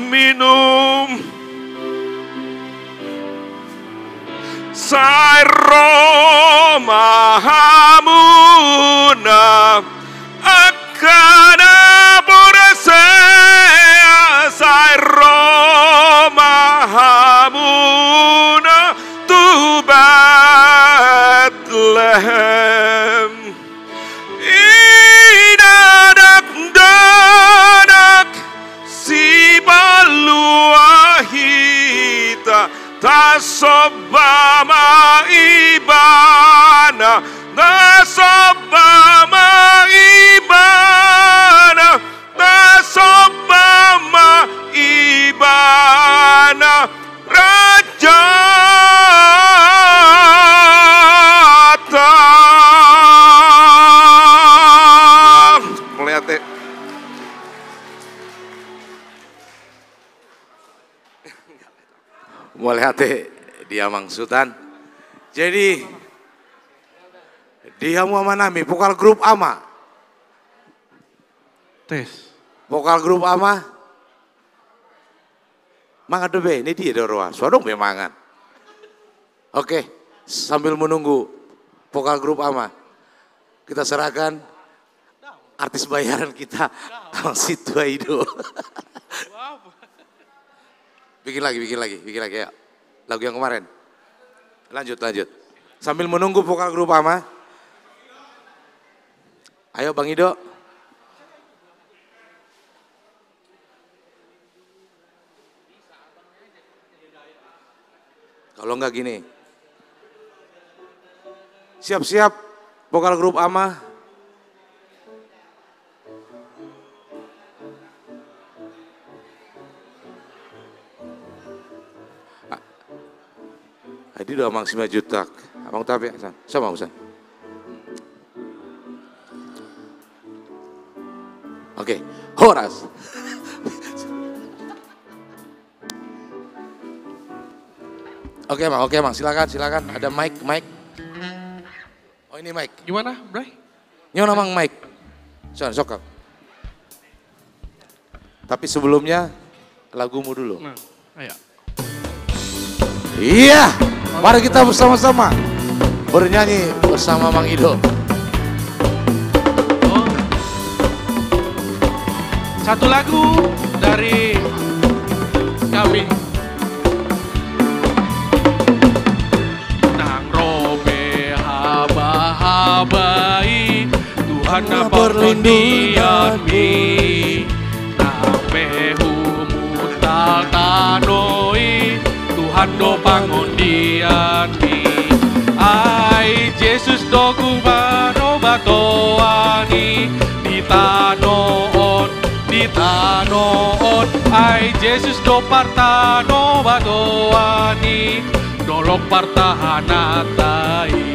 Dominum. Sai ro ma hamuna angka na porsea, sai ro ma hamuna tu Betlehem. Inadakdanak sipalua hita, tasomba ma Ibana, tasomba ma Ibana, tasomba ma Ibana. Raja ta. Mauliate. Mauliate di Amang Sutan. Jadi, di hamu amanami, vokal grup Ama. Tes. Vokal grup Ama. Mangan dope, ini dia do roa. So adong be mangan. Oke, sambil menunggu vokal grup Ama, kita serahkan artis bayaran kita, Amang Situ Aido. Bikin lagi, bikin lagi, bikin lagi ya. Lagu yang kemarin. Lanjut, lanjut. Sambil menunggu vokal grup Ama. Ayo Bang Ido. Kalau enggak gini. Siap-siap, vokal grup Ama. Ah, ini udah Amang Simanjuntak. Amang tapi, San. Sama, San. Oke, horas. Oke, Mang, oke, Mang, silakan, silakan. Ada mic, mic. Oh, ini mic. Gimana, Bray? Nyo, Amang, mic. Son, sokap. Tapi sebelumnya, lagumu dulu. Nah, ayo. Iya, mari kita bersama-sama bernyanyi bersama Mang Ido. Oh. Satu lagu dari kami. Nang ro pe haba-haba i, Tuhan na parlindunganmi. Nang pe humuntal tano i, Tuhan do pangondianmi. Ai Jesus do huparobatoan i di tano on, di tano on. Ai Jesus do partanobatoan i, dolok partahananta i.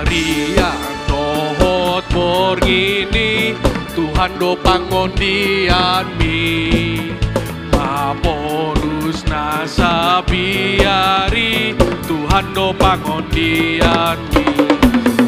Arian dohot borngin i, Tuhan do pangondianmi. Maporus na sabiar i, Tuhan do pangondianmi.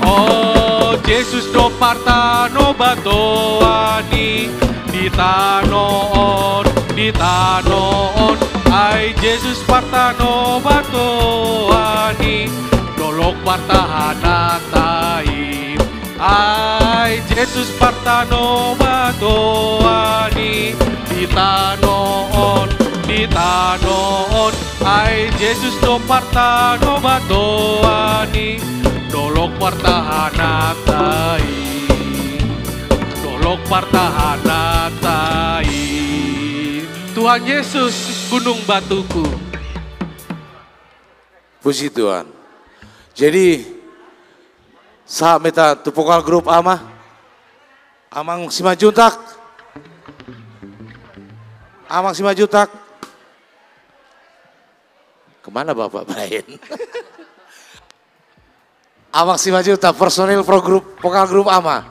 O Jesus do partanobatoan i di tano on, di tano on. Ai Jesus partanobatoan i, dolok partahananta i. Ai Jesus partanobatoan i di tano on, di tano on. Ai Jesus do partanobatoan i, dolok partahananta i, dolok partahananta i. Tuhan Yesus gunung batuku. Puji Tuhan. Jadi, sahat ma hita tu vokal grup Ama. Amang Simanjuntak. Amang Simanjuntak. Kemana Bapak Brian? Amang Simanjuntak, personil pro grup, vokal grup Ama.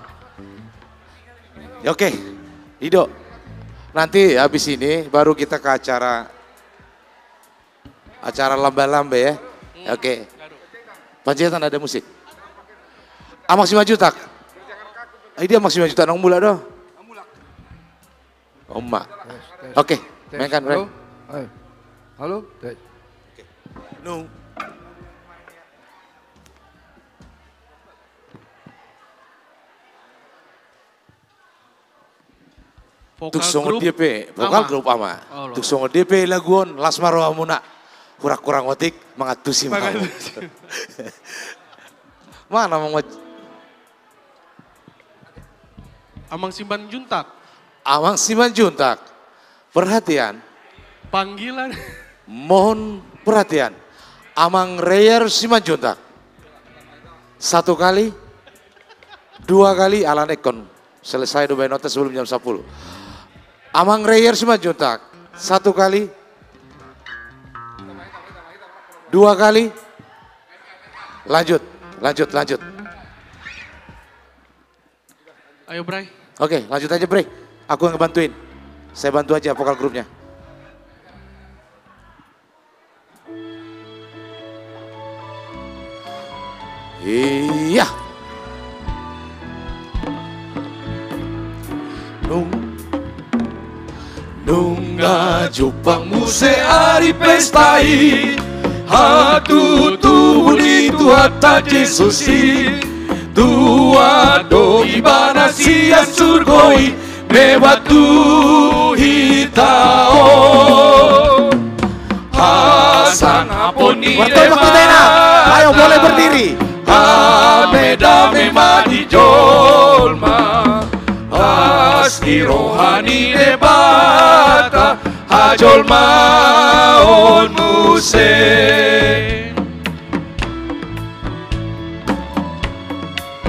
Ya, oke. Ido. Nanti habis ini baru kita ke acara Acara lambe-lambe ya. Hmm. Oke. Panjaitan ada musik. Amang Simanjuntak. Ai dia Amang Simanjuntak nang mulak do. Oma. Tes, tes. Oke, tes. Mainkan, Bre. Halo? Hai. Halo? Tes. Oke. Nung. Tung songon dia pe, vokal grup Ama. Tung songon dia pe lagu on, las ma rohamuna. Hurang-hurang otik, mangantusi ma hamu. Mangantusi. Mana Amang Maj-, Amang Simanjuntak. Amang Simanjuntak. Perhatian. Panggilan. Mohon perhatian. Amang Reyer Simanjuntak. Satu kali, dua kali, alana ingkon selesai do bahenonta sebelum jam sepuluh. Amang Reyer Simanjuntak, satu kali, dua kali, lanjut, lanjut, lanjut. Ayo, Bray. Oke, lanjut aja, Bray. Aku yang bantuin. Saya bantu aja vokal grupnya. Iya. Nung, nunga jumpang muse ari pesta i, hatutubu ni Tuhanta Jesus i, tuat do Ibana sian surgo i, Debata tu hita on. Hasangapon ni Debata. Ayo, boleh berdiri. Dame-dame ma di jolma. Las ni roha ni Debata hajolmaon muse.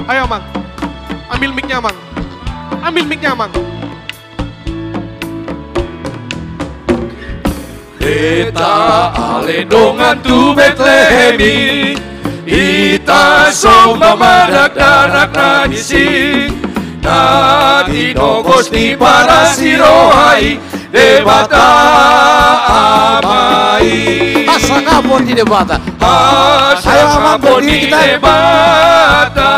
Ayo, Amang. Ambil mic-nya, Amang. Ambil mic-nya, Amang. Hita ale dongan tu Betlehem i, hita somba ma dakdanak na nising, na tinogos ni paras ni roha i, Debata Ama i. Hasangapon ni Debata. Hasangapon ni Debata.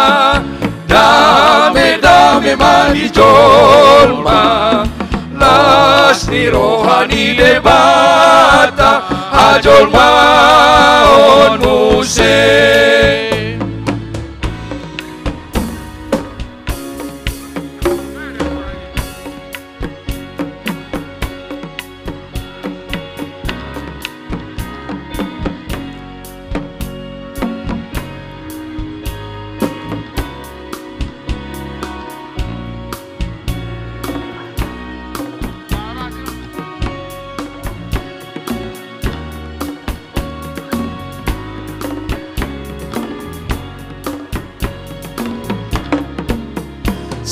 Dame-dame ma di jolma. Las ni roha ni Debata hajolmaon muse.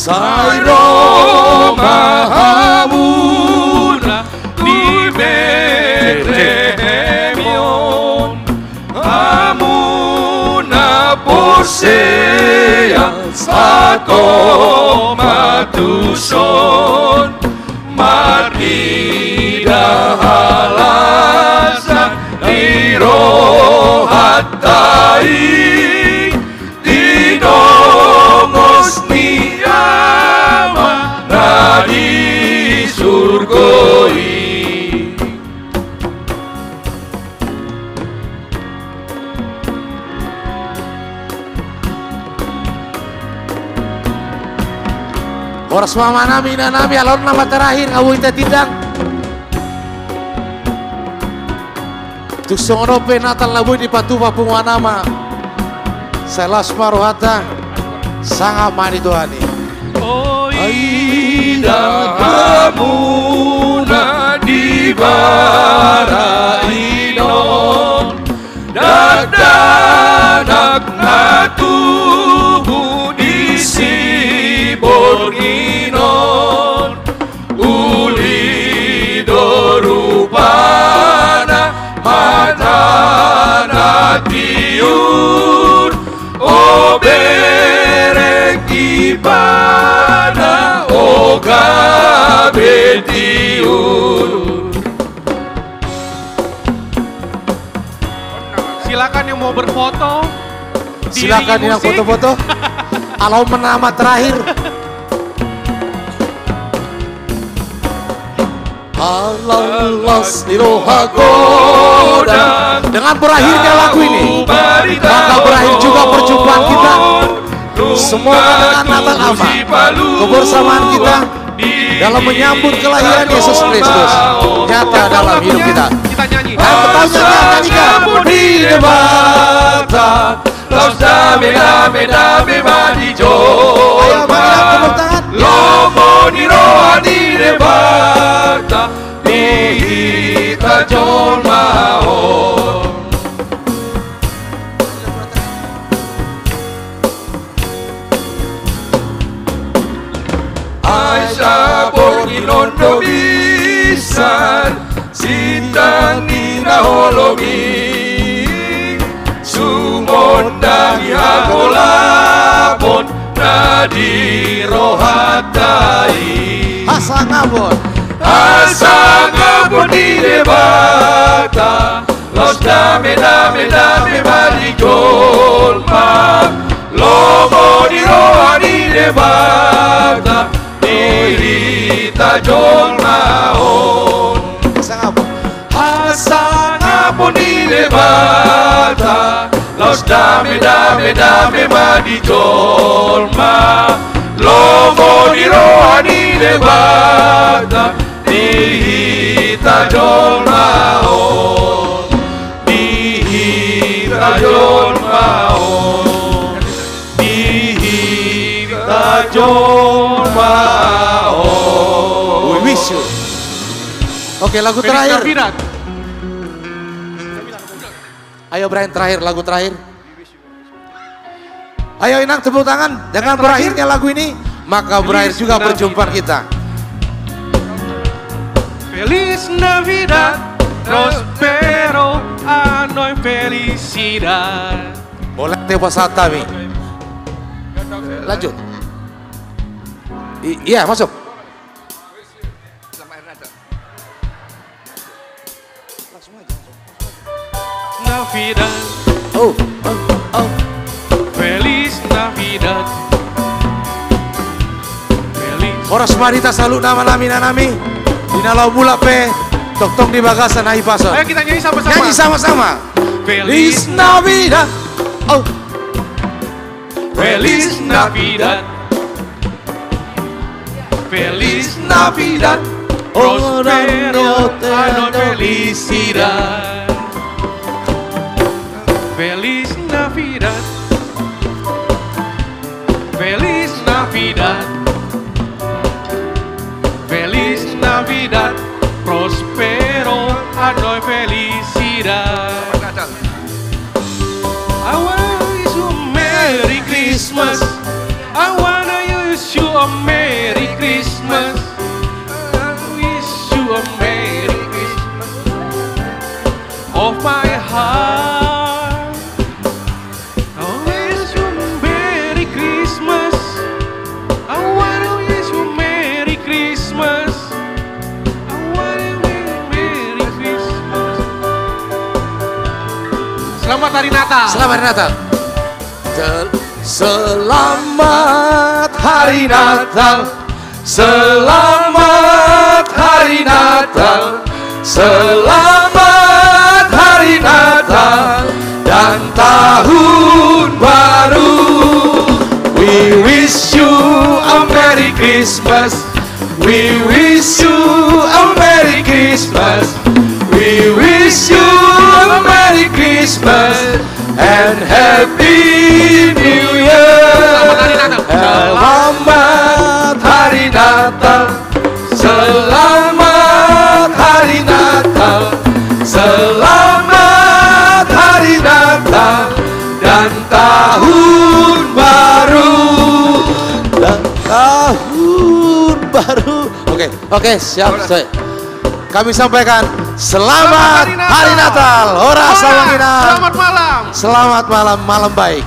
Sai ro ma hamuna di Betlehem on, hamuna porsea sahat ma tuson, marnida halasan ni rohanta i, tinongos ni Ama na di surgo i. Horas ma amanami, inanami, ala on nama terakhir, nga boi tatindang. Tung songon on pe Natal na boi dipatupa punguan Ama. Sai las ma rohanta, sangap ma di Tuhan i. Oi, ida hamuna di bara i on, dakdanak na tubu di siborngin on. Uli do rupana, hatana tiur, o bereng ibana, o gabe tiur. Silakan yang mau berfoto. Silakan yang foto-foto. Ala on ma nama terakhir. Ala las ni roha godang. Dengan berakhirnya lagu ini, maka berakhir juga perjumpaan kita. Semoga dengan Natal Ama, kebersamaan kita dalam menyambut kelahiran Yesus Kristus nyata dalam hidup kita. Kita nyanyi. Yang bertanya, nyanyikan. Di Debata, laos dame, dame, dame ma di jolma. Ayo, Bang, tepuk tangan. Lomo ni roha ni Debata di hita jolma on. Ai saborngin on do misan sintang ni na holom i, sumondangi hagolapon na di rohanta i. Hasangapon. Hasangapon ni Debata, laos dame, dame, dame ma di jolma. Lomo ni roha ni Debata di hita jolma on. Hasangapon. Hasangapon ni Debata, laos dame, dame, dame ma di jolma. Lomo ni roha ni Debata di hita jolma on, di hita jolma on, di hita jolma on. We wish you. Oke, lagu terakhir. Ayo, Brian, terakhir, lagu terakhir. Ayo, Inang, tepuk tangan. Dengan berakhirnya lagu ini, maka berakhir juga perjumpaan kita. Feliz Navidad, próspero ano y felicidad. Boleh te pasahat kami. Lanjut. I- iya, masuk. Navidad. Oh, oh, oh. Feliz Navidad. Feliz. Horas ma di hita saluhutna, amanami, inanami. Di na laho mulak pe, tongtong di bagasan na hipason. Ayo kita nyanyi sama-sama. Nyanyi sama-sama. Feliz Navidad. Oh. Feliz Navidad. Feliz Navidad, próspero ano y felicidad. Feliz Navidad. Feliz Navidad. Feliz Navidad, próspero ano y felicidad. I wanna wish you a Merry Christmas. I wanna wish you a Merry Christmas. I wish you a Merry Christmas of my heart. I wish you a Merry Christmas. I wanna wish you a Merry Christmas. I wanna wish you a Merry Christmas. Selamat Hari Natal. Selamat Hari Natal. Sel- Selamat Hari Natal. Selamat Hari Natal, selamat Hari Natal dan Tahun Baru. We wish you a Merry Christmas. We wish you a Merry Christmas. We wish you a Merry Christmas. And Happy New Year. Selamat Hari Natal. Selamat Hari Natal. Selamat Hari Natal. Selamat Hari Natal dan Tahun Baru. Dan Tahun Baru. Oke, oke, siap. Horas. Kami sampaikan selamat Hari Natal. Horas, Amang Inang. Selamat malam. Selamat malam, malam baik.